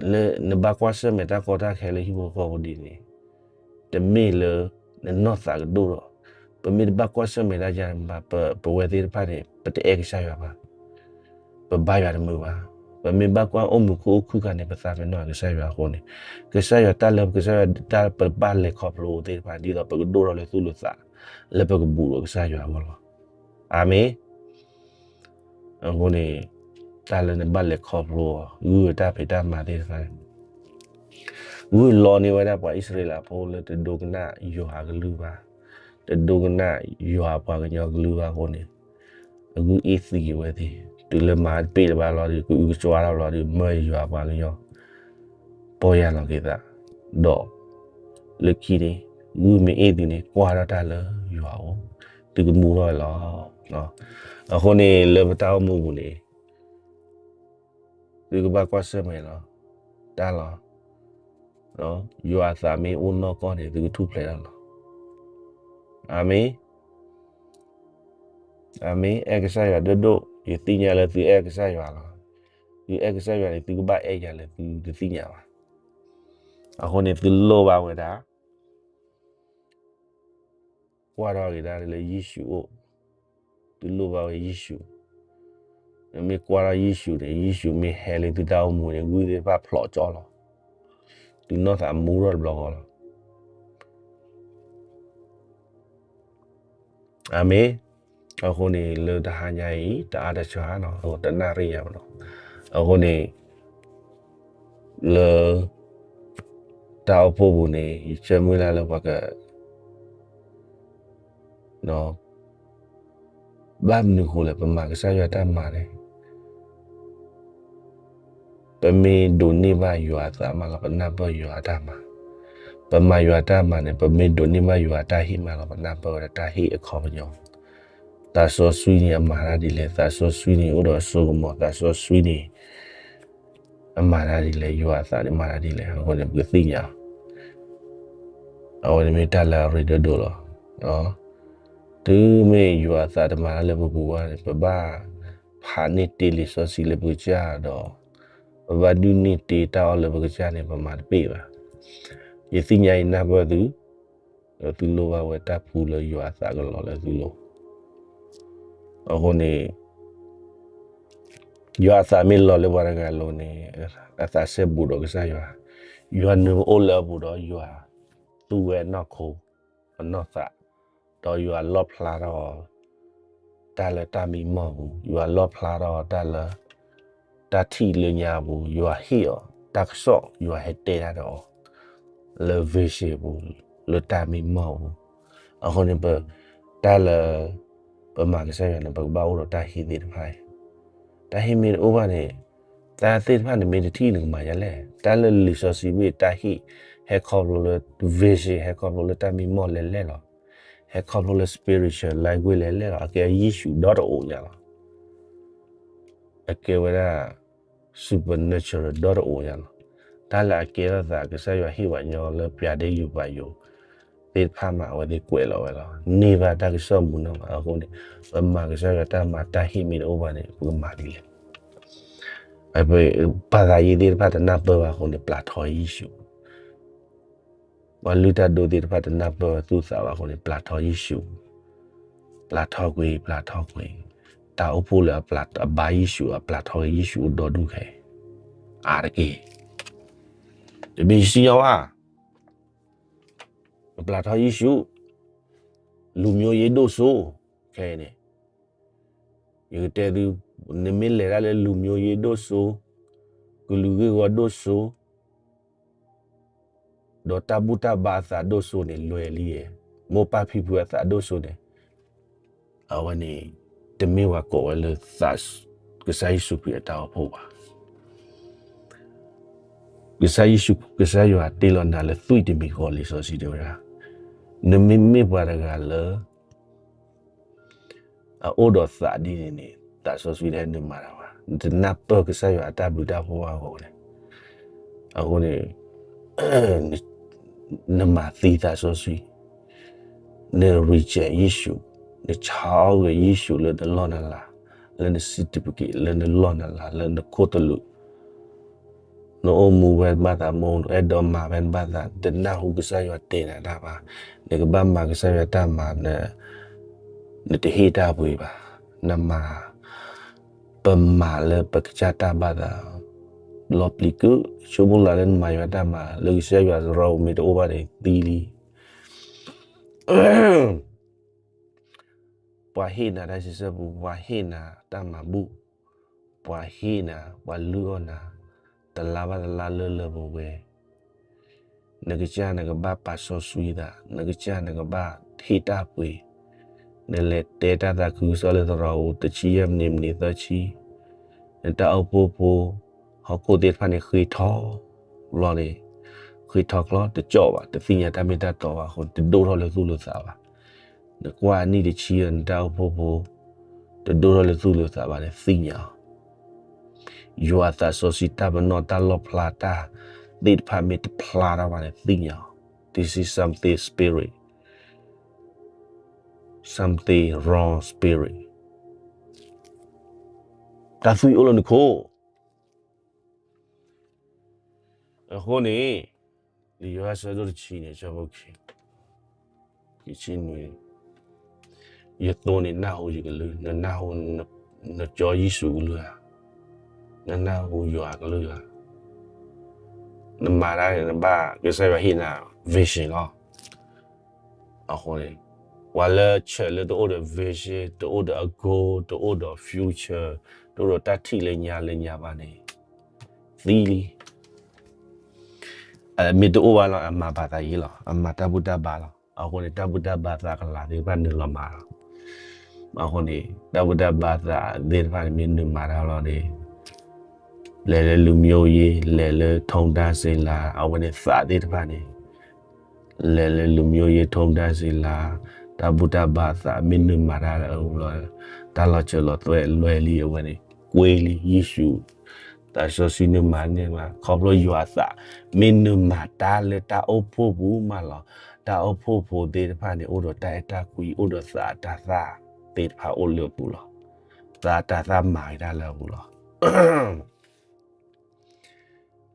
လၢနဘၣ်ကွၢ်ဆၢၣ်မဲာ်တၢ်ကီတၢ်ခဲလၢဟံၣ်ဖိဃီဖိဒ်န့ၣ်, တမ့ၢ်လၢ နနီၢ်သးကဒိၣ်ဒီး, ပမ့ၢ်တဘၣ်ကွၢ်ဆၢၣ်မဲာ်တၢ်ယါန့ၣ်ဘၣ် ပဝဲသ့ၣ်တဖၣ်န့ၣ် ပတအဲၣ်ကစၢ်ယွၤဘၣ်, ပဘါယွၤတမုာ်ဘၣ်. ပမ့ၢ်ဘၣ်ကွၢ်အိၣ်မူခိၣ်အိၣ်ခုၣ်ခါန့ၣ် ပသးပ့ၤနီၣ်ကစၢ်ယွၤအဃိန့ၣ်, ကစၢ်ယွၤတၢ်လၢကစၢ်ယွၤတၢ်ပဘၣ်လဲၤခီဖျိသ့ၣ်တဖၣ် ဒ်သိးပကဒိၣ်ထီၣ်လၢသူၣ်လၢသး လၢပကဘူးဒီးကစၢ်ယွၤအဂီၢ်လီၤ. အၤမ့ၣ်. အဃိန့ၣ် တၢ်လၢနဘၣ်လဲၤခီဖျိအီၤ ဂုၢ်တၢ်ဖံးတၢ်မၤသ့ၣ်တဖၣ်, ဂုၢ်လီန့ၢ်ဝဲဒၣ်ပှၤအံၣ်စရ့လးဖိလၢတဒိကနၣ်ယွၤအကလုၢ်ဘၣ်, တဒိကနၣ်ယွၤပှၤကညီကလုၢ်ဘၣ်အဃိန့ၣ်, အဂုၢ်အ့ၣ်သံက့ၤဝဲသ့ၣ်, တုၤလၢမၤတပ့ၢ်လၢၤဘၣ်လီၤဒီး ကအုကစွါထီၣ်လီၤဒီး မၢယွၤပှၤကညီ ပီၢ်ယၢ်လီၤက့ၤသး, ဒီး လၢခံန့ၣ် ဂုၢ်မ့ၢ်အ့ၣ်သုန့ၣ် ကွၢ်ထီၣ်တၢ်လၢယွၤအအိၣ်, သုကမူထီၣ်ဝဲလီၤ. အဃိန့ၣ် လၢပတၢ်အိၣ်မူပူၤန့ၣ် သုကဘၣ်ကွၢ်ဆၢၣ်မဲာ်လီၤ. တၢ်လီၤ. ယွၤအသးမ့ၢ်အိၣ်နီၢ်ကီၢ်န့ၣ် သုကထူၣ်ဖျဲးတၢ်လီၤ. အၤမ့ၣ်. အၤမ့ၣ်. အဲၣ်ကစၢ်ယွၤဒိၣ်ဒိၣ်, ယသ့ၣ်ညါလၢသုအဲၣ်ကစၢ်ယွၤလီၤ. သုအဲၣ်ကစၢ်ယွၤန့ၣ် သုကဘၣ်အဲၣ်ယၤလၢသုတသ့ၣ်ညါဘၣ်. အဃိန့ၣ် သုလိၣ်ဘၣ်ဝဲဒၣ် ကွၢ်ထီၣ်က့ၤဒၣ်လၢယ့ၣ်ၡူးအိၣ်, သုလိၣ်ဘၣ်ဝဲယ့ၣ်ၡူး, နမ့ၢ်ကွၢ်ထီၣ်ယ့ၣ်ၡူးန့ၣ် ယ့ၣ်ၡူးမ့ၢ်ဟဲလၢသုတၢ်အိၣ်မူန့ၣ် ဂုၢ်သ့ၣ်တဖၣ်ဖျိးကၠီလီၤ. သုနီၢ်သးမူထီၣ်တဘျီဃီလီၤ. အၤမ့ၣ်. အဃိန့ၣ် လၢတဟါညါအံၤ တအါတဆၢဧါနီၤ, တနၣ်ရံၣ်ညါမနီၤ, အဃိန့ၣ် လၢ တၢ်အိၣ်ဖှိၣ်ပူၤန့ၣ် ယဆၢမုၢ်လၢ်လၢပှၤက ဘၣ်မနုၤဃိလဲၣ် ပမၤကစၢ်ယွၤတၢ်မၤန့ၣ် ပမ့ၢ်ဒိးန့ၢ်ဘၣ်ယွၤအသးမးလီၤ ပနၢ်ပၢၢ်ယွၤအတၢ်မၤ, ပမၤယွၤတၢ်မၤန့ၣ် ပမ့ၢ်ဒိးန့ၢ်ဘၣ်ယွၤအတၢ်ဟ့ၣ်မးလီၤ ပနၢ်ပၢၢ်ဝဲဒၣ်တၢ်ဟ့ၣ်အခီပညီ, သးစီဆှံန့ၣ်အမၤတၢ်ဒ်လဲၣ်, သးစီဆှံန့ၣ်အိၣ်ဒီးအစိကမီၤ, သးစီဆှံန့ၣ် အမၤတၢ်ဒ်လဲၣ်, ယွၤအသးန့ၣ်မၤတၢ်ဒ်လဲၣ်, အဃိန့ၣ် ပကသ့ၣ်ညါ အဝဲန့ၣ်မ့ၢ်တၢ်လၢအရ့ဒိၣ်ဒိၣ်လီၤ. တုၤမ့ၢ်ယွၤအသးတမၤတၢ်လၢပပူၤဘၣ်န့ၣ် ပဘၣ်ဖးန့ၢ်တ့လံာ်စီဆှံလၢပကစၢ်ဒီး ပဘၣ်ဒုးန့ၢ်တ့တၢ်အီၣ်လၢပကစၢ်န့ၣ် ပမၤတပ့ၢ်ဘၣ်. ယသ့ၣ်ညါအံၤနၢ်ပၢၢ်သု, ဒီးသုလိၣ်ဘၣ်ဝဲတၢ်ဖှူလၢယွၤအသးကလီၤလၢသုလိၤ. အဃိန့ၣ် ယွၤအသးမ့ၢ်လီၤလၢပှၤတဂၤအလိၤန့ၣ် အသးစဲဘူးဒီးကစၢ်ယွၤ, ယွၤနုာ်အိၣ်လၢအပူၤဒီးယွၤသူဝဲအနီၢ်ခိ အနီၢ်သး, ဒီးယွၤလီၣ်ဖျါထီၣ် တၢ်လၢတၢ်မံမီၢ်ပူၤ, ယွၤလီၣ်ဖျါထီၣ်တၢ်လၢ တၢ်ထံၣ်လၢညါပူၤ, ယွၤဟ့ၣ်အီၤ တၢ်ကစီၣ်ယွၤဟဲတဲတၢ်ဒီးအီၤ လၢ vision ပူၤ လၢတၢ်မံမီၢ်ပူၤ. အဃိန့ၣ် ပ တၢ်လၢ ပမၤကစၢ်ယွၤန့ၣ် ပကဘၣ်အိၣ်ဒီးတၢ်ဟ့ၣ်သ့ၣ်တဖၣ်အံၤ, တၢ်ဟ့ၣ်မ့ၢ်တအိၣ်ဘၣ်န့ၣ် တၢ်သ့ၣ်တဖၣ်န့ၣ်မ့ၢ်တထံၣ်နကမၤယၤလဲၣ်. တၢ်လၢလံာ်စီဆှံမ့ၢ်တၢ်ဟ့ၣ် ဟဲခီဖျိလၢ vision ဟဲခီဖျိလၢတၢ်မံမီၢ်လဲၣ်လဲၣ်လီၤ. ဟဲခီဖျိလၢ spiritual language လဲၣ်လဲၣ်လီၤ. အကဲယ့ၣ်ၡူးဒီတအိၣ်ညါလီၤ. အကဲဝဲဒၣ် supernatural ဒီတအိၣ်ညါလီၤ. တၢ်လၢအကဲထီၣ်သး ကစၢ်ယွၤဟ့ၣ်ပှၤညီလၢပျၢၤဒ့ယိၤပာ်ယိၤသ့ၣ်တဖၣ်မး အဝဲသ့ၣ်ကွဲးလီၤဝဲလီၤ. န့ၢ်ဘၣ်တၢ်ကစီၣ်မုာ်နီၢ်မးအဃိန့ၣ် ပမၤကစၢ်ယွၤတၢ်မၤ တၢ်ဟ့ၣ်မ့ၢ်တအိၣ်ဘၣ်န့ၣ် ပကမၤဒ်လဲၣ်. ပ ပှၤသးယ့သ့ၣ်တဖၣ်တနၢ်ပၢၢ်ဘၣ်အဃိန့ၣ် ပျၢ်ထီယ့ၣ်ၡူး ပှၤလုၢ်တၢ်ဒိသ့ၣ်တဖၣ်တနၢ်ပၢၢ်ဝဲသူၣ်သးဘၣ်အဃိန့ၣ် ပျၢ်ထီယ့ၣ်ၡူး, ပျၢ်ထီကွံာ် ပျၢ်ထီကွံာ်, တၢ်အိၣ်ဖှိၣ်လၢအပျၢ် အဘါယ့ၣ်ၡူး အပျၢ်ထီက့ၤယ့ၣ်ၡူးအိၣ်ဒီဒူၣ်ခဲအံၤ, အါတက့ၢ်, တမ့ၢ်ယစံၣ်ညီၣ်ဘၣ်, ပျၢ်ထီယ့ၣ်ၡူး, လူမျိုးရေးဒိၣ်စိ, ခဲအံၤန့ၣ် ယကတဲသု, နမ့ၢ်လဲၤတၢ်လၢ လူမျိုးရေးဒိၣ်စိ, ကလုာ်ဂ့ၢ်ဝီဒိၣ်စိ, ဒီးတၢ်ဘူၣ်တၢ်ဘါအသးဒိၣ်စိန့ၣ် လွဲလံ, မိၢ်ပၢ်ဖံဖုအသးဒိၣ်စိန့ၣ်, အဝဲန့ၣ် တမ့ၢ်ပှၤကိးဝဲလၢ ကစၢ်ယ့ၣ်ၡူးခရံာ်အတၢ်အိၣ်ဖှိၣ်ဘၣ်. ကစၢ်ယ့ၣ်ၡူး, ကစၢ်ယွၤတ့လီၤနၤလၢသွံၣ်တမံၤဃီ လံာ်စီဆှံတဲဝဲဒၣ်, နမ့မ့ၢ်ပှၤတဂၤလၢ အအိၣ်ဒီးသးဒ်န့ၣ်န့ၣ် သးစီဆှံတဟဲနုာ်မၤတၢ်ဘၣ်. နတနၢ်ပၢၢ်ကစၢ်ယွၤအတၢ်ဘျုးတၢ်ဖှိၣ်ဘၣ်အဃိန့ၣ်, အဃိန့ၣ် နမၤသံသးစီဆှံ, န reject ယ့ၣ်ၡူး, နဆါအီၣ်ဂ့ၤယ့ၣ်ၡူးလၢနလီၢ်နလၤ, လၢန certificate, လၢနလီၢ်နလၤ, လၢနခိၣ်သလုး, နအိၣ်မူဖဲနဘၣ်သးမူ, နအဲၣ်ဒိးမၤဖဲနဘၣ်သး, နတနၢ်ဟူကစၢ်ယွၤတဲနၤတၢ်ဘၣ်, နကဘၣ်မၤကစၢ်ယွၤတၢ်မၤ, နတဟ့ၣ်တၢ်ပှ့ၤဘၣ်, နမၤ, ပမၤလၢပကစၢ်တၢ်ဘၣ်သး, လီၤပျံၤကု, ဆိကမိၣ်လၢနမၤယွၤတၢ်မၤ လၢကစၢ်ယွၤသရိာ်မ့ၢ်တအိၣ်ဘၣ်န့ၣ် သံလံ. ပှၤဟ့ၣ်နၤတၢ်စံးဆၢပူၤ, ပှၤဟ့ၣ်နၤတၢ်မၤဘူၣ်, ပှၤဟ့ၣ်နၤ, ပှၤလုၢ်အီၣ်နၤ, တလါဘၣ်တလါလၢလၢပှဲၤပှဲၤ, နကစၢ်နကဘၣ်ပာ်စီဆှံသး, နကစၢ်နကဘၣ်ဟ့ၣ်တၢ်ပှ့ၤ, နလဲၤတဲတၢ်သးခုကစီၣ်လၢသရိာ်ပူၤ တဆံယဲၢ်မံးနံး မံးနံးသၢဆံ, နတၢ်အိၣ်ဖှိၣ်ဖိ, ဟီၣ်ခိၣ်သ့ၣ်တဖၣ်န့ၣ် ဃ့ထီၣ်, ဘျီန့ၣ်, ဃ့ထီၣ်ကျီ တကၠီၣ်ဘၣ်, တသ့ၣ်ညါတၢ်မ့ၢ်တၢ်တီဘၣ်အဃိ တဒိၣ်ထီၣ်လၢသူၣ်လၢသးဘၣ်. နကွၢ်အနံၣ်တဆံဒီး နတၢ်အိၣ်ဖှိၣ်ဖိ တဒိၣ်ထီၣ်လၢသူၣ်လၢသးဘၣ်န့ၣ် သ့ၣ်ညါအီၤ, ယွၤအသးစီဆှံ တၢ်ပနီၣ်တၢ်လီၣ်ဖျါတၢ်သ့ၣ်တဖၣ်မ့ၢ်တဖျါထီၣ်ဘၣ်န့ၣ် သ့ၣ်ညါအီၤ, this is something spirit, something wrong spirit. တၢ်သွံၣ်အိၣ်လၢနခိၣ် အဃိန့ၣ်, လံာ်ယိၤဟၣ်ဆၢဒိၣ်တဆံန့ၣ် ဆၢဖိခံ, ခံဆံနွံ, ယသိးန့ၣ်နၢ်ဟူယကလုၢ်, နနၢ်ဟူ, နကၠီယ့ၣ်ၡူးကလုၢ်ဧါ, နနၢ်ဟူယွၤကလုၢ်ဧါ, နမၤတၢ်န့ၣ် နဘၣ်ကစၢ်ယွၤဟ့ၣ်နၤ vision လီၤ. အဃိန့ၣ်, ပှၤလၢဆၢၣ်လၢတအိၣ်ဒီး vision, တအိၣ်ဒီးအ goal, တအိၣ်ဒီး future, တအိၣ်ဒီးတၢ်ထံၣ်လၢညါလၢညါဘၣ်န့ၣ်, သံလံ. မ့ၢ်တအိၣ်ဘၣ်လီၤ အမၤဘၣ်သးယ့လီၤ, အမၤတၢ်ဘူၣ်တၢ်ဘါလီၤ. အဃိန့ၣ် တၢ်ဘူၣ်တၢ်ဘါသးကလၤသ့ၣ်တဖၣ်နုာ်လီၤမၤလီၤ. အဃိန့ၣ် တၢ်ဘူၣ်တၢ်ဘါသးသ့ၣ်တဖၣ်န့ၣ် မ့ၢ်နုာ်မၤတၢ်လီၤန့ၣ်, လဲၤလၢ လူမျိုးရေး, လဲၤလၢ ထုံးတမ်းစဉ်လာ, အဝဲန့ၣ်သးသ့ၣ်တဖၣ်န့ၣ် လဲၤလၢ လူမျိုးရေး ထုံးတမ်းစဉ်လာ, တၢ်ဘူၣ်တၢ်ဘါသး မ့ၢ်နုာ်မၤတၢ်လၢအအိၣ်လီၤ, တၢ်လီၤစၢၤလီၤသွဲၣ်လွဲလံ အဝဲန့ၣ် ကွ့လံ ယ့ၣ်ၡူး, သးစီဆှံနုာ်မၤန့ၢ်မး, ခီဖျိယွၤအသး မ့ၢ်နုာ်မၤတၢ်လၢတၢ်အိၣ်ဖှိၣ်ပူၤမးလီၤ. တၢ်အိၣ်ဖှိၣ်ဖိသ့ၣ်တဖၣ်န့ၣ် အိၣ်ဒီးတၢ်အဲၣ်တၢ်ကွံ, အိၣ်ဒီးသးတၢ်သၣ်သ့ၣ်တဖၣ်အိၣ်လၢအပူၤလီၤ. သးတၢ်သၣ်မၤက့ၤတၢ်လၢအပူၤလီၤ.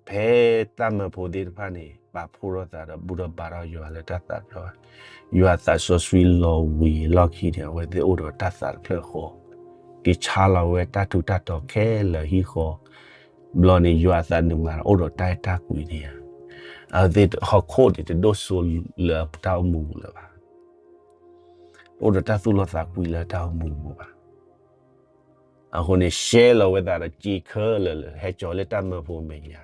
ဖဲတၢ်မၢဖိသ့ၣ်တဖၣ်န့ၣ် ပာ်ဖှိၣ်ထီၣ်သးဒီးဘူၣ်ထီၣ်ဘါထီၣ်ယွၤလၢတၢ်သးတဖျၢၣ်, ယွၤသးစီဆှံလီၤဝံၤအလီၢ်ခံန့ၣ် အဝဲသ့ၣ်အိၣ်ဒီးတၢ်သးတဖျၢၣ်ဃီ, က့ၤဆါလီၤဝဲတၢ်ထူးတၢ်တီၤခဲလၢာ်ဟံၣ်ဃီ, ဘျီန့ၣ် ယွၤအသးနုာ်မၤဒီးအိၣ်ဒီးတၢ်အဲၣ်တၢ်ကွံန့ၣ်ဧါ, အဝဲသ့ၣ်ဟီၣ်ခိၣ်န့ၣ်တဒိၣ်စိလၢတၢ်အိၣ်မူပူၤလၢၤဘၣ်. အိၣ်ဒီးတၢ်သူၣ်လီသးကွံလၢတၢ်အိၣ်မူပူၤဘၣ်. အဃိန့ၣ် ရှဲလီၤဝဲသးဒီးစ့ခဲလၢာ်လၢ ဟဲကၠီၤလၢတၢ်မၢဖိအမဲာ်ညါ,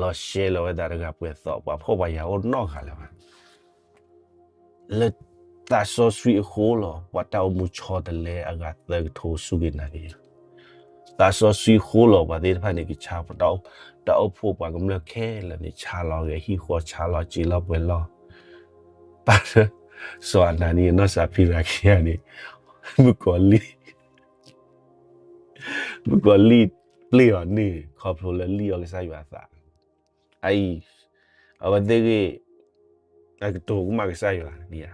လီၤရှဲလီၤဝဲသးတဂၤပှဲၤသီး ပှၤဖှီၣ်ပှၤယာ်အိၣ်နီတဂၤလၢၤဘၣ်. လၢသးစီဆှံအဃိလီၤ ပှၤတၢ်အိၣ်မူဆီတလဲအဂၤသၢကထိဆူက့ၤနာ်က့ၤ, သးစီဆှံအဃိလီၤ ပှၤသ့ၣ်တဖၣ်န့ၣ် ကဆါ တၢ်အိၣ်ဖှိၣ်ပှၤကမျၢၢ်ခဲလၢာ်န့ၣ် ဆါလီၤဂဲၤဟံၣ်ဃီ ဆါလီၤစ့လီၤပှဲၤလီၤ, ပာ်လၢ စီၤအနၤနံအနီၢ်စၤဖံရၤခံဂၤန့ၣ် မုၣ်ကီၤလံၢ် မုၣ်ကီၤလံၢ်ပျ့ၢ်အီၤန့ၣ် ခီဖျိလၢလံၣ်အီၣ်ကစၢ်ယွၤအသး, အအံၤ အဝဲသ့ၣ်ဂ့ၢ် အကတိၤကမၣ်ကစၢ်ယွၤန့ၣ်ဧါ,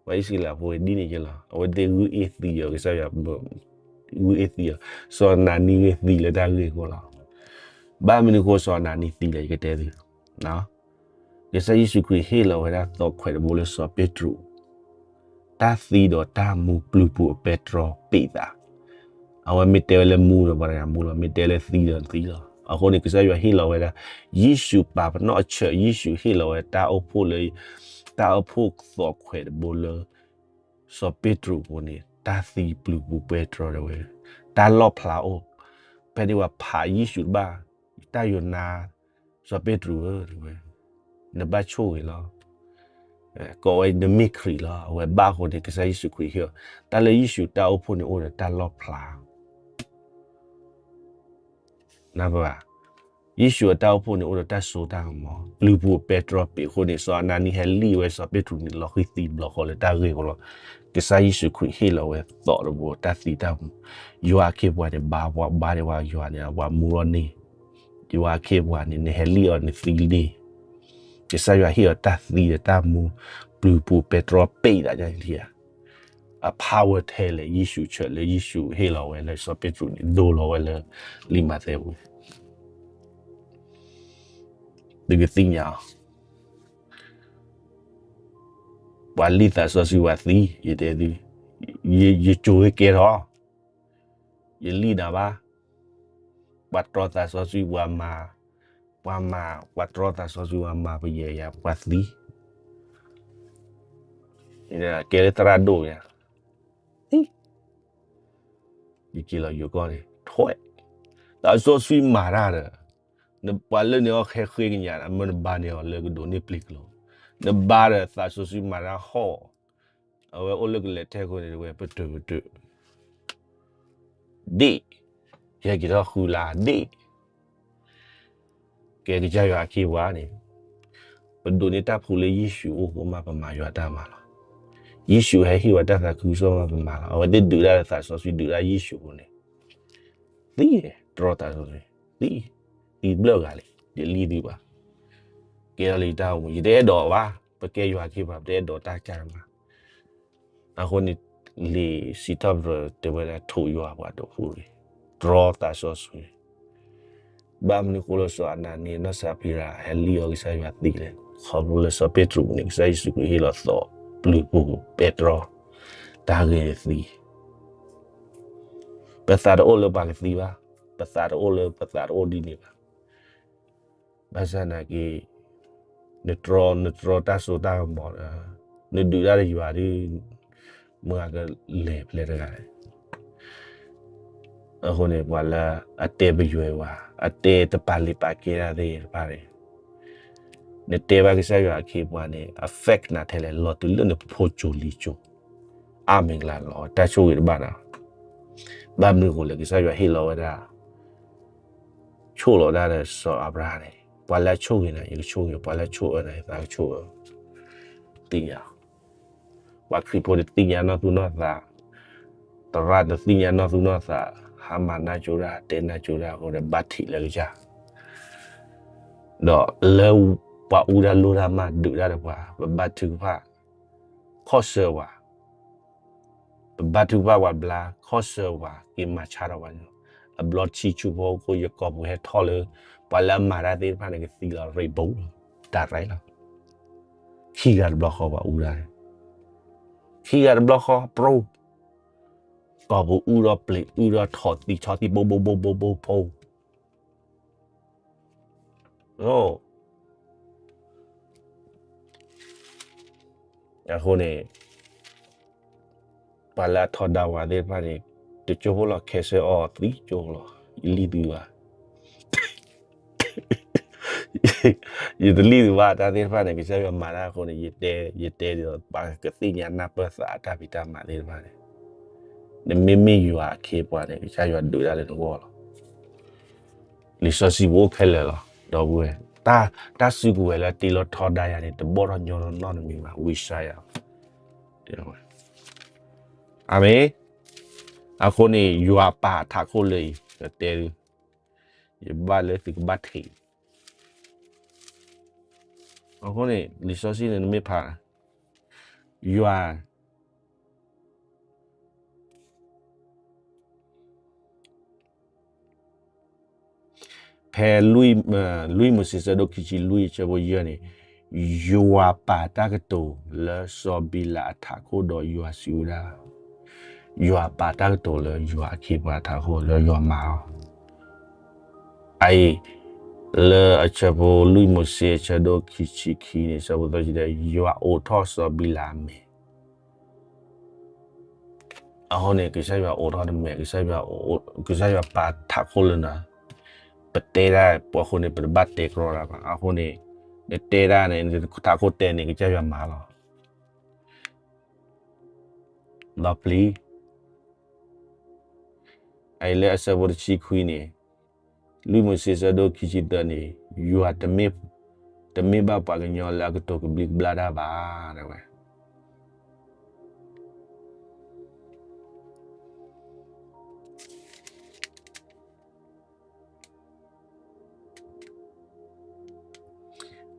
ပှၤအံၣ်စရ့လးဖိဒ်န့ၣ်က့လီၤ အဝဲသ့ၣ်ဂုၢ်အ့ၣ်သံအီၤ ကစၢ်ယွၤ ဂုၢ်အ့ၣ်သံအီၤ, စီၤအနၤနံဂ့ၢ်သံလၢတၢ်ဂ့ၢ်အဃိလီၤ. ဘၣ်မနုၤအဃိစီၤအနၤနံသံလဲၣ် ယကတဲသု ကစၢ်ယ့ၣ်ၡူးခရံာ်ဟ့ၣ်လီၤဝဲဒၣ်သီခွဲးတဘိလၢစီၤပ့းတရူး, တၢ်သံဒီးတၢ်မူပျုၤပူၤအပဲတြီပ့းသး, အဝဲမ့ၢ်တဲဝဲလၢမူဒီးပှၤတဂၤမူလီၤ, မ့ၢ်တဲလၢသံဒီးသံလီၤ. အဃိန့ၣ် ကစၢ်ယွၤဟ့ၣ်လီၤဝဲဒၣ် ယ့ၣ်ၡူးပာ်ပနီၣ်အဆၢ ယ့ၣ်ၡူးဟ့ၣ်လီၤဝဲတၢ်အိၣ်ဖှိၣ်လၢ တၢ်အိၣ်ဖှိၣ်သီခွဲးတဘိလၢ စီၤပ့းတရူးအပူၤန့ၣ် တၢ်သံပျုၤပူၤပဲတြီတဲဝဲ, တၢ်လီၣ်ဖျါအိၣ်, ဖဲန့ၣ်ပှၤဖးယ့ၣ်ၡူးတဘၣ်, တၢ်ယိၤနါ စီၤပ့းတရူးဧၢ တဲဝဲ, နဘၣ်ဆိၣ်ဂ့ၤလီၤ. ကိးဝဲနမ့ၢ်ခရံာ်လီၤ. အဝဲဘၣ်အဃိန့ၣ် ကစၢ်ယ့ၣ်ၡူးခရံာ်ဟ့ၣ်အီၤ, တၢ်လၢယ့ၣ်ၡူးတၢ်အိၣ်ဖှိၣ်န့ၣ်အိၣ်ဒီးတၢ်လီၣ်ဖျါ နၢ်ပၢၢ်ဘၣ်, ယ့ၣ်ၡူးအတၢ်အိၣ်ဖှိၣ်န့ၣ်အိၣ်ဒီးတၢ်စိတၢ်ကမီၤ, ပျုၤပူၤပဲတြီပ့းအဃိန့ၣ် စီၤအနၤနံဟဲလံၣ်ဝဲစီၤပ့းတရူးန့ၣ် လီၤဃံၤသံဘျီဃီလၢတၢ်ဂ့ၢ်အဃိလီၤ. ကစၢ်ယ့ၣ်ၡူးခရံာ်ဟ့ၣ်လီၤဝဲသီတဘိတၢ်သံတၢ်မူ, ယွၤအခ့အပှၤန့ၣ် ဘါပှၤဘါဒံးဝဲယွၤန့ၣ် ပှၤမူလီၤန့ၢ်, ယွၤအခ့အပှၤန့ၣ် နဟဲလံၣ်အီၤနသံန့ၢ်, ကစၢ်ယွၤဟ့ၣ်အီၤတၢ်သံဒီးတၢ်မူ, ပျုၤပူၤပဲတြီပ့းသးန့ၣ်ဧါ အ power ထဲလဲၣ် ယ့ၣ်ၡူးဆၢလၢယ့ၣ်ၡူးဟ့ၣ်လီၤဝဲလၢစီၤပ့းတရူးန့ၣ် ဒိလီၤဝဲလၢလံာ်မးသဲပူၤ, သုကသ့ၣ်ညါအီၤ, ပှၤလံၣ်သးစီဆှံပှၤသံ, ယတဲသု, ယကိၤဝဲကဲထီၣ်, ယလံၣ်နၤဘၣ်, ပှၤတြီသးစီဆှံပှၤမၤ, ပှၤမၤ, ပှၤတြီသးစီဆှံပှၤမၤပယဲယၤ ပှၤသံ ကဲလၢသရၣ်ဒိၣ်ညါ, ယက့ၤလီၤယိၤကီၢ်န့ၣ် ထွဲ, သးစီဆှံမၤတၢ်ဒီး, နပှၤလၢန့ၣ်အီၤဟဲဃ့ကညး မ့ၢ်နဘါန့ၢ်အီၤလၢကဒိးန့ၢ်ပျံၤကလီၤ, နဘါဒီးသးစီဆှံမၤတၢ်ဟီၣ်, အဝဲအိၣ်လၢကလဲၤထဲဃိန့ၣ်တဝဲ ပတုာ်ပတုာ် ဒ့ၣ်, ယဟဲက့ၤထီၣ်ဃုလါဒ့ၣ်, ကဲကစၢ်ယွၤအခ့အပှၤန့ၣ်, ပဒိးန့ၢ်တၢ်ဖှူလၢယ့ၣ်ၡူးအအိၣ်ဃိမး ပမၤယွၤတၢ်မၤလီၤ. ယ့ၣ်ၡူးဟဲဟ့ၣ်ဝဲတၢ်သးခုကစီၣ်မး ပမၤလီၤ. အဝဲသ့ၣ်ဒုးတၢ်ဒီးသးစီဆှံ ဒုးတၢ်ယ့ၣ်ၡူးအဃိန့ၣ်, သံ, တြီသးစီဆှံ, သံ, သံဘျၢၣ်ဂၤလံ, ယလံၣ်သုဘၣ်, ကဲထီၣ်လၢယတၢ်အိၣ်မူ ယတအဲၣ်ဒိးဘၣ်, ပကဲယွၤအခ့အပှၤ ပတအဲၣ်ဒိးတၢ်ကၢ်မး အဃိန့ၣ် လံာ်စံးထီၣ်ပတြၢၤတဲဝဲဒၣ် ထိးယွၤပှၤတဖုန့ၣ်, တြီသးစီဆှံ, ဘၣ်မနုၤအဃိလၢစီၤအနၤနံ နီၢ်စဖံရၤ ဟဲလံၣ်အီၤကစၢ်ယွၤသံလဲၣ်, ခီဖျိလၢစီၤပ့းတရူးန့ၣ် ကစၢ်ယ့ၣ်ၡူးခရံာ်ဟ့ၣ်လီၤသီ ပျုၤပူၤပဲတြီ တၢ်ဂ့ၢ်သံ, ပသးတအိၣ်လၢပှၤကသံဘၣ်, ပသးတအိၣ်လၢပသးတအိၣ်ဒ်န့ၣ်ဘၣ် ဘၣ်ဆၣ်နာ်က့ နတြီ နတြီတၢ်စိတၢ်ကမီၤဒီး နဒုးတၢ်ဒီးယွၤဒီး မ့ၢ်အကလဲၤဖဲလဲၣ်တဂၤလဲၣ်. အဃိန့ၣ် ပှၤလၢအတဲပယွဲပှၤ အတဲတပာ်လံာ်ပာ်ကဲတၢ်သ့ၣ်တဖၣ်န့ၣ် နတဲဘၣ်ကစၢ်ယွၤအခ့အပှၤန့ၣ် affect နၤထဲလဲၣ် လီၤတုၤလၢနဖိကၠိလံၤကၠိ အါမ့ၢ်ကလၤလီၤ တၢ်ဆိၣ်ဂ့ၤတဘၣ်နၤ. ဘၣ်မနုၤအဃိလဲၣ် ကစၢ်ယွၤဟ့ၣ်လီၤဝဲဒၣ် ဆိၣ်လီၤဒၣ်ဒီးစီၤအၤဘြၤဟၣ်န့ၣ် ပှၤလၢအဆိၣ်ဂ့ၤနၤ ယကဆိၣ်ဂ့ၤ, ပှၤလၢအဆိၣ်အၢနၤ ယသးကဆိၣ်အၢ. သ့ၣ်ညါ, ပှၤခရံာ်ဖိတသ့ၣ်ညါနီၢ်သူၣ်နီၢ်သး, သရၣ်တသ့ၣ်ညါနီၢ်သူၣ်နီၢ်သး, ဟါမၢ်နၢ်ကၠိတၢ် တဲနၢ်ကၠိတၢ်အဃိဒီး ဘါထုကဖၣ်လၢကစၢ် ဒီးလၢပှၤအူတၢ်လိၣ်တၢ်မး ဒုးတၢ်ဒီးပှၤ, ပဘါထုကဖၣ် ခီၣ်ဆၢပှၤ, ပဘါထုကဖၣ်ပှၤဘျါ ခီၣ်ဆၢပှၤ က့ၤမၤဆါထီၣ်ပှၤန့ၣ်လီၤ. အဘျီတဆံဆူဖီခိၣ် ယကိာ်ပူၤဟဲထီၣ်လၢ ပှၤလၢအမၤတၢ်သ့ၣ်တဖၣ်န့ၣ် ကသံလီၤ rainbow လီၤ တၢ်ရဲၣ်လီၤ. ခံဂၤတဘျီဃီပှၤအူတၢ်န့ၣ်, ခံဂၤတဘျီဃီ ပြိ, ကိာ်ပူၤအူဒီးပျ့ၤ အူဒီးထိၣ်သံ ဆီသံ ဘိဘိဘိဘိဘိဖိ အဃိန့ၣ် ပှၤလၢအထီဒါဝၤသ့ၣ်တဖၣ်န့ၣ် တကၠိဖိလီၤ ခဲစၢအီၤသံကၠိဖိလီၤ ယလံၣ်သုဘၣ်. ယတလံၣ်သုဘၣ်တၢ်သ့ၣ်တဖၣ်န့ၣ် ကစၢ်ယွၤမၤတၢ်အဃိန့ၣ် ယတဲ ယတဲဒီး ပှၤကသ့ၣ်ညါနၢ်ပၢၢ်သးအတၢ်ဖံးတၢ်မၤသ့ၣ်တဖၣ်န့ၣ်, နမ့မ့ၢ်ယွၤအခ့အပှၤန့ၣ် ကစၢ်ယွၤဒုးတၢ်လၢနဂီၢ်လီၤ. လံာ်စီဆှံပအိၣ်ခဲလၢာ်လီၤ ဒီပုၢ်ဝဲၢ်, တၢ်စုကဝဲၤလၢတ့လီၤထီဒါယၤန့ၣ် တဘီၣ်ထီၣ်ညီထီၣ်နီတမံၤဘၣ်, ဝံစါယၤ အၤမ့ၣ်. အဃိန့ၣ် ယွၤပာ်ထးခိၣ်လၢအံၤ ယတဲဒုး, ယဘၣ်လၢသုကဘၣ်ထံး, အဃိန့ၣ် လံာ်စီဆှံန့ၣ် နမ့ၢ်ဖး ယွၤ ဖဲလွံၢ်မိၤၡ့ ဆၢဒိၣ်ခံဆံလွံၢ် အဆၢဖိယဲၢ်န့ၣ်, ယွၤပာ်တၢ်ကတိၤလၢစီၤဘံလးအထးခိၣ်ဒီးယွၤစံးဝဲဒၣ်, ယွၤပာ်တၢ်ကတိၤလၢယွၤအခ့အပှၤအထးခိၣ်လၢယွၤမၤလီၤ. အအံၤ လၢအဆၢဖိလွံၢ်မိၤၡ့ အဆၢဒိၣ်ခံဆံခံန့ၣ် ဆၢဖိသၢဆံဒီး ယွၤအိးထီၣ်စီၤဘံလးအမဲာ် အဃိန့ၣ် ကစၢ်ယွၤအိးထီၣ်တမဲာ်, ကစၢ်ယွၤ, ကစၢ်ယွၤပာ်ထးခိၣ်လၢနၤ, ပတဲဒၣ်ပှၤအဃိန့ၣ် ပတဘၣ်တဲကြီတၢ်ဘၣ်. အဃိန့ၣ် နတဲဒၣ်န့ၣ် ထးခိၣ်တဲန့ၣ် ကစၢ်ယွၤမၤလီၤ. လီၤပျံၤ အအံၤလၢအဆၢဖိတဆံခွံန့ၣ်, လွံၢ်မိၤၡ့ ဆၢဒိၣ်ခံဆံသၢန့ၣ်, ယွၤတမ့ၢ်ဘၣ်ပှၤကညီလၢအကတိၤကဘျံးကဘျၣ်တၢ်ဘၣ်, တဲဝဲ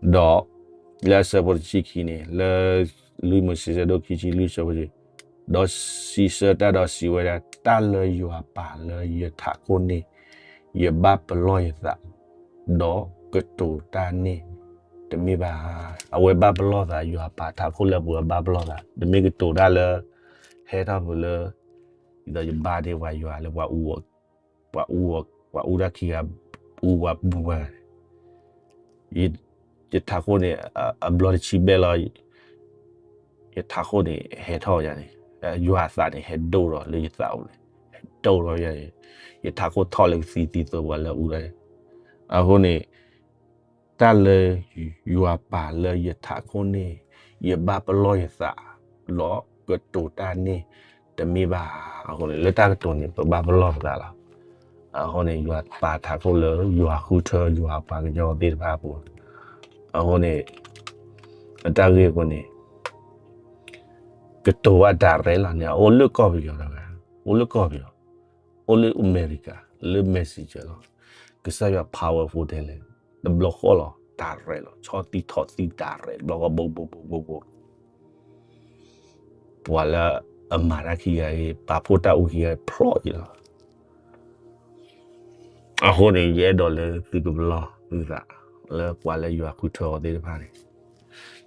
ဒီး လၢအဆၢဖိတဆံခံန့ၣ်, လၢ လွံၢ်မိၤၡ့ ဆၢဒိၣ်ခံဆံလွံၢ် ဆၢဖိတဆံ, ဒီးစံးဆၢတၢ်ဒီးစံးဝဲဒၣ်, တၢ်လၢယွၤပာ်လၢယထးခိၣ်န့ၣ်, ယဘၣ်ပလီၢ်ယသး, ဒီးကတိၤတၢ်န့ၣ်တမ့ၢ်ဘၣ်. အဝဲဘၣ်ပလီၢ်သး, ယွၤပာ်ထးခိၣ်လၢပှၤဘၣ်ပလီၢ်သး, တမ့ၢ်ကတိၤတၢ်လၢ ဟဲထီၣ်ပူၤလၢ ဒ်သိးယဘါဒ့ပှၤယွၤလၢ ပှၤအူ, ပှၤအူတၢ်ခံဂၤ, အူပှၤဘူၣ်ပှၤ, ယထးခိၣ်န့ၣ် အဘျီတဆံဘျဲၣ်လီၤ, ယထးခိၣ်န့ၣ် ဟဲထီၣ်ယၤန့ၣ်, ယွၤအသးန့ၣ် ဟဲဒိၣ်ထီၣ်လၢယသးအိၣ်န့ၣ်, ဟဲဒိၣ်ထီၣ်ယၤန့ၣ်, ယထးခိၣ်ထီၣ်လၢကသံသံသိးပှၤလၢအူတၢ်, အဃိန့ၣ် တၢ်လၢယွၤပာ်လၢယထးခိၣ်န့ၣ်, ယဘၣ်ပလီၢ်ယသး, ဒီးကတိၤတၢ်န့ၣ်တမ့ၢ်ဘၣ်. အဃိန့ၣ် လၢတၢ်ကတိၤန့ၣ် ပဘၣ်ပလီၢ်ပသးလီၤ. အဃိန့ၣ် ယွၤပာ်ထးခိၣ်လၢယွၤဃုထၢယွၤပှၤကညီသ့ၣ်တဖၣ်အပူၤ, အဃိန့ၣ် အတၢ်ဂ့ၢ်အဃိန့ၣ် ကတိၤဘၣ် direct လီၤန့ၣ် အအိၣ်လၢကီၢ်ပယီၤတဂၤ, အိၣ်လၢကီၢ်ပယီၤ, အိၣ်လၢအမဲရကၤ, လၢ messenger လီၤ. ကစၢ်ယွၤ powerful ထဲလဲၣ်, တဘျီဃီလီၤ direct လီၤ, ဆီသံထီၣ်သံ direct တဘျီဃီ ဘိဘိဘိဘိဘိ, ပှၤလၢအမၤတၢ်ခံဂၤအံၤ ပာ်ဖှိၣ်တၢ်အူခံဂၤအံၤ ဖျီၣ်အံၤလီၤ. အဃိန့ၣ် ယအဲၣ်ဒိးလၢသုကပလီၢ်သုသး လၢပှၤလၢယွၤဃုထၢအီၤသ့ၣ်တဖၣ်န့ၣ်,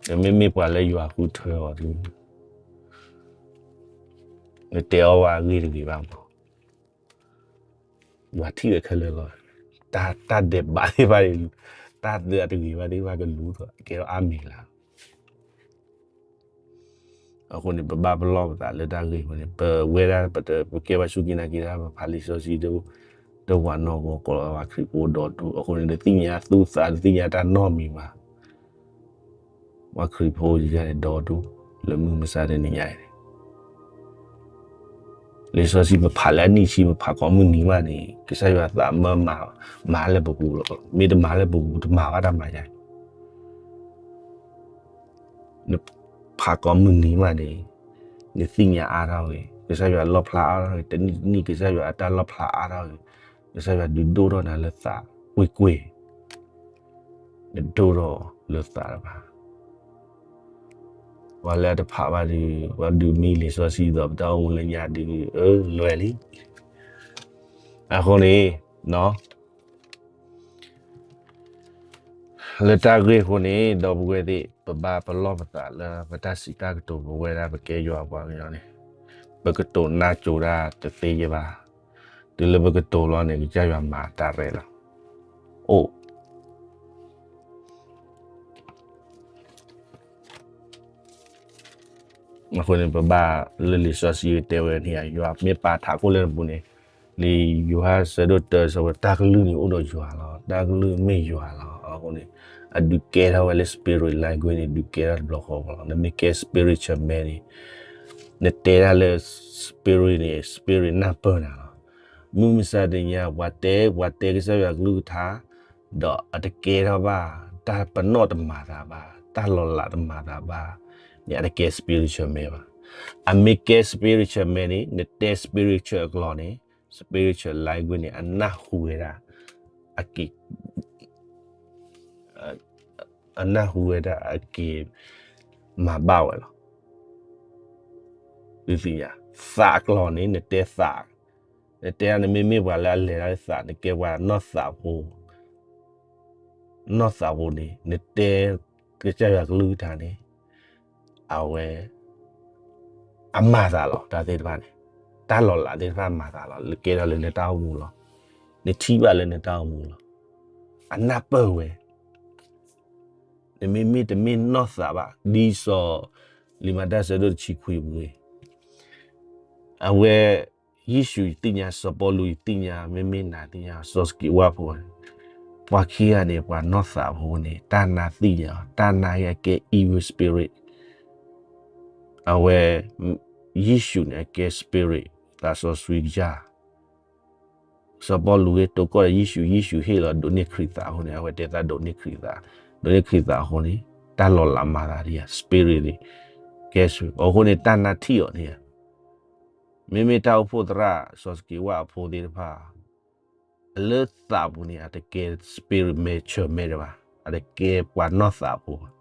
နမ့မ့ၢ်ပှၤလၢယွၤဃုထၢအီၤဒီး နတဲအီၤဝဲအဂ့ၢ်တဂ့ၤဘၣ်မး, ယွၤထံၣ်ဝဲခဲလၢာ်လီၤ. တၢ်ဒဲးဘးသ့ၣ်တဖၣ်န့ၣ်, တၢ်သၢအတဂ့ၤဘၣ်သ့ၣ်တဖၣ်ကလူၤထီၣ် ကဲထီၣ်အါမံၤလၢ အဃိန့ၣ် ပဘၣ်ပလီၢ်ပသးလၢတၢ်ဂ့ၢ်အဃိန့ၣ် ပဝဲဒၣ် ပကဲဘၣ်ဆူၣ်က့ၤနာ်က့ၤတၢ် ပဖးလံာ်စီဆှံ တဝးနီၢ်ကီၢ်ကီၢ်လီၤ ပှၤခရံာ်ဖိဒီဒူၣ် အဃိန့ၣ် တသ့ၣ်ညါသူၣ်သး တသ့ၣ်ညါတၢ်နီတမံၤဘၣ်. ပှၤခရံာ်ဖိယဲန့ၣ်ဒီဒူၣ် လၢမုၢ်မဆါတနံၤညါအံၤန့ၣ် လံာ်စီဆှံပဖးလၢအနံၣ်ဆံ ပဖးကိးမုၢ်နံၤမးန့ၣ် ကစၢ်ယွၤသးမၢမၤ မၤလၢပပူၤလီၤ. မ့ၢ်တမၤလၢပပူၤ တမၤဘၣ်တၢ်မၤယါ နဖးကိးမုၢ်နံၤမးန့ၣ် နသ့ၣ်ညါအါထီၣ်ဂ့ၤ ကစၢ်ယွၤလီၣ်ဖျါအါထီၣ်ဂ့ၤ တနံၣ်တနံၣ် ကစၢ်ယွၤအတၢ်လီၣ်ဖျါအါထီၣ်ဂ့ၤ ကစၢ်ယွၤဒုးဒိၣ်ထီၣ်နၤလၢသးကွ့ၢ်ကွ့ၢ် နဒိၣ်ထီၣ်လၢသးတဖၣ် ပှၤလၢအတဖးဘၣ်ဒီး ပှၤဒုးမံလံာ်စီဆှံဒီး ပတၢ်အိၣ်မူလၢညါဒီး အၢ လွဲၢ်လံ. အဃိန့ၣ် လၢတၢ်ဂ့ၢ်အဃိန့ၣ် ဒီပုၢ်ဝဲၢ်သ့ၣ် ပဘၣ်ပလီၢ်ပသးလၢပတၢ်စံးတၢ်ကတိၤ ပဝဲဒၣ်ပကဲယွၤပှၤကညီန့ၣ် ပကတိၤနၢ်ကၠိတၢ်တသ့ယဲဘၣ်. တုၤလၢပကတိၤလီၤန့ၣ် ကစၢ်ယွၤမၤတၢ်ရဲၣ်လီၤ. အိၣ် အဃိန့ၣ် ပဘၣ်လၢလံာ်စီဆှံတဲဝဲန့ၣ် ယွၤမ့ၢ်ပာ်ထးခိၣ်လၢနပူၤန့ၣ် လံာ်ယိၤဟၣ်ဆၢဒိၣ်တၢ ဆၢဖိ တၢ်ကလုၢ်န့ၣ်အိၣ်ဒီးယွၤလီၤ. တၢ်ကလုၢ်မ့ၢ်ယွၤလီၤ. အဃိန့ၣ် အဒုးကဲထီၣ်ဝဲလၢ spirit language န့ၣ် ဒုးကဲထီၣ်တဘျီဃီလီၤ. နမ့ၢ်ကဲ spiritual man န့ၣ် နတဲဒၣ်လၢ spirit န့ၣ် spirit နၢ်ပၢၢ်နၤလီၤ. မုၢ်မဆါတနံၤညါ ပှၤတဲ ပှၤတဲကစၢ်ယွၤကလုၢ်ကထါ ဒီးအတကဲထီၣ်ဘၣ်, တၢ်ပနီၣ်တမၤသးဘၣ်, တၢ်လီၤလးတမၤသးဘၣ်န့ၣ် အတကဲ spiritual man ဘၣ်. အမ့ၢ်ကဲ spiritual man န့ၣ် နတဲ spiritual အကျိာ်န့ၣ် spiritual language န့ၣ် အနၢ်ဟူဝဲဒၣ် အက့ၤ အနၢ်ဟူဝဲဒၣ်အက့ၤမၤဘၣ်ဝဲလီၤ. သးအကျိာ်န့ၣ် နတဲသး, နတဲနမ့မ့ၢ်ပှၤလၢအလဲၤတၢ်လၢသး နကဲပှၤနီၢ်သးဖိ, နီၢ်သးဖိန့ၣ် နတဲကစၢ်ယွၤကလုၢ်ကထါန့ၣ် အဝဲ အမၤသးလီၤ. တၢ်သ့ၣ်တဖၣ်န့ၣ် တၢ်လီၤလးသ့ၣ်တဖၣ်မၤသးလီၤ. ကဲထီၣ်လၢနတၢ်အိၣ်မူလီၤ. နထံၣ်ဘၣ်လၢနတၢ်အိၣ်မူလီၤ. အနၢ်ပၢၢ်ဝဲ နမ့မ့ၢ်တမ့ၢ်နီၢ်သးဘၣ်, ဒ်စီၤ လံာ်မၤတၢ်ဆၢဒိၣ်တဆံခွံပူၤန့ၣ် အဝဲ ယ့ၣ်ၡူးသ့ၣ်ညါ, စီၤပီလူးသ့ၣ်ညါ, မ့မ့ၢ်နၤသ့ၣ်ညါ, စီၤစက့းဝၣ်ဖိ, ပှၤခံဂၤန့ၣ် ပှၤနီၢ်သးဖိန့ၣ် တၢ်နါသ့ၣ်ညါ, တၢ်နါအကဲ evil spirit, အဝဲ ယ့ၣ်ၡူးန့ၣ် အကဲ spirit, သးစီဆှံကစၢ် စီၤပီလူးဟ့ၣ်တိၢ်ကီၢ်ဒီးယ့ၣ်ၡူး, ယ့ၣ်ၡူးဟ့ၣ်လီၤဒိးန့ၢ်ခရံာ်သးအဃိန့ၣ် အဝဲတဲသးဒိးန့ၢ်ခရံာ်သး, ဒိးန့ၢ်ခရံာ်သးအဃိန့ၣ် တၢ်လီၤလးမၤသးဒ်ဧါ, spirit န့ၣ် ကဲ အဃိန့ၣ် တၢ်နါထံၣ်အီၤန့ၣ်ဧါ, မ့မ့ၢ်တၢ်အိၣ်ဖှိၣ်သရၣ် စီၤစက့းဝၣ်အဖိသ့ၣ်တဖၣ် အလၢသးပူၤန့ၣ် အတကဲ spirit mature man ဘၣ်, အတကဲပှၤနီၢ်သးဖိဘၣ်.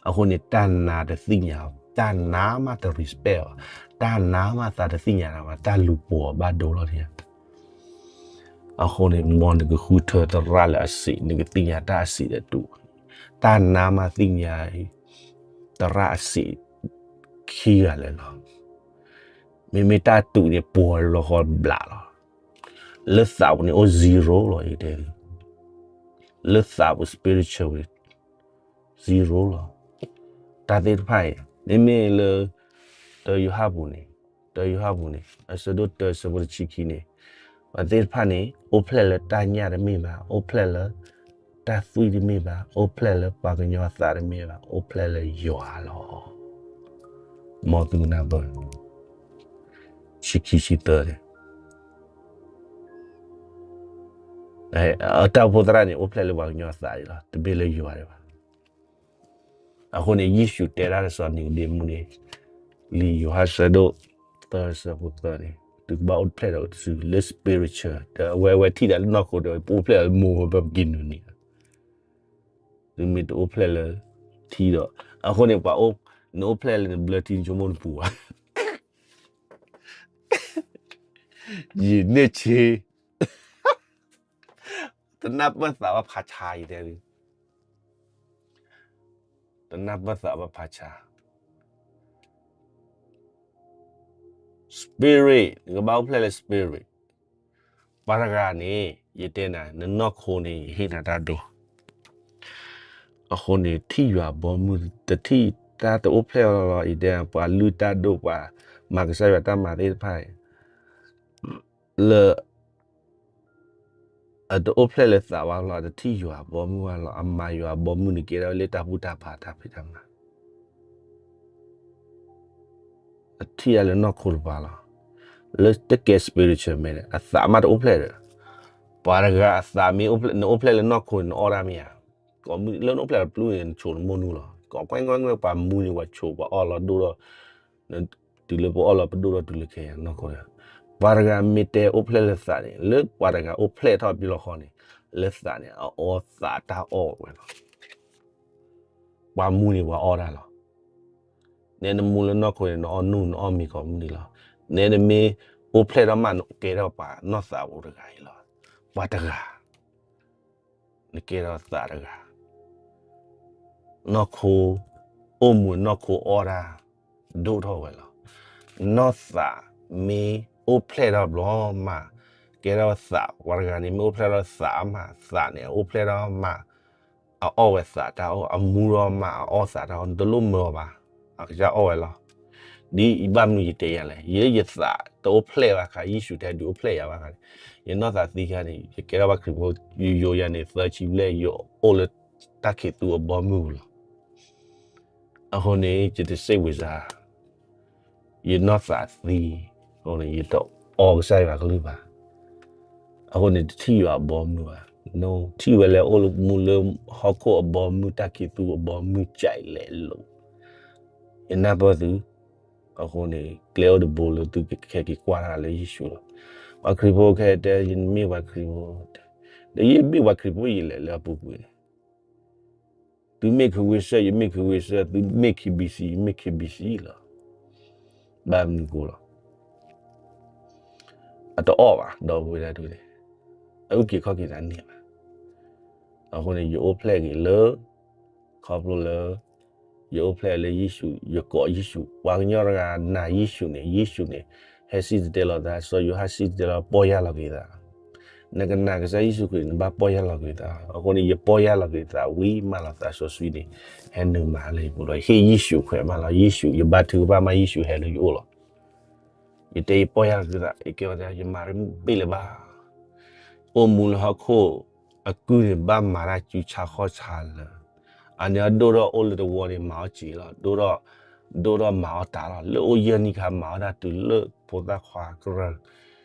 အဃိန့ၣ် တၢ်နါတသ့ၣ်ညါ, တၢ်နါမးတ respect အီၤ, တၢ်နါမးသးတသ့ၣ်ညါတၢ်ဘၣ်, တၢ်လူၤပိာ်အီၤဘၣ်ဒိလီၤန့ၣ်. အဃိန့ၣ် မ်နကဃုထၢသရၣ်လၢအစံး, နကသ့ၣ်ညါတၢ်အစံးဒီးတူၢ်, တၢ်နါမးသ့ၣ်ညါ သရၣ်အစံးခံဂၤလၢာ်လီၤ. မ့မ့ၢ်တၢ်တူၢ်န့ၣ် ပိာ်လီၤဃီဘျးလီၤ. လၢသးပူၤန့ၣ်အိၣ် zero လီၤ, ယတဲ, လၢသးပူၤ spiritual ဝဲ zero လီၤ. တၢ်သ့ၣ်တဖၣ်အံၤ မ့မ့ၢ်လၢ တၢယိၤဟၣ်ပူၤန့ၣ်, တၢယိၤဟၣ်ပူၤန့ၣ် အဆၢဒိၣ်တၢ ဆၢဖိတဆံခံန့ၣ်, ပှၤသ့ၣ်တဖၣ်န့ၣ် အိၣ်ဖျဲၣ်လၢတၢ်ညၣ်တမ့ၢ်ဘၣ်, အိၣ်ဖျဲၣ်လၢတၢ်သွံၣ်တမ့ၢ်ဘၣ်, အိၣ်ဖျဲၣ်လၢပှၤကညီအသးတမ့ၢ်ဘၣ်, အိၣ်ဖျဲၣ်လၢယွၤလီၤ. မ်သုကနၢ်ပၢၢ် ဆံခံဆံသၢန့ၣ် တၢ်အိၣ်ဖှိၣ်သရၣ်န့ၣ် အိၣ်ဖျဲၣ်လၢပှၤကညီအသးအံၤလီၤ, တမ့ၢ်လၢယွၤဒံးဘၣ်. အဃိန့ၣ် ယ့ၣ်ၡူးတဲဒၣ်လၢစီၤနံၤကဒ့မူန့ၣ်, လံာ်ယိၤဟၣ်ဆၢဒိၣ်သၢ ဆၢဖိသၢန့ၣ်, သုကဘၣ်အိၣ်ဖျဲၣ်ဒီးတစုလၢ spiritual, ဒီးအဝဲ အဝဲထံၣ်ဒၣ်လၢနီၢ်ခိဒီး ပအိၣ်ဖျဲၣ်လၢမိၢ်ဝဲဘၣ်ပက့ၤနုာ်န့ၣ်, သုမ့ၢ်တအိၣ်ဖျဲၣ်လၢထံဒီး, အဃိန့ၣ် ပှၤအိၣ်, နအိၣ်ဖျဲၣ်လၢနဘျၢထံ နဆိကမိၣ်နပူၤဘၣ် ယန့ၢ်ဆ့, တနၢ်ပၢၢ်သးဘၣ်ဖးဆါအံၤတဲ, တနၢ်ပၢၢ်သးဘၣ်ဖးဆါ, spirit, နကဘၣ်အိၣ်ဖျဲၣ်လၢ spirit. ပှၤတဂၤန့ၣ် ယတဲနၤ, နနီၢ်ခိန့ၣ် ယဟ့ၣ်နၤတၢ်ဒိ, အဃိန့ၣ် ထံၣ်ယွၤဘီမုၢ်, တထံၣ်တၢ်တအိၣ်ဖျဲၣ်လီၤလီၤ, ယတဲ ပှၤလုၢ်တၢ်ဒိၣ်, ပှၤမၤကစၢ်ယွၤတၢ်မၤသ့ၣ်တဖၣ် လၢ အတအိၣ်ဖျဲၣ်လၢသးဘၣ်လီၤ, အတထံၣ်ယွၤဘီမုၢ်ဘၣ်လီၤ, အမၤယွၤဘီမုၢ်န့ၣ် ကဲထီၣ်လၢတၢ်ဘူၣ်တၢ်ဖးတၢ်ဖံးတၢ်မၤ, အထံၣ်ဒၣ်လၢနီၢ်ခိတပၤလီၤ. လၢတကဲ spiritual man န့ၣ် အသးမးတအိၣ်ဖျဲၣ်ဒီး, ပှၤတဂၤအသးမ့ၢ်အိၣ်ဖျဲၣ်, နအိၣ်ဖျဲၣ်လၢနီၢ်ခိန့ၣ် နအီၣ်တၢ်မ့ၢ်ဧါ, ကိးမုၢ်လၢနအိၣ်ဖျဲၣ်လၢပျုၢ်န့ၣ် နဆိးနမိၢ်နုာ်လီၤ, ကိးကွဲၢ်ကွဲၢ်ကွဲၢ် ပှၤမူန့ၣ် ပှၤဆိးပှၤအီၣ်လီၤဒိၣ်ဒီး တုၤလၢပအီၣ်လီၤပဒိၣ်ဒီးတုၤလၢခဲအံၤနီၢ်ခိန့ၣ်, ပှၤတဂၤမ့ၢ်တဲအိၣ်ဖျဲၣ်လၢသးန့ၣ်, လၢပှၤတဂၤအိၣ်ဖျဲၣ်ထီၣ်ဘျီဃီန့ၣ်, လၢသးန့ၣ် အအီၣ်သးတၢ်အီၣ်ဝဲလီၤ. ပှၤမူန့ၣ်ပှၤအီၣ်တၢ်လီၤ. နဲနမူလၢနီၢ်ခိန့ၣ် နအီၣ်နူၢ်နအီၣ်မ့ၤကိးမုၢ်နံၤလီၤ. နဲနမ့ၢ်အိၣ်ဖျဲၣ်ထီၣ်မး နကဲထီၣ်ပှၤနီၢ်သးဖိတဂၤအံၤလီၤ. ပှၤတဂၤ နကဲထီၣ်သးတဂၤ, နီၢ်ခိ အိၣ်မူနီၢ်ခိအီၣ်တၢ် ဒိၣ်ထီၣ်ဝဲလီၤ. နီၢ်သးမ့ၢ်အိၣ်ဖျဲၣ်ထီၣ်ဘျီမး, ကဲထီၣ်သး, ပှၤတဂၤန့ၣ် မ့ၢ်အိၣ်ဖျဲၣ်ထီၣ်သးမး, သးန့ၣ် အအိၣ်ဖျဲၣ်ထီၣ်မး, အအီၣ်ဝဲသးတၢ်အီၣ်, အမူထီၣ်မး အအီၣ်သးတၢ်အီၣ်, နတလိၣ်မၢအီၤဘၣ်, အကစၢ်အီၣ်ဝဲလီၤ. ဒ်အံၤဘၣ်မနုၤယတဲယၤလဲၣ်, ယဲယသးတအိၣ်ဖျဲၣ်ဘၣ်ခါ, ယ့ၣ်ၡူးတဲဒုးအိၣ်ဖျဲၣ်ယၤဘၣ်ခါန့ၣ်, ယနီၢ်သးသံခါန့ၣ် ယကဲထီၣ်ဘၣ်ခရံာ်ဖိ, ယယိယၤန့ၣ် သၢဆံဘျဲၣ်, ယအိၣ်လၢ တၢ်ခံးသူအဘီမုၢ်ပူၤလီၤ. အဃိန့ၣ် ယတစိတ်ဝင်စား, ယနီၢ်သးသံ, အဃိန့ၣ်ယတအီကစၢ်ယွၤကလုၢ်ဘၣ်. အဃိန့ၣ်တထံၣ်ယွၤအဘီမုၢ်ဘၣ်, ထံၣ်ဝဲလၢအိၣ်မူလၢဟီၣ်ခိၣ်အဘီမုၢ် တၢ်ခံးသူအဘီမုၢ် ကၠဲးလဲၤလိာ်, ယနၢ်ပၢၢ်သု, အဃိန့ၣ် ကျဲအိၣ်တဘိလၢသုကခဲက့ၤကွၢ်တၢ်လၢယ့ၣ်ၡူးလီၤ. ပှၤခရံာ်ဖိခဲအံၤတဲ ယမ့ၢ်ပှၤခရံာ်ဖိ, ဒီးယမ့ၢ်ပှၤခရံာ်ဖိယလဲၤလၢအပူၤကွံာ်န့ၣ်, သုမ့ၢ်ခဝ့ၡၢၣ် ယမ့ၢ်ခဝ့ၡၢၣ်, သုမ့ၢ် KBC ယမ့ၢ် KBC လီၤ. ဘၣ်မနုၤဃိလီၤ. အတအီၣ်ဘၣ် ဒီပုၢ်ဝဲၢ်ဒၣ်ဒုန့ၣ်, အအုၣ်က့ၤခီၣ်က့ၤသးန့ၣ်ဘၣ်. အဃိန့ၣ် ယအိၣ်ဖျဲၣ်က့ၤလၢ ခီဖျိလၢ ယအိၣ်ဖျဲၣ်လၢယ့ၣ်ၡူး, ယကိးယ့ၣ်ၡူး, ပှၤကညီတဂၤနာ်ယ့ၣ်ၡူးန့ၣ်, ယ့ၣ်ၡူးန့ၣ် ဟဲစံၣ်တဲၤတဲလီၤသး, စီၤယိၤဟၣ်စံၣ်တဲၤတဲလီၤ, ပီၢ်ယၢ်လီၤက့ၤသး. နကနာ်ကစၢ်ယ့ၣ်ၡူးခရံာ် နဘၣ်ပီၢ်ယၢ်လီၤက့ၤသး. အဃိန့ၣ် ယပီၢ်ယၢ်လီၤက့ၤသးဝံၤမးလီၤ, သးစီဆှံန့ၣ် ဟဲနုာ်မၤလၢယပူၤလီၤ. ယဟ့ၣ်ယ့ၣ်ၡူးခွဲးမးလီၤ, ယ့ၣ်ၡူး ယဘါထုကဖၣ်မး ယ့ၣ်ၡူးဟဲလၢယအိၣ်လီၤ. ယတဲယပီၢ်ယၢ်လီၤက့ၤသး, ယကဲဝဲဒၣ် ယမၤတဘၣ်လၢၤဘၣ်. အိၣ်မူလၢဟီၣ်ခိၣ်အကုၢ်န့ၣ် ဘၣ်မၤတၢ်စုဆါဃီၣ်ဆါလၢာ်. အန့ၣ်ဒိၣ်ထီၣ်အိၣ်လၢတဝီန့ၣ် မၤအီၣ်စ့လီၤ, ဒိၣ်ထီၣ်, ဒိၣ်ထီၣ်မၤအီၣ်တၢ်လီၤ. လၢအိၣ်ယဲၢ်နံၣ်ခါ မၤအီၣ်တၢ်တုၤလၢဖိသၣ်ခွါကရၢၢ်,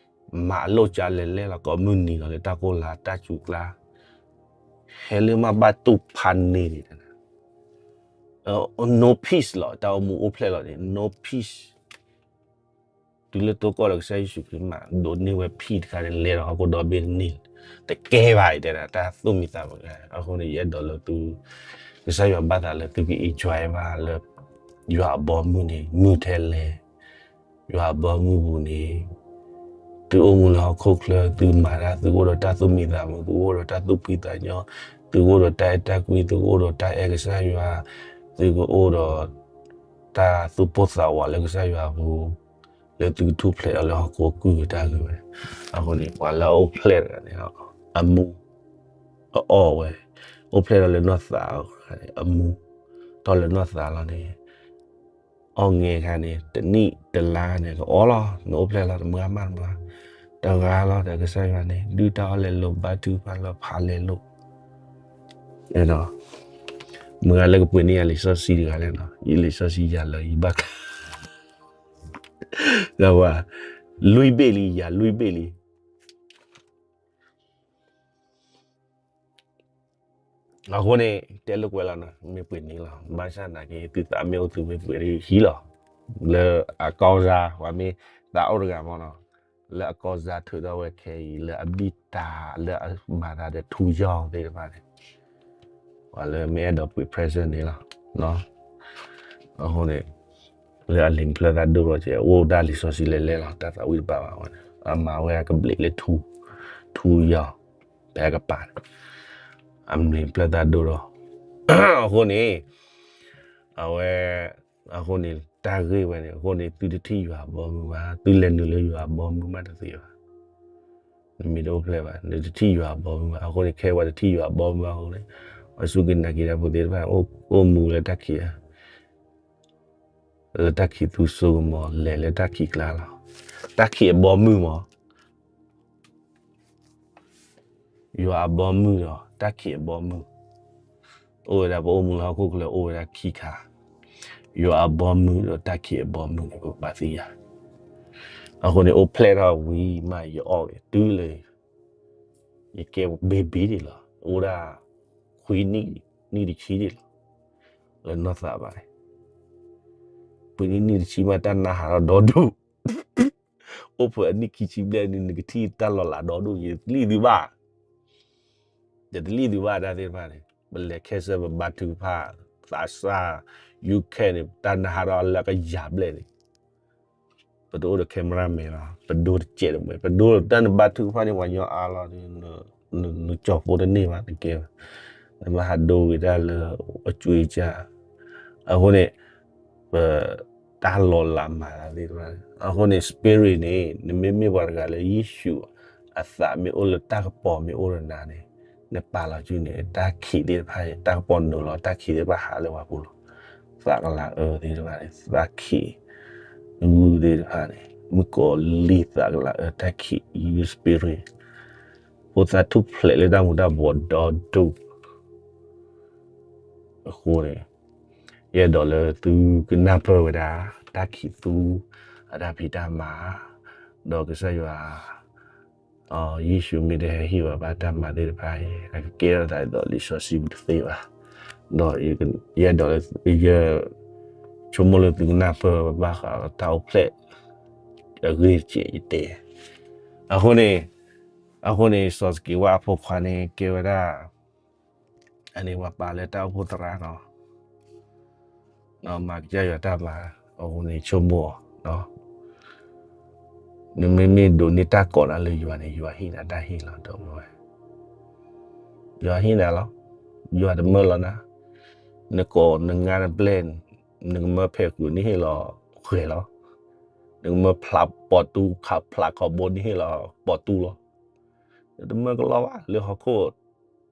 မၤအလိၣ်ကၢလဲၤလဲၣ်လီၤ, ကိးမုၢ်နံၤလီၤ လၢတၢ်ကိၢ်လါတၢ်စူၤကျါ, ဟဲလၢမ့ၢ်ဘၣ်တူၢ်ဖးန့ၢ်န့ၣ်, no peace လီၤ, တၢ်အိၣ်မူအိၣ်ဖျဲၣ်လီၤန့ၣ် no peace. တုၤလၢတိကီၢ်ဒီးကစၢ်ယ့ၣ်ၡူးခရံာ်မး ဒိးန့ၢ်ဝဲ peace တခါန့ၣ် လဲၤဒီးဟီၣ်ခိၣ်ဒီဘ့ၣ်တန့ၢ်, တကဲဘၣ်အံၤတဲဒၣ် တၢ်သူၣ်မံသးမုာ်. အဃိန့ၣ် ယအဲၣ်ဒိးလၢသု, ကစၢ်ယွၤဘၣ်သးလၢသုက enjoy ဘၣ်လၢ ယွၤအဘီမုၢ်န့ၣ် မုၢ်ထဲလဲၣ်, ယွၤအဘီမုၢ်ပူၤန့ၣ် သုအိၣ်မူလၢဟီၣ်ခိၣ်ချၢ သုမၤတၢ် သုအိၣ်ဒီးတၢ်သူၣ်မံသးမုာ်, သုအိၣ်ဒီးတၢ်သူၣ်ဖှံသးညီ, သုကအိၣ်ဒီးတၢ်အဲၣ်တၢ်ကွံ, သုကအိၣ်ဒီးတၢ်အဲၣ်ကစၢ်ယွၤ, သုကအိၣ်ဒီး တၢ်သူၣ်ပိၢ်သးဝးလၢကစၢ်ယွၤအပူၤ, လၢသုကထူၣ်ဖျဲးအီၤလၢဟီၣ်ခိၣ်အကုၢ်အတၢ်ဂ့ၢ်ဝဲ. အဃိန့ၣ် ပှၤလၢအအိၣ်ဖျဲၣ်တဂၤန့ၣ် အမူ အအီၣ်ဝဲ, အိၣ်ဖျဲၣ်ထီၣ်လၢနီၢ်သးအဂၤန့ၣ် အမူ ထီၣ်လၢနီၢ်သးလီၤန့ၣ်, အီၣ်ငဲၤခါန့ၣ် တနံၣ်တလါန့ၣ် ကအီၣ်လီၤ, နအိၣ်ဖျဲၣ်လီၤ တမုၢ်အါမးတမုၢ်, တဂၤလီၤဒီးကစၢ်ယွၤန့ၣ် ဒုၣ်တၢ်အီၣ်လဲၤလိာ် ဘါထုကဖၣ်လၢဖးလဲၤလိာ် မုၢ်ဂၤလၢကပှ့ၤန့ၢ်ယၤလံာ်စီဆှံတဂၤလဲၣ်နီၤ, ယလံာ်စီဆှံယၤလၢယဘၣ်ကျါ, ဒီးဝဲ, လွံၢ်ဘ့ၣ်လံ ယၤလွံၢ်ဘ့ၣ်လံ. အဃိန့ၣ် တဲလိာ်ကွဲလီၤနီၤ, မ့ၢ်ပှ့ၤန့ၢ်လီၤ, ဘၣ်ဆၣ်နာ်က့ သုသးမ့ၢ်အိၣ်သုမ့ၢ်ပှ့ၤဟံးလီၤ, လၢအကီၢ်စါ ပှၤမ့ၢ်သးအိၣ်တဂၤမ့ၢ်နီၤ, လၢအကီၢ်စါထုးထီၣ်ဝဲခဲအံၤ လၢအဘံၣ်တၢ်လၢအမၤသးဒီးထူယီၢ်သ့ၣ်တဖၣ်န့ၣ် ပှၤလၢမ့ၢ်အဲၣ်ဒိးပှ့ၤ present န့ၣ်လီၤ. အဃိန့ၣ် လၢအလံၤဖျၢၣ်သၣ်ဒိၣ်လီၤကဲ အိၣ်ဒၣ်လံာ်စီဆှံလဲၤလဲၤလီၤ, တၢ်သးဝံၣ်တဘၣ်ဘၣ်ဝဲန့ၣ် အမၤဝဲအကဘျံးလၢထူ, ထူယီၢ်, ဖဲအကပၤန့ၣ် အလံၤဖျၢၣ်သၣ်ဒိၣ်လီၤ. အဃိန့ၣ် အဝဲ အဃိန့ၣ် တၢ်ဂ့ၢ်ဝဲန့ၣ် အဃိန့ၣ် သုတထံၣ်ယွၤအဘီမုၢ်ဘၣ်, သုလဲၤနုာ်လၢယွၤအဘီမုၢ်မးတသ့ဘၣ်. နမ့ၢ်တအိၣ်ဖျဲၣ်ဘၣ် နတထံၣ်ယွၤအဘီမုၢ်ဘၣ်. အဃိန့ၣ် ခဲအံၤပှၤတထံၣ်ယွၤအဘီမုၢ်ဘၣ်အဃိန့ၣ် ပှၤစူၢ်က့ၤနာ်က့ၤတၢ်ဖိသ့ၣ်တဖၣ် အိၣ်မူလၢတၢ်ခံး လၢတၢ်ခံးသူစိကမီၤ လဲၤလၢတၢ်ခံးကျါလီၤ. တၢ်ခံးအဘီမုၢ်မး ယွၤအဘီမုၢ်ဒီးတၢ်ခံးအဘီမုၢ်, အိၣ်ဝဲဒၣ် ပအိၣ်မူလၢဟီၣ်ခိၣ်ချၢအိၣ်ဝဲဒၣ်ခံခါ, ယွၤအဘီမုၢ်ဒီးတၢ်ခံးအဘီမုၢ်န့ၣ် ပဘၣ်သ့ၣ်ညါ. အဃိန့ၣ် အိၣ်ဖျဲၣ်ထီၣ်ဝံၤမး ယအီၣ်က့ၤတုၤလၢ ယကဲ baby ဒံးလီၤ. အိၣ်ဒၣ် ခွံနံၣ်, နံၣ်တဆံဒံးလီၤ. လၢနီၢ်သးဘၣ်န့ၣ် ခွံနံၣ် နံၣ်တဆံမး တၢ်နါဟးထီၣ်ဒီဒူၣ် အိၣ်ဖဲအနံၣ်ခံဆံဘျဲၣ်န့ၣ် နကထံၣ်တၢ်လီၤလးဒီဒူၣ် ယတလံၣ်သုဘၣ်, ယတလံၣ်သုဘၣ် တၢ်သ့ၣ်တဖၣ်န့ၣ် ပလဲၤခဲစၢၣ် ပဘါထုကဖၣ် သးစၢ် ယူခဲန့ၣ် တၢ်နါဟးထီၣ်လၢကယၤဘျဲၣ်န့ၣ် ပတအိၣ်ဒီး camera man လီၤ, ပဒိတစဲးတမှဲၤ, ပဒိတၢ်နဘါထုကဖၣ်န့ၣ် ပှၤကညီအါလီၤဒီး နကၠီၤဖိတန့ၢ်ဘၣ်တကဲဘၣ်, နဘၣ်ဟးဒိဝံၤတၢ်လၢအကွ့ကၢ်, အဃိန့ၣ် ပ တၢ်လီၤလးမၤသးသ့ၣ်တဖၣ်န့ၣ် အဃိန့ၣ် spirit န့ၣ် နမ့မ့ၢ်ပှၤတဂၤလၢယ့ၣ်ၡူးအသးမ့ၢ်အိၣ်လၢတၢ်ကပီၤမ့ၢ်အိၣ်ဒီးနၤန့ၣ် နပာ်လီၤစုန့ၣ် တၢ်ခံးသ့ၣ်တဖၣ်န့ၣ် တၢ်ကပီၤနုာ်လီၤ တၢ်ခံးသ့ၣ်တဖၣ်ဟးလၢပှၤပူၤလီၤ. သးကလၤအၢသ့ၣ်တဖၣ်န့ၣ် သးခံး ဂုၢ်သ့ၣ်တဖၣ်န့ၣ် မုၣ်ကီၤလံၢ်သးကလၤအၢ တၢ်ခံး evil spirit ဖိသၣ်ထူၣ်ဖျဲးလၢတၢ်မူၤတၢ်ဘှီးဒီဒူၣ် အဃိန့ၣ် ယအဲၣ်ဒိးလၢသုကနၢ်ပၢၢ်ဝဲဒၣ် တၢ်ခံးသူ အတၢ်ဖံးတၢ်မၤ ဒီးကစၢ်ယွၤ ယ့ၣ်ၡူးမ့ၢ်တဟဲဟ့ၣ်ဝဲဘၣ်တၢ်မၤသ့ၣ်တဖၣ်အံၤ အကကဲထီၣ်သးဒ်သိးလံာ်စီဆှံပူၤတသ့ဘၣ်. ဒီးယအဲၣ်ဒိးလၢ ယ ဆိကမိၣ်လၢသုကနၢ်ပၢၢ်ဘၣ်ဃးတၢ်အိၣ်ဖျဲၣ် အဂ့ၢ်တကဲးယတဲ. အဃိန့ၣ် အဃိန့ၣ် စီၤစက့းဝါအဖိခွါန့ၣ် ကဲဝဲဒၣ် အန့ၣ်ပှၤပာ်လၢတၢ်အိၣ်ဖှိၣ်သရၣ်နီၤ မၤကစၢ်ယွၤတၢ်မၤ အဃိန့ၣ်ဆိကမိၣ်အီၤ နမ့မ့ၢ်ဒိးန့ၢ်တၢ်ကိးနၤလၢယွၤန့ၣ် ယွၤဟ့ၣ်နၤတၢ်ဟ့ၣ်လီၤ ဒီပုၢ်ဝဲၢ်, ယွၤဟ့ၣ်နၤလီၤ, ယွၤတမၢလီၤနၤ, နကိးနငါနပျဲၢ် နကမၢဖဲးဃုာ်န့ၣ်ဟ့ၣ်လီၤဃဲၤလီၤ, နကမၢဖျးပိာ်တူ ဖျးခီဘိန့ၣ်ဟ့ၣ်လီၤပိာ်တူလီၤ, နတမၢကလီဘၣ် လၢဟီၣ်ခိၣ်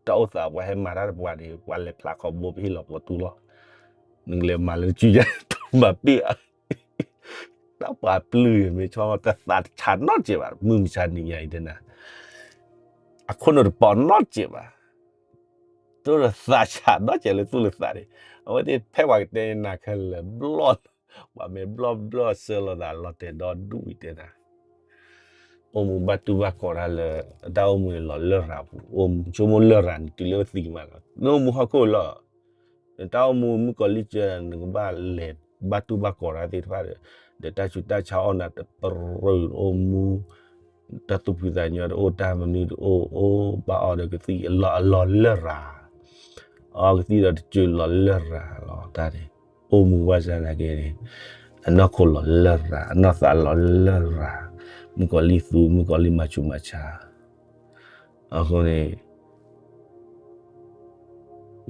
တၢ်အိၣ်သးပှၤဟဲမၤတၢ်တပှၤန့ၣ် ပှၤလဲၤဖျးခီဘိပဟ့ၣ်လီၤပိာ်တူလီၤ, နကလဲၤမၤလၢတစုယါ တမၤပ့ၢ်ဘၣ် တၢ်ပှၤပျုၢ်မ့ၢ်ဆီတသးတဆးနီတစဲးဘၣ် မုၢ်မဆါနံၤညါအံၤတဲနၤ, အခိၣ်နူာ်တပိာ်နီတစဲးဘၣ်, သူၣ်လၢသးဆးနီတစဲးလၢသူၣ်လၢသးန့ၣ်, အဝဲသ့ၣ်ဖဲပှၤကတဲနၤခဲလၢာ်ဘျီၣ်, ပှၤမ့ၢ်ဘျီၣ်ဘျီၣ်ဆၢလိာ်သးလီၤတဲာ်ဒီဒူၣ်အံၤတဲနၤ အိၣ်မူဘၣ်တူၢ်ဘၣ်ကီးတၢ်လၢ တၢ်အိၣ်မူန့ၣ်လီၤလရာ်ပူၤ, အိၣ်မူဆိကမိၣ်လရာ်န့ၣ်တုၤလၢသံမးလီၤ, နအိၣ်မူဟီၣ်ခိၣ်လီၤ, နတၢ်အိၣ်မူမုၣ်ကီၤလံၢ်စၢၤ နကဘၣ်လဲၤဘၣ်တူၢ်ဘၣ်ကီးတၢ်သ့ၣ်တဖၣ်ဒီး, ဒီးတၢ်ဆူးတၢ်ဆါအီၣ်နၤတပရၢၢ်အိၣ်မူ, တၢ်သူၣ်ဖှံသးညီတအိၣ် တၢ်မနုၤတအိၣ် အိၣ်ဘၣ်အီၤဒီးကသံၣ်အလီၤလရာ်, အီကသံၣ်ဒီးတစၢၤလီၤလရာ်လီၤတၢ်န့ၣ်, အိၣ်မူဘၣ်ဆၣ်သနာ်က့န့ၣ်, အနီၢ်ခိလီၤလရာ် အနီၢ်သးလီၤလရာ်, မုၣ်ကီၤလံၢ်သူ မုၣ်ကီၤလံၢ်မၤဆူးမၤဆါ, အဃိန့ၣ်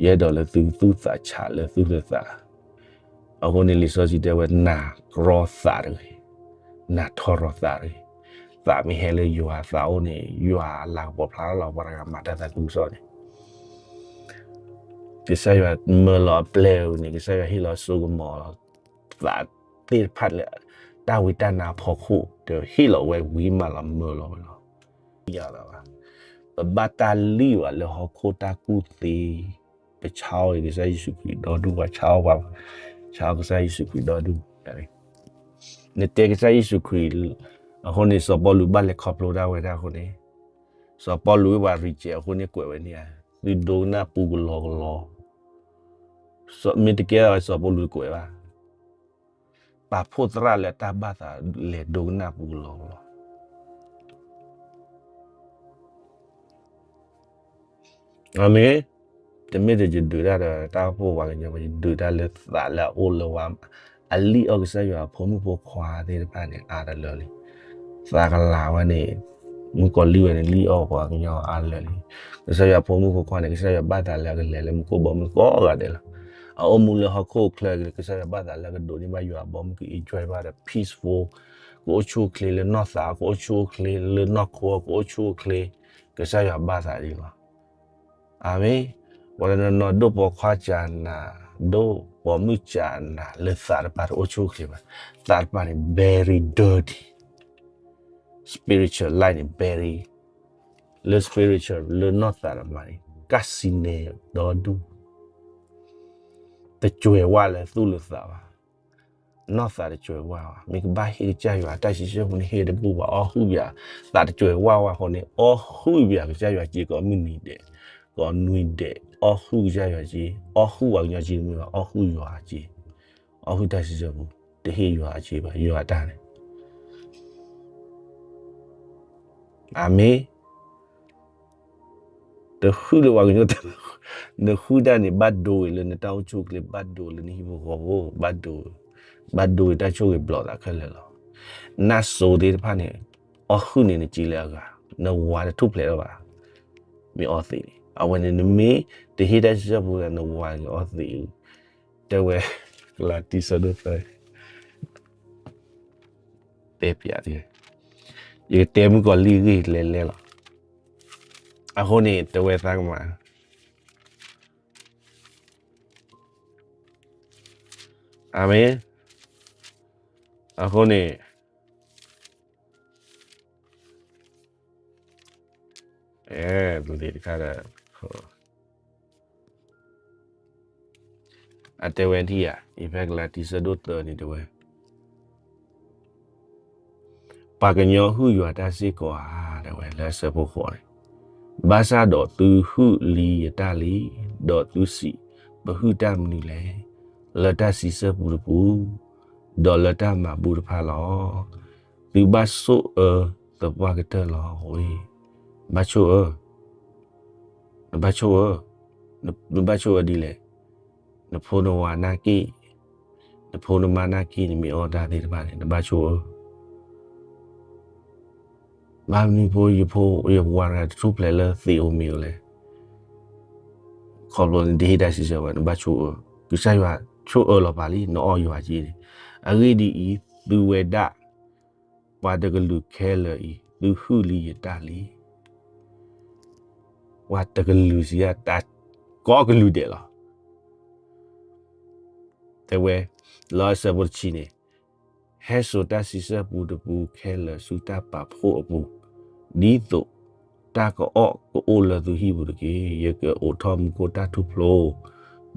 ယအဲၣ်ဒိးလၢသုသူၣ်သးဆးလၢသူၣ်လၢသး, အဃိန့ၣ်လံာ်စီဆှံတဲဝဲ နၤရီသးတဂ့ၤ, နၤထီရီသးတဂ့ၤ, သးမ့ၢ်ဟဲလၢယွၤသးအိၣ်န့ၣ် ယွၤအလၤကပီၤဖျါထီၣ်လီၤပှၤတဂၤမၤတၢ်သးခုကစီၣ်န့ၣ် ကစၢ်ယွၤမၢလီၤအပျဲၢ်အံၤန့ၣ် ကစၢ်ယွၤဟ့ၣ်လီၤစိကမီၤလီၤ, သးသ့ၣ်တဖၣ်လၢ တၢ်ဝံတၢ်နါအဖီခိၣ် ဒီးဟ့ၣ်လီၤဝဲဝံၤမးလီၤမၢလီၤဝဲလီၤ. ပဘၣ်တၢ်လံၣ်ဘၣ်လၢဟီၣ်ခိၣ်တၢ်ကူၣ်သ့, ပဆါအီၣ်ကစၢ်ယ့ၣ်ၡူးခရံာ်ဒီဒူၣ် ပှၤဆါအီၣ်ပှၤ, ဆါအီၣ်ကစၢ်ယ့ၣ်ၡူးခရံာ်ဒီဒူၣ်, နတဲကစၢ်ယ့ၣ်ၡူးခရံာ်, အဃိန့ၣ် စီၤပီလူးဘၣ်လဲၤခီဖျိဒၣ်ဝဲဒၣ်အဃိန့ၣ်, စီၤပီလူးဝဲပှၤ reject အဃိန့ၣ်ကွဲးဝဲန့ၣ်ဧါ, သုဒိကနၣ်ပူၤကလီကလီ, မ့ၢ်တကဲထီၣ်စီၤပီလူးတကွဲးဘၣ် ပာ်ဖှိၣ်သရၣ်လၢတၢ်ဘၣ်သးလဲၤဒိကနၣ်ပူၤကလီကလီ, အမ့ၢ်, တမ့ၢ်တယဒုးတၢ်ဒီး တၢ်အိၣ်ဖှိၣ်ပှၤကညီ ယဒုးတၢ်လၢသးလၢအအိၣ်လၢဝဲ, အလံၣ်အီၣ်ကစၢ်ယွၤအဖိမုၣ်ဖိခွါသ့ၣ်တဖၣ်န့ၣ် အါတလၢလံ, သးကလၤဝဲန့ၣ်, မုၣ်ကီၤလံၢ်ဝဲန့ၣ် လံၣ်အီၣ်ပှၤကညီအါတလၢလံ, ကစၢ်ယွၤအဖိမုၣ်ဖိခွါန့ၣ် ကစၢ်ယွၤဘၣ်သးလၢအကလဲၤလၢမူခိၣ်ဘီမုၢ်ကိးဂၤဒဲးလီၤ, အအိၣ်မူလၢဟီၣ်ခိၣ်ချၢ ကစၢ်ယွၤဘၣ်သးလၢအကဒိးန့ၢ်ဘၣ်ယွၤအဘီမုၢ် က enjoy ဘၣ်ဒီး peaceful, ကအိၣ်ဆူၣ်အိၣ်ချ့လၢနီၢ်သး ကအိၣ်ဆူၣ်အိၣ်ချ့လၢနီၢ်ခိ ကအိၣ်ဆူၣ်အိၣ်ချ့, ကစၢ်ယွၤဘၣ်သးဒ်လီၤ. အမ့ၢ်, ပှၤလၢနီၢ်နီၢ်ဒိၣ်ပိာ်ခွါစၢ်နၤ, ဒိၣ်ပိာ်မုၣ်စၢ်နၤ လၢသးတပၤတအိၣ်ဆူၣ်အိၣ်ချ့ဘၣ်, သးတပၤန့ၣ် very dirty, spiritual life န့ၣ် very, လၢ spiritual လၢနီၢ်သးတပၤန့ၣ် ကစံးန့ၣ်ဒီဒူၣ် တကွဲးဝဲလၢသူၣ်လၢသးဘၣ်, နီၢ်သးတကွဲးဝဲဘၣ်, မ့ၢ်ကဘၣ်ဟ့ၣ်ကစၢ်ယွၤတၢ်စံးဆၢပူၤန့ၣ် ဟ့ၣ်တဘူၣ်ဘၣ်, အီၣ်ဟုၣ်ယၤ, သးတကွဲးဝဲဘၣ်အဃိန့ၣ် အီၣ်ဟုၣ်ယၤကစၢ်ယွၤစ့ ကိးမုၢ်နံၤဒဲး, ကိးနွံဒဲး, အီၣ်ဟုၣ်ကစၢ်ယွၤစ့, အီၣ်ဟုၣ်ပှၤကညီစ့တမ့ၢ်ဘၣ်, အီၣ်ဟုၣ်ယွၤအစ့, အီၣ်ဟုၣ်တၢ်စံးဆၢပူၤ, တဟ့ၣ်ယွၤအစ့ဘၣ်, ယွၤအတၢ်န့ၣ် အမ့ၢ် တဟုၣ်လၢပှၤကညီတၢ်, နဟုၣ်တၢ်န့ၣ် ဘၣ်ဒိဝဲလၢနတၢ်အိၣ်ဆူၣ်အိၣ်ချ့, ဘၣ်ဒိလၢနဟံၣ်ဖိဃီဖိ, ဘၣ်ဒိ, ဘၣ်ဒိဝဲတၢ်ဆိၣ်ဂ့ၤဘျီးသးခဲလၢာ်လီၤ. နၢ်စိၤသ့ၣ်တဖၣ်န့ၣ် အီၣ်ဟုၣ်န့ၣ်နစ့လၢအဂၤ, နဝၤတထူၣ်ဖျဲးလၢၤဘၣ်, မ့ၢ်အီသံးန့ၣ်, အဝဲန့ၣ်နမ့ၢ်တဟ့ၣ်တၢ်စံးဆၢပူၤဒီး နဝၤန့ၣ်အီသံး, တဲဝဲ, ကလၤတံ ဆၢဒိၣ်သၢ တဲပျး, ယကတဲမုၣ်ကီၤလံၢ်ဂ့ၢ်လဲၤလဲၤလီၤ. အဃိန့ၣ် တဲဝဲသးကမၤ, အမ့ၢ်, အဃိန့ၣ် အဲ, ဘုသ့ၣ်တခါဒီး, အတဲဝဲထံၣ်ဧါ, အံၤဖဲကလၤတံ ဆၢဒိၣ်သၢန့ၣ်တဲဝဲ ပှၤကညီဟုၣ်ယွၤတၢ်စ့ၢ်ကီးဧါ, တဲဝဲလၢအဆၢဖိဃိးန့ၣ်, ဘၣ်ဆၣ်ဒီးသုဟုၣ်လံယတၢ်လံ, ဒီးသုစံး, ပဟုၣ်တၢ်မနုၤလဲၣ်, လၢတၢ်စံးဆၢပူတပူ, ဒီးလၢတၢ်မၤဘူၣ်တဖၣ်လီၤ. သုဘၣ်ဆိၣ်အၢသပှၢ်ကတၢၢ်လီၤဝဲ, ဘၣ်ဆိၣ်အၢ, နဘၣ်ဆိၣ်အၢ, နဘၣ်ဆိၣ်အၢဒ်လဲၣ်, နဖိနဝၤနာ်က့ၢ်, နဖိနမါနာ်က့ၢ် နမ့ၢ်အီၣ်တၢ်သ့ၣ်တဖၣ်န့ၣ် နဘၣ်ဆိၣ်အၢ, ဘၣ်မနုၤဖိ ယဖိယဝၤတဂၤ တထူၣ်ဖျဲးလၢသ့ၣ်ဧိၤမ့ၢ်ဧိၤလဲၣ်, ခီဖျိနတဟ့ၣ်တၢ်စံးဆၢဝဲ နဘၣ်ဆိၣ်အၢ, ကစၢ်ယွၤဆိၣ်အၢလီၤပာ်လံ နအီၣ်ယွၤက့ၢ်န့ၣ်, အဂ့ၢ်ဒ်အံၤ, သုဝဲဒၣ် ပှၤတကလုာ်ခဲလၢာ်အံၤ သုဟုၣ်လံယတၢ်လံ. ပှၤတကလုာ်စံးယၤ တၢ်ကိးကလုာ်ဒဲးလီၤ. တဲဝဲ, လၢအဆၢဖိတဆံန့ၣ်, ဟဲစိာ်တၢ်စံးဆၢပူတပူခဲလၢာ်ဆူတၢ်ပာ်ဖှိၣ်အပူၤ, ဒ်သိးတၢ်ကအီၣ်ကအိၣ်လၢသုဟံၣ်ပူၤတက့ၢ်. ယကအိးထီၣ်မူခိၣ်တၢ်ထူၣ်ဖျိ,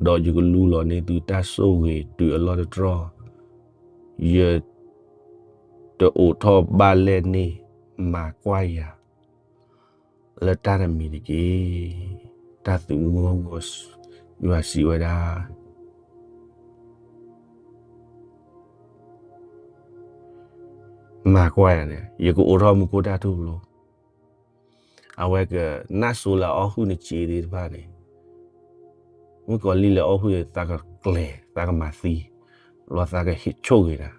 ဒီးယကလူလီၤန့ၢ်သုတၢ်ဆိၣ်ဂ့ၤတုၤအလီၢ်တတြီၢ်, ယ တအိးထီၣ်ဘၣ်လဲၣ်န့ၣ် မၤကွၢ်ယၤ လၢတၢ်တမံၤတက့ၢ်. တၢ်သုးမုၢ်ဂီၢ်ဂီၢ် ယွၤစံးဝဲဒၣ်, မၤကွၢ်ယၤန့ၣ် ယကအိးထီၣ်မူခိၣ်တၢ်ထူၣ်ဖျိ, အဝဲကနၣ်စိလၢအအီၣ်ဟုၣ်နစ့သ့ၣ်တဖၣ်န့ၣ်, မုၣ်ကီၤလံၢ်လၢအီၣ်ဟုၣ်န့ၣ် သးကကျဲၤ သးကမၤသံ, လီၤသးကဟ့ၣ်ဆိၣ်ဂ့ၤနၤ.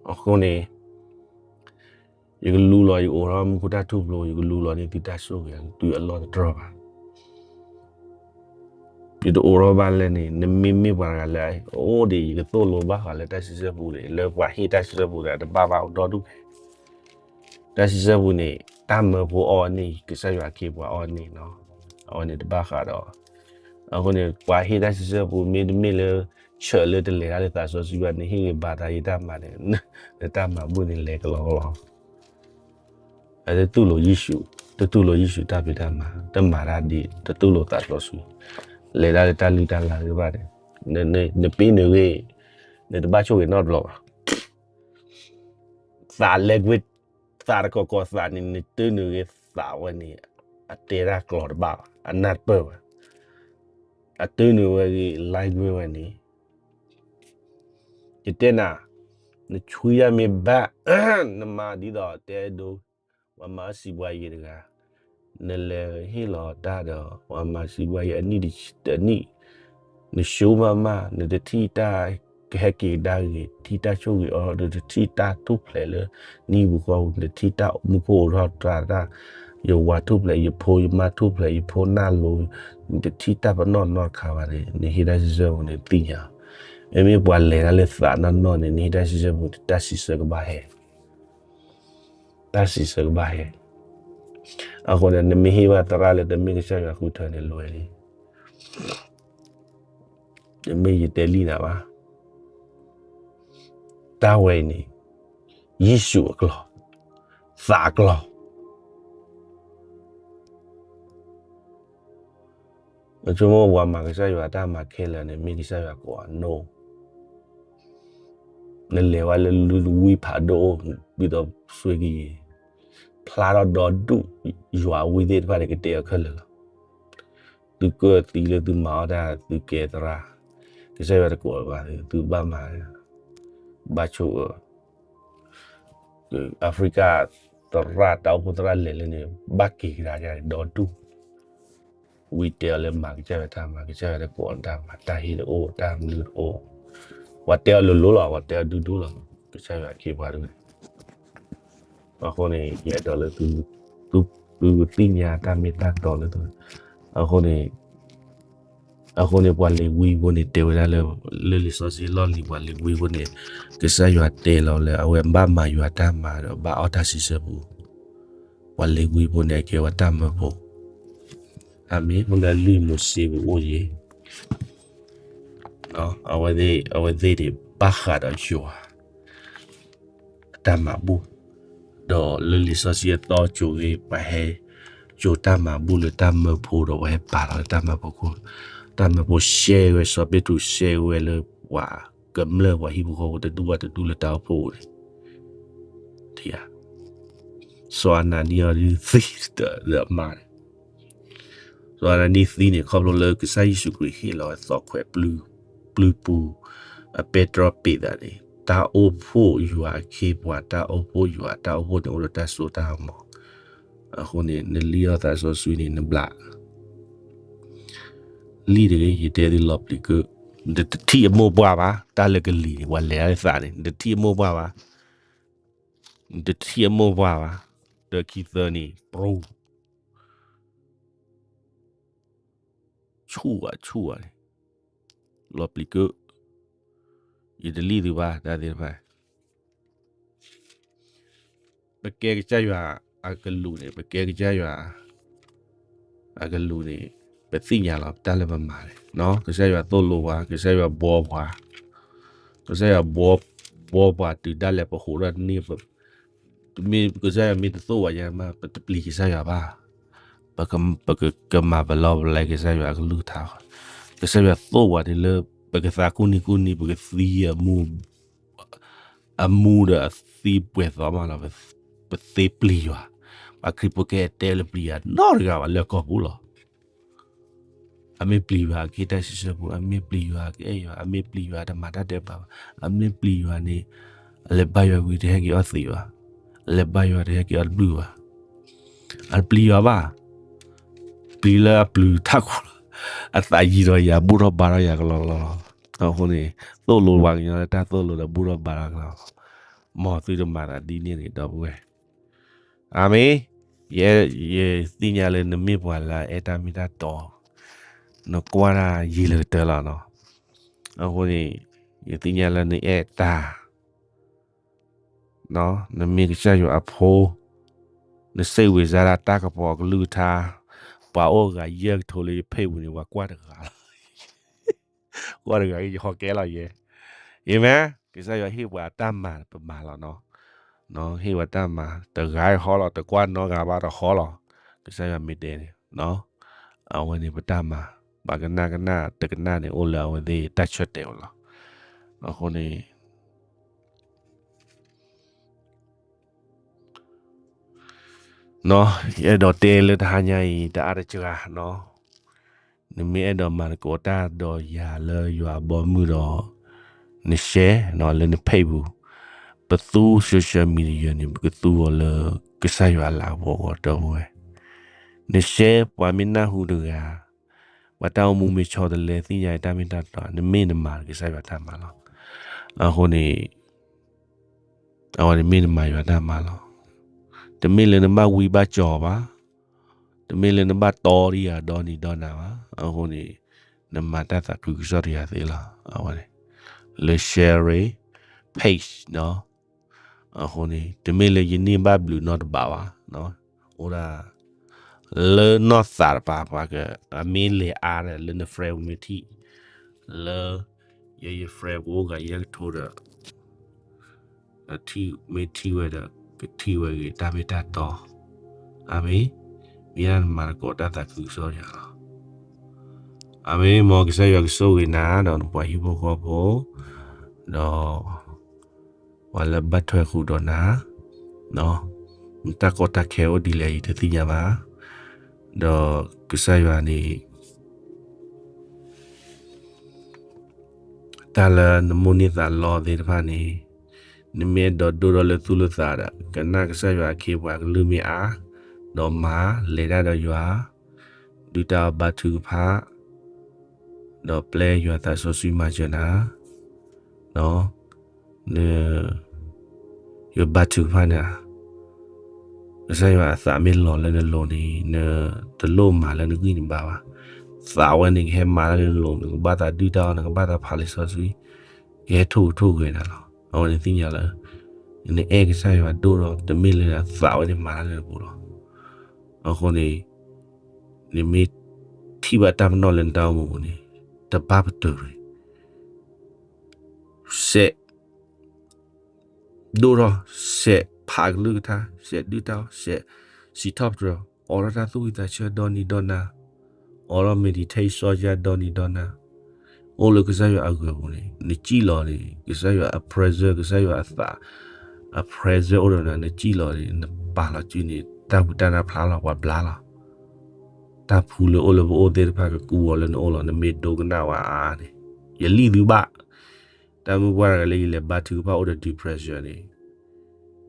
အဃိန့ၣ် ယကလူလီၤ ယကအိးထီၣ်မူခိၣ်တၢ်ထူၣ်ဖျိ, ယကလူလီၤန့ၢ်သုတၢ်ဆိၣ်ဂ့ၤ တုၤအလီၢ်တတြီၢ်ဘၣ်. ယတအိးထီၣ်ဘၣ်လဲၣ်န့ၣ် နမ့မ့ၢ်ပှၤတဂၤလၢ အိၣ်ဒံး ယကသိၣ်လိဘၣ်ဃးလၢတၢ်စံးဆၢပူန့ၣ် လၢပှၤဟ့ၣ်တၢ်စံးဆၢပူန့ၣ် တဘၣ်ဘၣ်အိၣ်ဒီဒူၣ်ဖဲ တၢ်စံးဆၢပူန့ၣ် တၢ်မၢဖိအီၣ်န့ၣ် ကစၢ်ယွၤခ့ပှၤအီၣ်န့ၣ်နီၤ, အဝဲန့ၣ်တဘၣ်ဃးဒီး, အဃိန့ၣ် ပှၤဟ့ၣ်တၢ်စံးဆၢပူ မ့တမ့ၢ်လၢ ဆၢလၢတလဲၤတၢ်လၢသးစီဆှံဘၣ် နဟ့ၣ်ဂ့ၤဘၣ်တၢ်ယတၢ်မၤန့ၣ် နတၢ်မၤဘူၣ်န့ၣ်လဲၤကလီကလီ အတတူၢ်လိာ်ယ့ၣ်ၡူး, တတူၢ်လိာ်ယ့ၣ်ၡူးတၢ်ဖံးတၢ်မၤ, တမၤတၢ်ဒ် တတူၢ်လိာ်သးစီဆှံ, လဲၤတၢ်လၢတၢ်လုၢ်တၢ်လၢ်သ့ၣ်တဖၣ်န့ၣ်, နပ့ၤနုာ်ဂ့ၤ, နတဘၣ်ဆိၣ်ဂ့ၤနီတဘျီဘၣ်. သးလဲကွ့, သးတကီၢ်ကီၢ်သးန့ၣ် နတ့နုာ်ဂ့ၤသးဝဲန့ၣ်, အတဲတၢ်ကျိာ်တဘၣ်ဘၣ်, အနၢ်တပၢၢ်ဘၣ်, အတ့နုာ်ဝဲဂ့ၤ language ဝဲန့ၣ် ယတဲနၤ, နဆွံယၤမ့ၢ်ဘၣ်, နမၤဒ်သိးတဲဒိ, ပှၤမၤအီၣ်စံးပှၤယဲၢ်တဂၤ, နလဲၤဟ့ၣ်လီၤတၢ်ဒီး ပှၤမၤစံးပှၤယဲၢ်အနံၣ်တနံၣ်, နဆိမးမး, နတထံၣ်တၢ်ကဟဲက့ၤကဒါဂ့ၤ, တထံၣ်တၢ်ဆိၣ်ဂ့ၤအီၤ, နတထံၣ်တၢ်ထူၣ်ဖျဲးလၢနဟံၣ်ပူၤဃီပူၤ, နတထံၣ်တၢ်မူခိၣ်အိးထီၣ်တြၤတၢ်, ယဝၤထူၣ်ဖျဲး, ယဖိယမါထူၣ်ဖျဲး, ယဖိနၢ်လိၤ, နတထံၣ်တၢ်ပနီၣ်နီတခါဘၣ်န့ၣ် နဟ့ၣ်တၢ်စံးဆၢပူန့ၣ်သ့ၣ်ညါ, မ့မ့ၢ်ပှၤလဲၤတၢ်လၢသးနီၢ်နီၢ်န့ၣ် နဟ့ၣ်တၢ်စံးဆၢပူန့ၣ် တၢ်စံးဆၢကဘၣ်ဟဲ တၢ်စံးဆၢကဘၣ်ဟဲ, အဃိန့ၣ် နမ့ၢ်ဟ့ၣ်ဘၣ်သရၣ်လၢတမ့ၢ်ကစၢ်ယွၤဃုထၢန့ၣ်လွဲလံ, တမ့ၢ်ယတဲလံနၤဘၣ်, တၢ်ဝဲအံၤန့ၣ် ယ့ၣ်ၡူးအကျိာ်, သးအကျိာ် နဆိကမိၣ်ပှၤမၤကစၢ်ယွၤတၢ်မၤခဲလၢာ်န့ၣ် မ့ၢ်ကစၢ်ယွၤကိးအနိ, နလဲၤဝဲလၢလူဝံဖးဒိၣ်အိၣ် ဒ်သိးစွ့ကယံၤ, ဖျါထီၣ်ဒီဒူၣ်, ယွၤဝံသ့ၣ်တဖၣ်န့ၣ် ကတဲအီၤခဲလၢာ်လီၤ. သုကသံလၢသုမၤအီၣ်တၢ် သုကဲသရၣ်, ကစၢ်ယွၤတကိးဘၣ်သု, သုဘၣ်မၤ, ဘၣ်ဆိၣ်အၢ Africa သရၣ် တၢ်အိၣ်ဖှိၣ်သရၣ်လဲၤလၢန့ၣ် ဘၣ်က့ၤကဒါကဒီဒူၣ်, ဝံတဲအီၤလၢမၤကစၢ်ယွၤတၢ်မၤ ကစၢ်ယွၤတကိးတၢ်မၤ တၢ်ဟ့ၣ်တအိၣ် တၢ်မနုၤတအိၣ်, ပှၤတဲအီၤလိၤလိၤလီၤ ပှၤတဲအီၤဒူဒူလီၤ, ကစၢ်ယွၤခ့ပှၤတဂ့ၤ အဃိန့ၣ် ယအဲၣ်ဒိးလၢ သုကသ့ၣ်ညါတၢ်မ့ၢ်တၢ်တီလၢသု, အဃိန့ၣ် အဃိန့ၣ် ပှၤလ့ၤဝံဖိန့ၣ် တဲဝဲဒၣ်လၢ လၢလံာ်စီဆှံလီၢ်လံၤ ပှၤလ့ၤဝံဖိန့ၣ် ကစၢ်ယွၤတဲလီၤလၢ အဝဲဘၣ်မၤယွၤတၢ်မၤဒီး ဘၣ်အီၣ်တၢ်စံးဆၢပူ, ပှၤလ့ၤဝံဖိန့ၣ် အကဲဝဲတၢ်မၢဖိ, အမ့ၢ် မ့ၢ်လၢလံာ်မိၤၡ့ပူၤအိၣ်ယံၤ အဝဲသ့ၣ် အဝဲသ့ၣ်န့ၣ် ဘၣ်ဃးဒီးယွၤ အတၢ်မၤဘူၣ်, ဒီးလၢလံာ်စီဆှံအသီကၠိဂ့ၤ ပှၤဟဲကၠိတၢ်မၤဘူၣ်လၢတၢ်မၢဖိဒီး ပှၤဟဲပာ်လီၤလၢတၢ်မၢဖိခိၣ်, တၢ်မၢဖိရှဲဝဲ စီၤပ့းတရူးရှဲဝဲလၢပှၤကမျၢၢ်ပှၤဟံၣ်ဖိဃီဖိတဒူၣ်ဘၣ်တဒူၣ်လၢတၢ်အိၣ်ဖှိၣ်န့ၣ်, စီၤအနၤနံအီၤဒုးသံဒီးအမါန့ၣ်, စီၤအနၤနံသံန့ၣ် ခီဖျိလၢကစၢ်ယ့ၣ်ၡူးခရံာ်ဟ့ၣ်လီၤအသီခွဲးပျုၢ်ပူၤ အပဲတြီပ့းသးန့ၣ် တၢ်အိၣ်ဖှိၣ်ယွၤအခ့အပှၤ တၢ်အိၣ်ဖှိၣ်ယွၤ တၢ်အိၣ်ဖှိၣ်န့ၣ်အိၣ်ဒီးတၢ်စိတၢ်ကမီၤ, အဃိန့ၣ် နလံၣ်အီၣ်သးစီဆှံန့ၣ် နဘျး လံၣ်တဂ့ၤ ယတဲသုလီၤပျံၤကၢၢ်, နတထံၣ်အမိၢ်ပှၢ်ဘၣ်, တၢ်လၢကလံၤန့ၣ် ပှၤလဲၤအသးန့ၣ် နတထံၣ်အမိၢ်ပှၢ်ဘၣ်, နတထံၣ်အမိၢ်ပှၢ်ဘၣ်, တခံသၢနံၣ် ပြူၤ ဆူၣ်ဝဲဆူၣ်ဝဲန့ၣ်, လီၤပျံၤကၢၢ်, ယတလံၣ်သုဘၣ် တၢ်သ့ၣ်တဖၣ် ပကဲကစၢ်ယွၤအကလူးန့ၣ် ပကဲကစၢ်ယွၤအကလူးန့ၣ် ပသ့ၣ်ညါလီၤ တၢ်လၢပမၤန့ၣ်, ကစၢ်ယွၤသိၣ်လိပှၤ ကစၢ်ယွၤဘှီပှၤ, ကစၢ်ယွၤဘှီပှၤတုၤဒၣ်လဲာ်ပဟးထီၣ်န့ၢ်, မ့ၢ်ကစၢ်ယွၤမ့ၢ်တသိၣ်ပှၤယဲမး ပတပျံၤကစၢ်ယွၤဘၣ်, ပကမၤပလီၢ်ပလဲကစၢ်ယွၤအကလုၢ်ကထါ, ကစၢ်ယွၤသိၣ်ပှၤန့ၣ်လၢ ပကသးကူၣ်နံၤကူၣ်နံၤ ပကသံအမူ အမူဒီးအသံပှဲၤသီမးလီၤ, ပသ့ပျံၤယွၤ, ပှၤခရံာ်ဖိကဲတဲလၢပျံၤယွၤနီတဂၤဘၣ်လၢကီၢ်ပူၤလီၤ, အမ့ၢ်ပျံၤယွၤကဟ့ၣ်တၢ်စံးဆၢပူၤ, အမ့ၢ်ပျံၤယွၤကအဲၣ်ယွၤ, အမ့ၢ်ပျံၤယွၤတမၤတၢ်ဒဲးဘးဘၣ်, အမ့ၢ်ပျံၤယွၤန့ၣ် အလဲၤဘါယွၤဝံၤတဟဲက့ၤအီၣ်သံးဘၣ်, အလဲၤဘါယွၤတဟဲက့ၤအီၣ်တဘျုးဘၣ်, အပျံၤယွၤဘၣ်, ပျံၤလၢအပျုၤထးခိၣ်လီၤ, အသးယံၤထီၣ်ယၤ ဘူၣ်ထီၣ်ဘါထီၣ်ယၤကလီလီလီၤ, အဃိန့ၣ် သိၣ်လိပှၤကညီလၢတၢ်သိၣ်လိဒီးဘူၣ်ထီၣ်ဘါထီၣ်ကလီလီၤ, မ်သုတမၤသးဒ်န့ၣ်န့ၣ် ဒီပုၢ်ဝဲၢ် အၤမ့ၣ်, ယသ့ၣ်ညါလၢနမ့ၢ်ပှၤလၢအအဲၣ်တၢ်မ့ၢ်တၢ်တီ, နကွၢ်တၢ်ယံာ်လၢကတၢၢ်လီၤနီၤ, အဃိန့ၣ် ယသ့ၣ်ညါလၢနအဲၣ်တၢ်, နမ့ၢ်ကစၢ်ယွၤအဖိ, နစံးဝဲစါဒၣ်တၢ်ကပီၤအကလုၢ်ကထါ, ပှၤအိၣ်ဂၤယဲၢ်ကထိလၢယဖ့ၣ်ပူၤန့ၣ် ပှၤကွၢ်တဂၤလီၤ ကွၢ်တဂၤကယဟီကဲလီၤယဲ, အၤမ့ၣ်, ကစၢ်ယွၤဟ့ၣ်ပှၤတၢ်မၤပမၤလီၤနီၤ, ဟ့ၣ်ပှၤတၢ်မၤ တဂၤဟီလီၤ တကွၢ်နီတဂၤဘၣ်တဟီလီၤ, ကစၢ်ယွၤမ့ၢ်တဲန့ၣ်, အဝဲန့ၣ်ပတၢ်မၤ, ပှၤကနၣ်ကနၣ်တကနၣ်န့ၣ် အိၣ်လၢအဝဲသ့ၣ်တၢ်ဆၢတဲာ်ဝဲလီၤ, အဃိန့ၣ် ယအဲၣ်ဒိးတဲလၢတဟါညါအံၤ တအါတစှၤနီၤ, နမ့ၢ်အဲၣ်ဒိးမၤသကိးတၢ်ဒီးယၤလၢယွၤအဘီအမုၢ်ဒီး, န share လၢနဖ့ၣ်ပူၤ, ပသူ social media န့ၣ် ပကသူအီၤလၢကစၢ်ယွၤအလၤကပီၤအဂီၢ် ဒီပုၢ်ဝဲၢ်, န share ပှၤမ့ၢ်နၢ်ဟူတဂၤ ပှၤတၢ်အိၣ်မူမ့ၢ်ဆီတလဲ သ့ၣ်ညါတၢ်မ့ၢ်တၢ်တီ နမ့ၢ်နမၤကစၢ်ယွၤတၢ်မၤလီၤ, အဃိန့ၣ် အဝဲန့ၣ်မ့ၢ်နမၤယွၤတၢ်မၤလီၤ, တမ့ၢ်လၢနဘၣ်ဝံဘၣ်ကၠီၤဘၣ်, တမ့ၢ်လၢနဘၣ်တီဒံးယၤဒီနံၤဒီနၤဘၣ်, အဃိန့ၣ် နမၤတၢ်သးခုကစီၣ်တဂၤသ့လီၤ, အဝဲန့ၣ် လၢ share page နီၤ, အဃိန့ၣ် တမ့ၢ်လၢယန့ၢ်ဘၣ်ဘျုးနီတဘးဘၣ်, အိၣ်ဒၣ် လၢနီၢ်သးတပၤ ပှၤက အမ့ၢ်လဲၤအါဒီး လၢန friend မ့ၢ်ထံၣ်, လၢ ယ ယ friend ပအိၣ်ဂၤယဲၢ်ကထိဒီး ထံၣ်မ့ၢ်ထံၣ်ဝဲဒီး ကထံၣ်ဝဲဂ့ၤ တၢ်မ့ၢ်တၢ်တီ, အၤမ့ၣ်, မ့ၢ်ဒၣ်နမၤသကိးတၢ်သးခုကစီၣ်ယၤလီၤ, အၤမ့ၣ်, မ်ကစၢ်ယွၤကဆိၣ်ဂ့ၤနၤ ဒီးနပှၤဟံၣ်ဖိဃီဖိ ဒီး ပှၤလၢဘၣ်ထွဲဃုာ်ဒီးနၤ, နတၢ်ကီတၢ်ခဲအိၣ်ဒ်လဲၣ် ယတသ့ၣ်ညါဘၣ်, ဒီးကစၢ်ယွၤန့ၣ် တၢ်လၢနမိၣ်န့ၢ်သးလီသ့ၣ်တဖၣ်န့ၣ်, နမ့ၢ်အဲၣ်ဒိးဒိၣ်ထီၣ်လၢသူၣ်လၢသးဒီး ကနၣ်ကစၢ်ယွၤအခ့အပှၤကလုၢ်မ့ၢ်အါ, ဒီးမၤလဲၤတၢ်ဒီးယွၤ, ဒုၣ်တၢ်အီၣ်ဘါထုကဖၣ်, ဒီးပျဲယွၤသးစီဆှံမၤစၢၤနၤ, န ယဘါထုကဖၣ်န့ၣ်, ကစၢ်ယွၤအသးမ့ၢ်လီၤလၢနလိၤန့ၣ် နတလိၣ်မၤလၢနဂံၢ်နဘါဘၣ်, သးဝဲန့ၣ် ကဟဲမၤလၢနလိၤ, နကဘၣ်သးဒုၣ်တၢ်အီၣ် နကဘၣ်သးဖးလံာ်စီဆှံ, ကဟဲထိၣ်ကထိၣ်ဂဲၤနၤလီၤ. အဝဲန့ၣ်သ့ၣ်ညါလၢ နအဲၣ်ကစၢ်ယွၤဒိၣ်ဒီး တမ့ၢ်လၢသးဝဲန့ၣ်မၤလၢနပူၤလီၤ. အဃိန့ၣ် နမ့ၢ်ထံၣ်ဘၣ်တၢ်ပနီၣ်လၢနတၢ်အိၣ်မူပူၤန့ၣ် တဘၣ်ပတုာ်န့ၣ် စဲး ဒိၣ်ထီၣ်, စဲးဖးကလုၢ်ကထါ, စဲးဒုၣ်တၢ်အီၣ်, စဲးစံးထီၣ်ပတြၢၤ, အိးထီၣ်တၢ်သူၣ်ဝံၣ်သးဆၢဒီနံၤဒီနၤ, အိးထီၣ် meditate စီၤယၤဒီနံၤဒီနၤ, အိၣ်လၢကစၢ်ယွၤအဂီၢ်ပူၤန့ၣ် နစံၣ်လီၤန့ၣ် ကစၢ်ယွၤအ presence ကစၢ်ယွၤအသး အ presence အိၣ်ဒီးနၤ နစံၣ်လီၤန့ၣ် နပာ်လီၤစုန့ၣ် တၢ်ဖှူတၢ်နၢ်ဖျါလီၤ ပှၤဘျါလီၤ. တၢ်ဖှူလၢအိၣ်လၢပအိၣ်သ့ၣ်တဖၣ်ကကူအီၤလၢနအိၣ်လီၤ နမ့ၢ်ဒိကနၣ်ဝဲအါန့ၣ် ယလံၣ်သုဘၣ် တၢ်မုၢ်ပှၢ်တဂၤလၢယလဲၤဘါထုကဖၣ်အိၣ်ဒီး depression န့ၣ်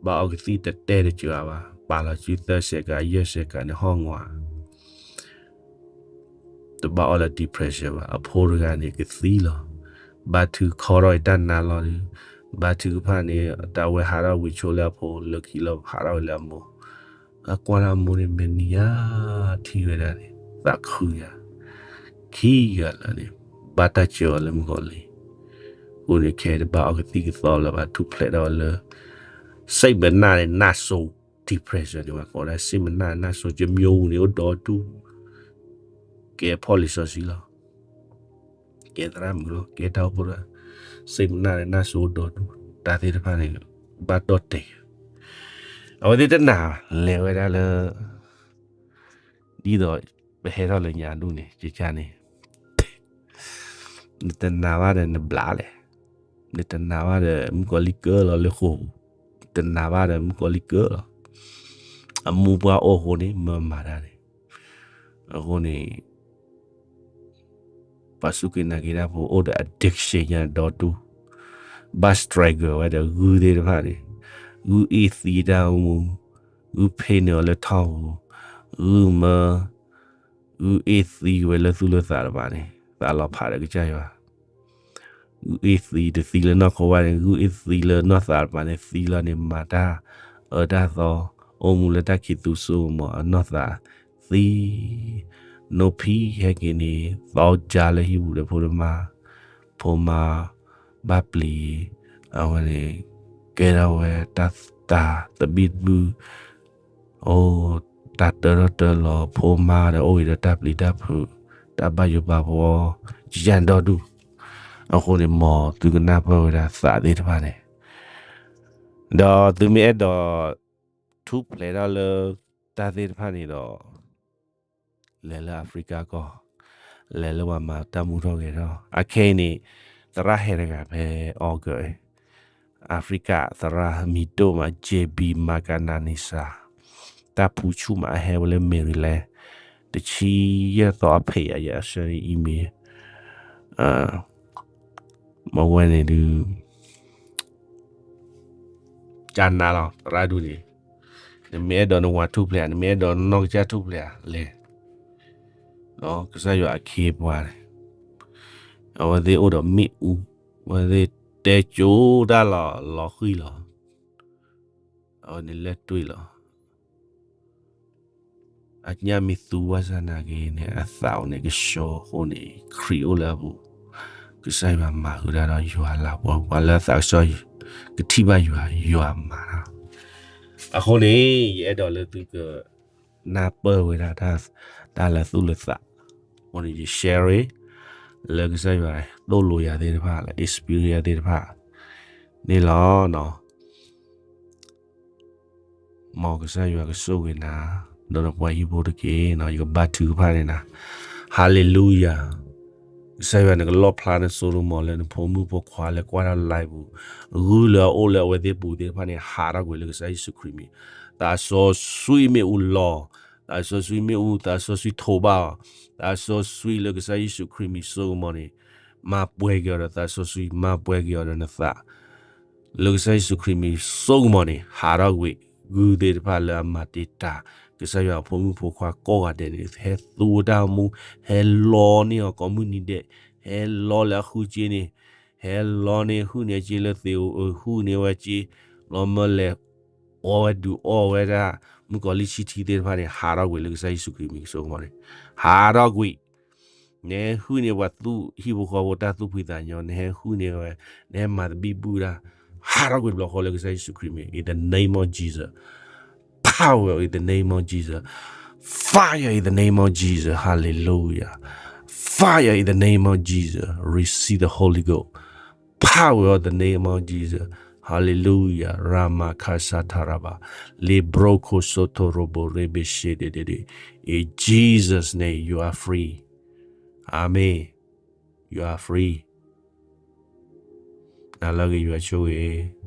ဘၣ်အီကသံၣ်တတဲတစှၤဘၣ် ပာ်လီၤစုသၢစဲးကးယဲၢ်စဲးကးန့ၣ်ဟီၣ်ငီၤ တဘၣ်အီလၢ depression ဘၣ် အဖိတဂၤန့ၣ်ကသံလီၤ. ဘါထုကဖၣ်ထီၣ်အံၤတၢ်နါလီၤဒီး ဘါထုကဖၣ်န့ၣ် တၢ်ဝဲဟးထီၣ်ဝံၤဆိလၢအဖိ လၢခံလီၤဟးထီၣ်ဝဲလၢအမိၢ် အကွၢ်လၢအမိၢ်န့ၣ် မဲာ်နံၤဧါ ထံၣ်ဝဲဒၣ်န့ၣ် သးခုဧါ ခံဂၤလၢာ်န့ၣ် ဘၣ်တၢ်စၢၤအီၤလၢမုၣ်ကီၤလံၢ် အဃိန့ၣ် ခဲအံၤတဘၣ်အီကသံၣ်ကသီလၢၤဘၣ် ထူၣ်ဖျဲးထီၣ်ဝဲလၢ စိတ်မနုဿ နဲ့ နတ်ဆိုး depression န့ၣ် ပှၤကိးဒၣ် စိတ်မနုဿ နဲ့ နတ်ဆိုး တစ်မျိုး န့ၣ် အိၣ်ဒီဒူၣ် ကဲဖီၣ်လံာ်စီဆှံလီၤ ကဲသရၣ်မုၣ်လီၤ ကဲတၢ်အိၣ်ဖှိၣ်လီၤ စိတ်မနုဿ နဲ့ နတ်ဆိုး အိၣ်ဒီဒူၣ် တၢ်သ့ၣ်တဖၣ်န့ၣ် ဘၣ်ဒီၣ်တဲာ် အဝဲသ့ၣ်တနာ် လဲၤဝဲဒၣ်လၢ ဒ်သိး ပဟဲထီၣ်လၢညါဒူၣ်န့ၣ် ကကါန့ၣ် နတနာ်ဘၣ်ဒီးနဘျါလဲၣ်, နတနာ်ဘၣ်ဒီးမုၣ်ကီၤလံၢ်ကၢလီၤလၢဃိာ်ပူၤ, တနာ်ဘၣ်ဒီးမုၣ်ကီၤလံၢ်ကၢလီၤ, အမိၢ်ပှၢ်အိၣ်အဃိန့ၣ် မၢမၤတၢ်န့ၣ်, အဃိန့ၣ် ပှၤစူၢ်က့ၤနာ်က့ၤတၢ်ဖိအိၣ်ဒီး addiction ညါဒီဒူၣ်, ဘၣ် struggle ဝဲဒီးဂုၢ်သ့ၣ်တဖၣ်န့ၣ်, ဂုၢ်အ့ၣ်သံတၢ်အိၣ်မူ, ဂုၢ်ဖ့န့ၢ်အီၤလၢထီၣ်ပူၤ, ဂုၢ်မၢ ဂုၢ်အ့ၣ်သံဝဲလၢသူၣ်လၢသးတဖၣ်န့ၣ် သးလီၤဖးဒီးကစၢ်ယွၤ, ဂုၢ်အ့ၣ်သံတသံလၢနီၢ်ခိဝဲန့ၣ် ဂုၢ်အ့ၣ်သံလၢနီၢ်သးတဖၣ်န့ၣ် သံလီၤန့ၣ် မၤတၢ်အၢတၢ်သီ, အိၣ်မူလၢတၢ်ခံးသူစိကမီၤ အနီၢ်သးသံ, နိဖံဟဲက့ၤန့ၣ် သီကၢလၢဟံၣ်ပူၤဒီးဖိတမါ, ဖိမါ ဘၣ်ပျံၤ, အဝဲန့ၣ် ကဲထီၣ်ဝဲတၢ် တၢ်သဘံၣ်သဘုၣ်, အိၣ်တၢ်တၢထီၣ်တၢလီၤ ဖိမါဒီးအိၣ်အံၤဒီးတၢ်ပျံၤတၢ်ဖုး, တၢ်ဘၣ်ယိၣ်ဘၣ်ဘှီ, ကကၢန့ၣ်ဒီဒူၣ်, အဃိန့ၣ် မ်သုကနၢ်ပၢၢ်ဝဲဒၣ်သးသ့ၣ်တဖၣ်န့ၣ်, ဒီးသုမ့ၢ်အဲၣ်ဒိး ထူၣ်ဖျဲးထီၣ်လၢ တၢ်သ့ၣ်တဖၣ်န့ၣ်ဒီး လဲၤလၢအဖရံကၣ်ကီၢ်, လဲၤလၢပှၤမၤတၢ်မူထီၣ်ဂဲၤထီၣ်, အခဲအံၤန့ၣ် သရၣ်ဟဲတဂၤဖဲ August, အဖရံကၣ်သရၣ်မံၤဒိၣ်မး J B Makananisa, တၢ်ဖူဆူၣ်မး အဟဲဝဲလၢ Maryland, တဆံယဲၢ်သီအဖ့ၣ်အယဲၢ်အဆၢ email, မ့ၢ်ဝဲန့ၣ်ဒုး ကနၤလီၤ သရၣ်ဒူၣ်န့ၣ်, နမ့ၢ်အဲၣ်ဒိးနဝၤထူၣ်ဖျဲးဧါ, နမ့ၢ်အဲၣ်ဒိးနီၢ်ကစၢ်ထူၣ်ဖျဲးဧါ, လဲၤ, ကစၢ်ယွၤအခ့အပှၤန့ၣ်, အဝဲသ့ၣ်အိၣ်ဒီးမ့ၣ်အူ, အဝဲသ့ၣ်တဲကၠိတၢ်လီၤ လီၤဃံၤလီၤ, အဝဲန့ၣ်လဲၣ်တွံၢ်လီၤ အညၣ်မ့ၢ်သူဘၣ်ဆၣ်နာ်က့န့ၣ် အသးအိၣ်န့ၣ်ကဆှီအဃိန့ၣ် ခရံာ်အိၣ်လၢအပူၤ, ကစၢ်ယွၤမၤဃုာ်တၢ်ဒီးယွၤလၤပှီၤ ပှၤလၢအသးကဆှီ ကထံၣ်ဘၣ်ယွၤ ယွၤမၤတၢ်, အဃိန့ၣ် ယအဲၣ်ဒိးလၢသုက နၢ်ပၢၢ်ဝဲဒၣ် တၢ်လၢသူၣ်လၢသး, အဃိန့ၣ် ယ share လၢကစၢ်ယွၤသိၣ်လိယၤသ့ၣ်တဖၣ် လၢ experience သ့ၣ်တဖၣ် န့ၣ်လီၤ. မ်ကစၢ်ယွၤကဆိၣ်ဂ့ၤနၤ, ဒီးနပှၤဟံၣ်ဖိတက့ၢ်, ယကဘါထုကဖၣ်န့ၢ်နၤ, Hallelujah, ကစၢ်ယွၤနကလီၣ်ဖျါနစိတၢ်ကမီၤလၢနဖိမုၣ်ဖိခွါလၢကွၢ်ထီၣ် live ပူၤ, ဂုၢ်လၢအအိၣ်လၢအဝဲသ့ၣ်ပူၤသ့ၣ်တဖၣ်န့ၣ် ဟးထီၣ်ကွံာ်လၢကစၢ်ယ့ၣ်ၡူးခရံာ်မံၤ, သးစီဆှံမ့ၣ်အူလီၤ, သးစီဆှံမ့ၣ်အူ, သးစီဆှံထိးဘၣ်အီၤ, သးစီဆှံလၢကစၢ်ယ့ၣ်ၡူးခရံာ်မံၤစိကမီၤန့ၣ်, မၤပှဲၤက့ၤအီၤဒီးသးစီဆှံ, မၤပှဲၤက့ၤအီၤဒီးနသး လၢကစၢ်ယ့ၣ်ၡူးခရံာ်မံၤစိကမီၤန့ၣ် ဟးထီၣ်ကွံာ်, ဂုၢ်သ့ၣ်တဖၣ်လၢအမၤတံာ်တာ် ကစၢ်ယွၤအဖိမုၣ်ဖိခွါကိးဂၤဒဲးန့ၣ် ဟဲသူဝဲတၢ်အိၣ်မူ, ဟဲလီန့ၢ်အီၤကိးမုၢ်နံၤဒဲး, ဟဲလီလၢအဃုစ့န့ၣ်, ဟဲလီန့ၢ်ဟုၣ်န့ၢ်အစ့လၢသ့ၣ်ဧိၤ, ဟုၣ်န့ၢ်ဝဲစ့, လီၤမၢလဲၤ အီဝဲဒုးအီဝဲဒၣ် မုၣ်ကီၤလံၢ်ဆံထံသ့ၣ်တဖၣ်န့ၣ် ဟးထီၣ်ကွံာ်လၢကစၢ်ယ့ၣ်ၡူးခရံာ်မံၤစိကမီၤန့ၣ်, ဟးထီၣ်ကွံာ် နဟဲဟုၣ်န့ၢ်ပှၤသူၣ်ဟံၣ်ဖိဃီဖိတၢ်သူၣ်ဖှံသးညီ, နဟဲဟုၣ်န့ၢ်ဝဲ, နဟဲမၤသဘံၣ်ဘုၣ်တၢ်, ဟးထီၣ်ကွံာ်တဘျီဃီလၢကစၢ်ယ့ၣ်ၡူးခရံာ်မံၤ, in the name of Jesus, power in the name of Jesus, fire in the name of Jesus, hallelujah, fire in the name of Jesus, receive the Holy Ghost, power of the name of Jesus, hallelujah, Rama Kasa Taraba, Libro Kosoto Robo Rebe Shedede, in Jesus' name you are free. အၤမ့ၣ်. You are free. နၤလၢအဂ့ၤ ယွၤဆိၣ်ဂ့ၤ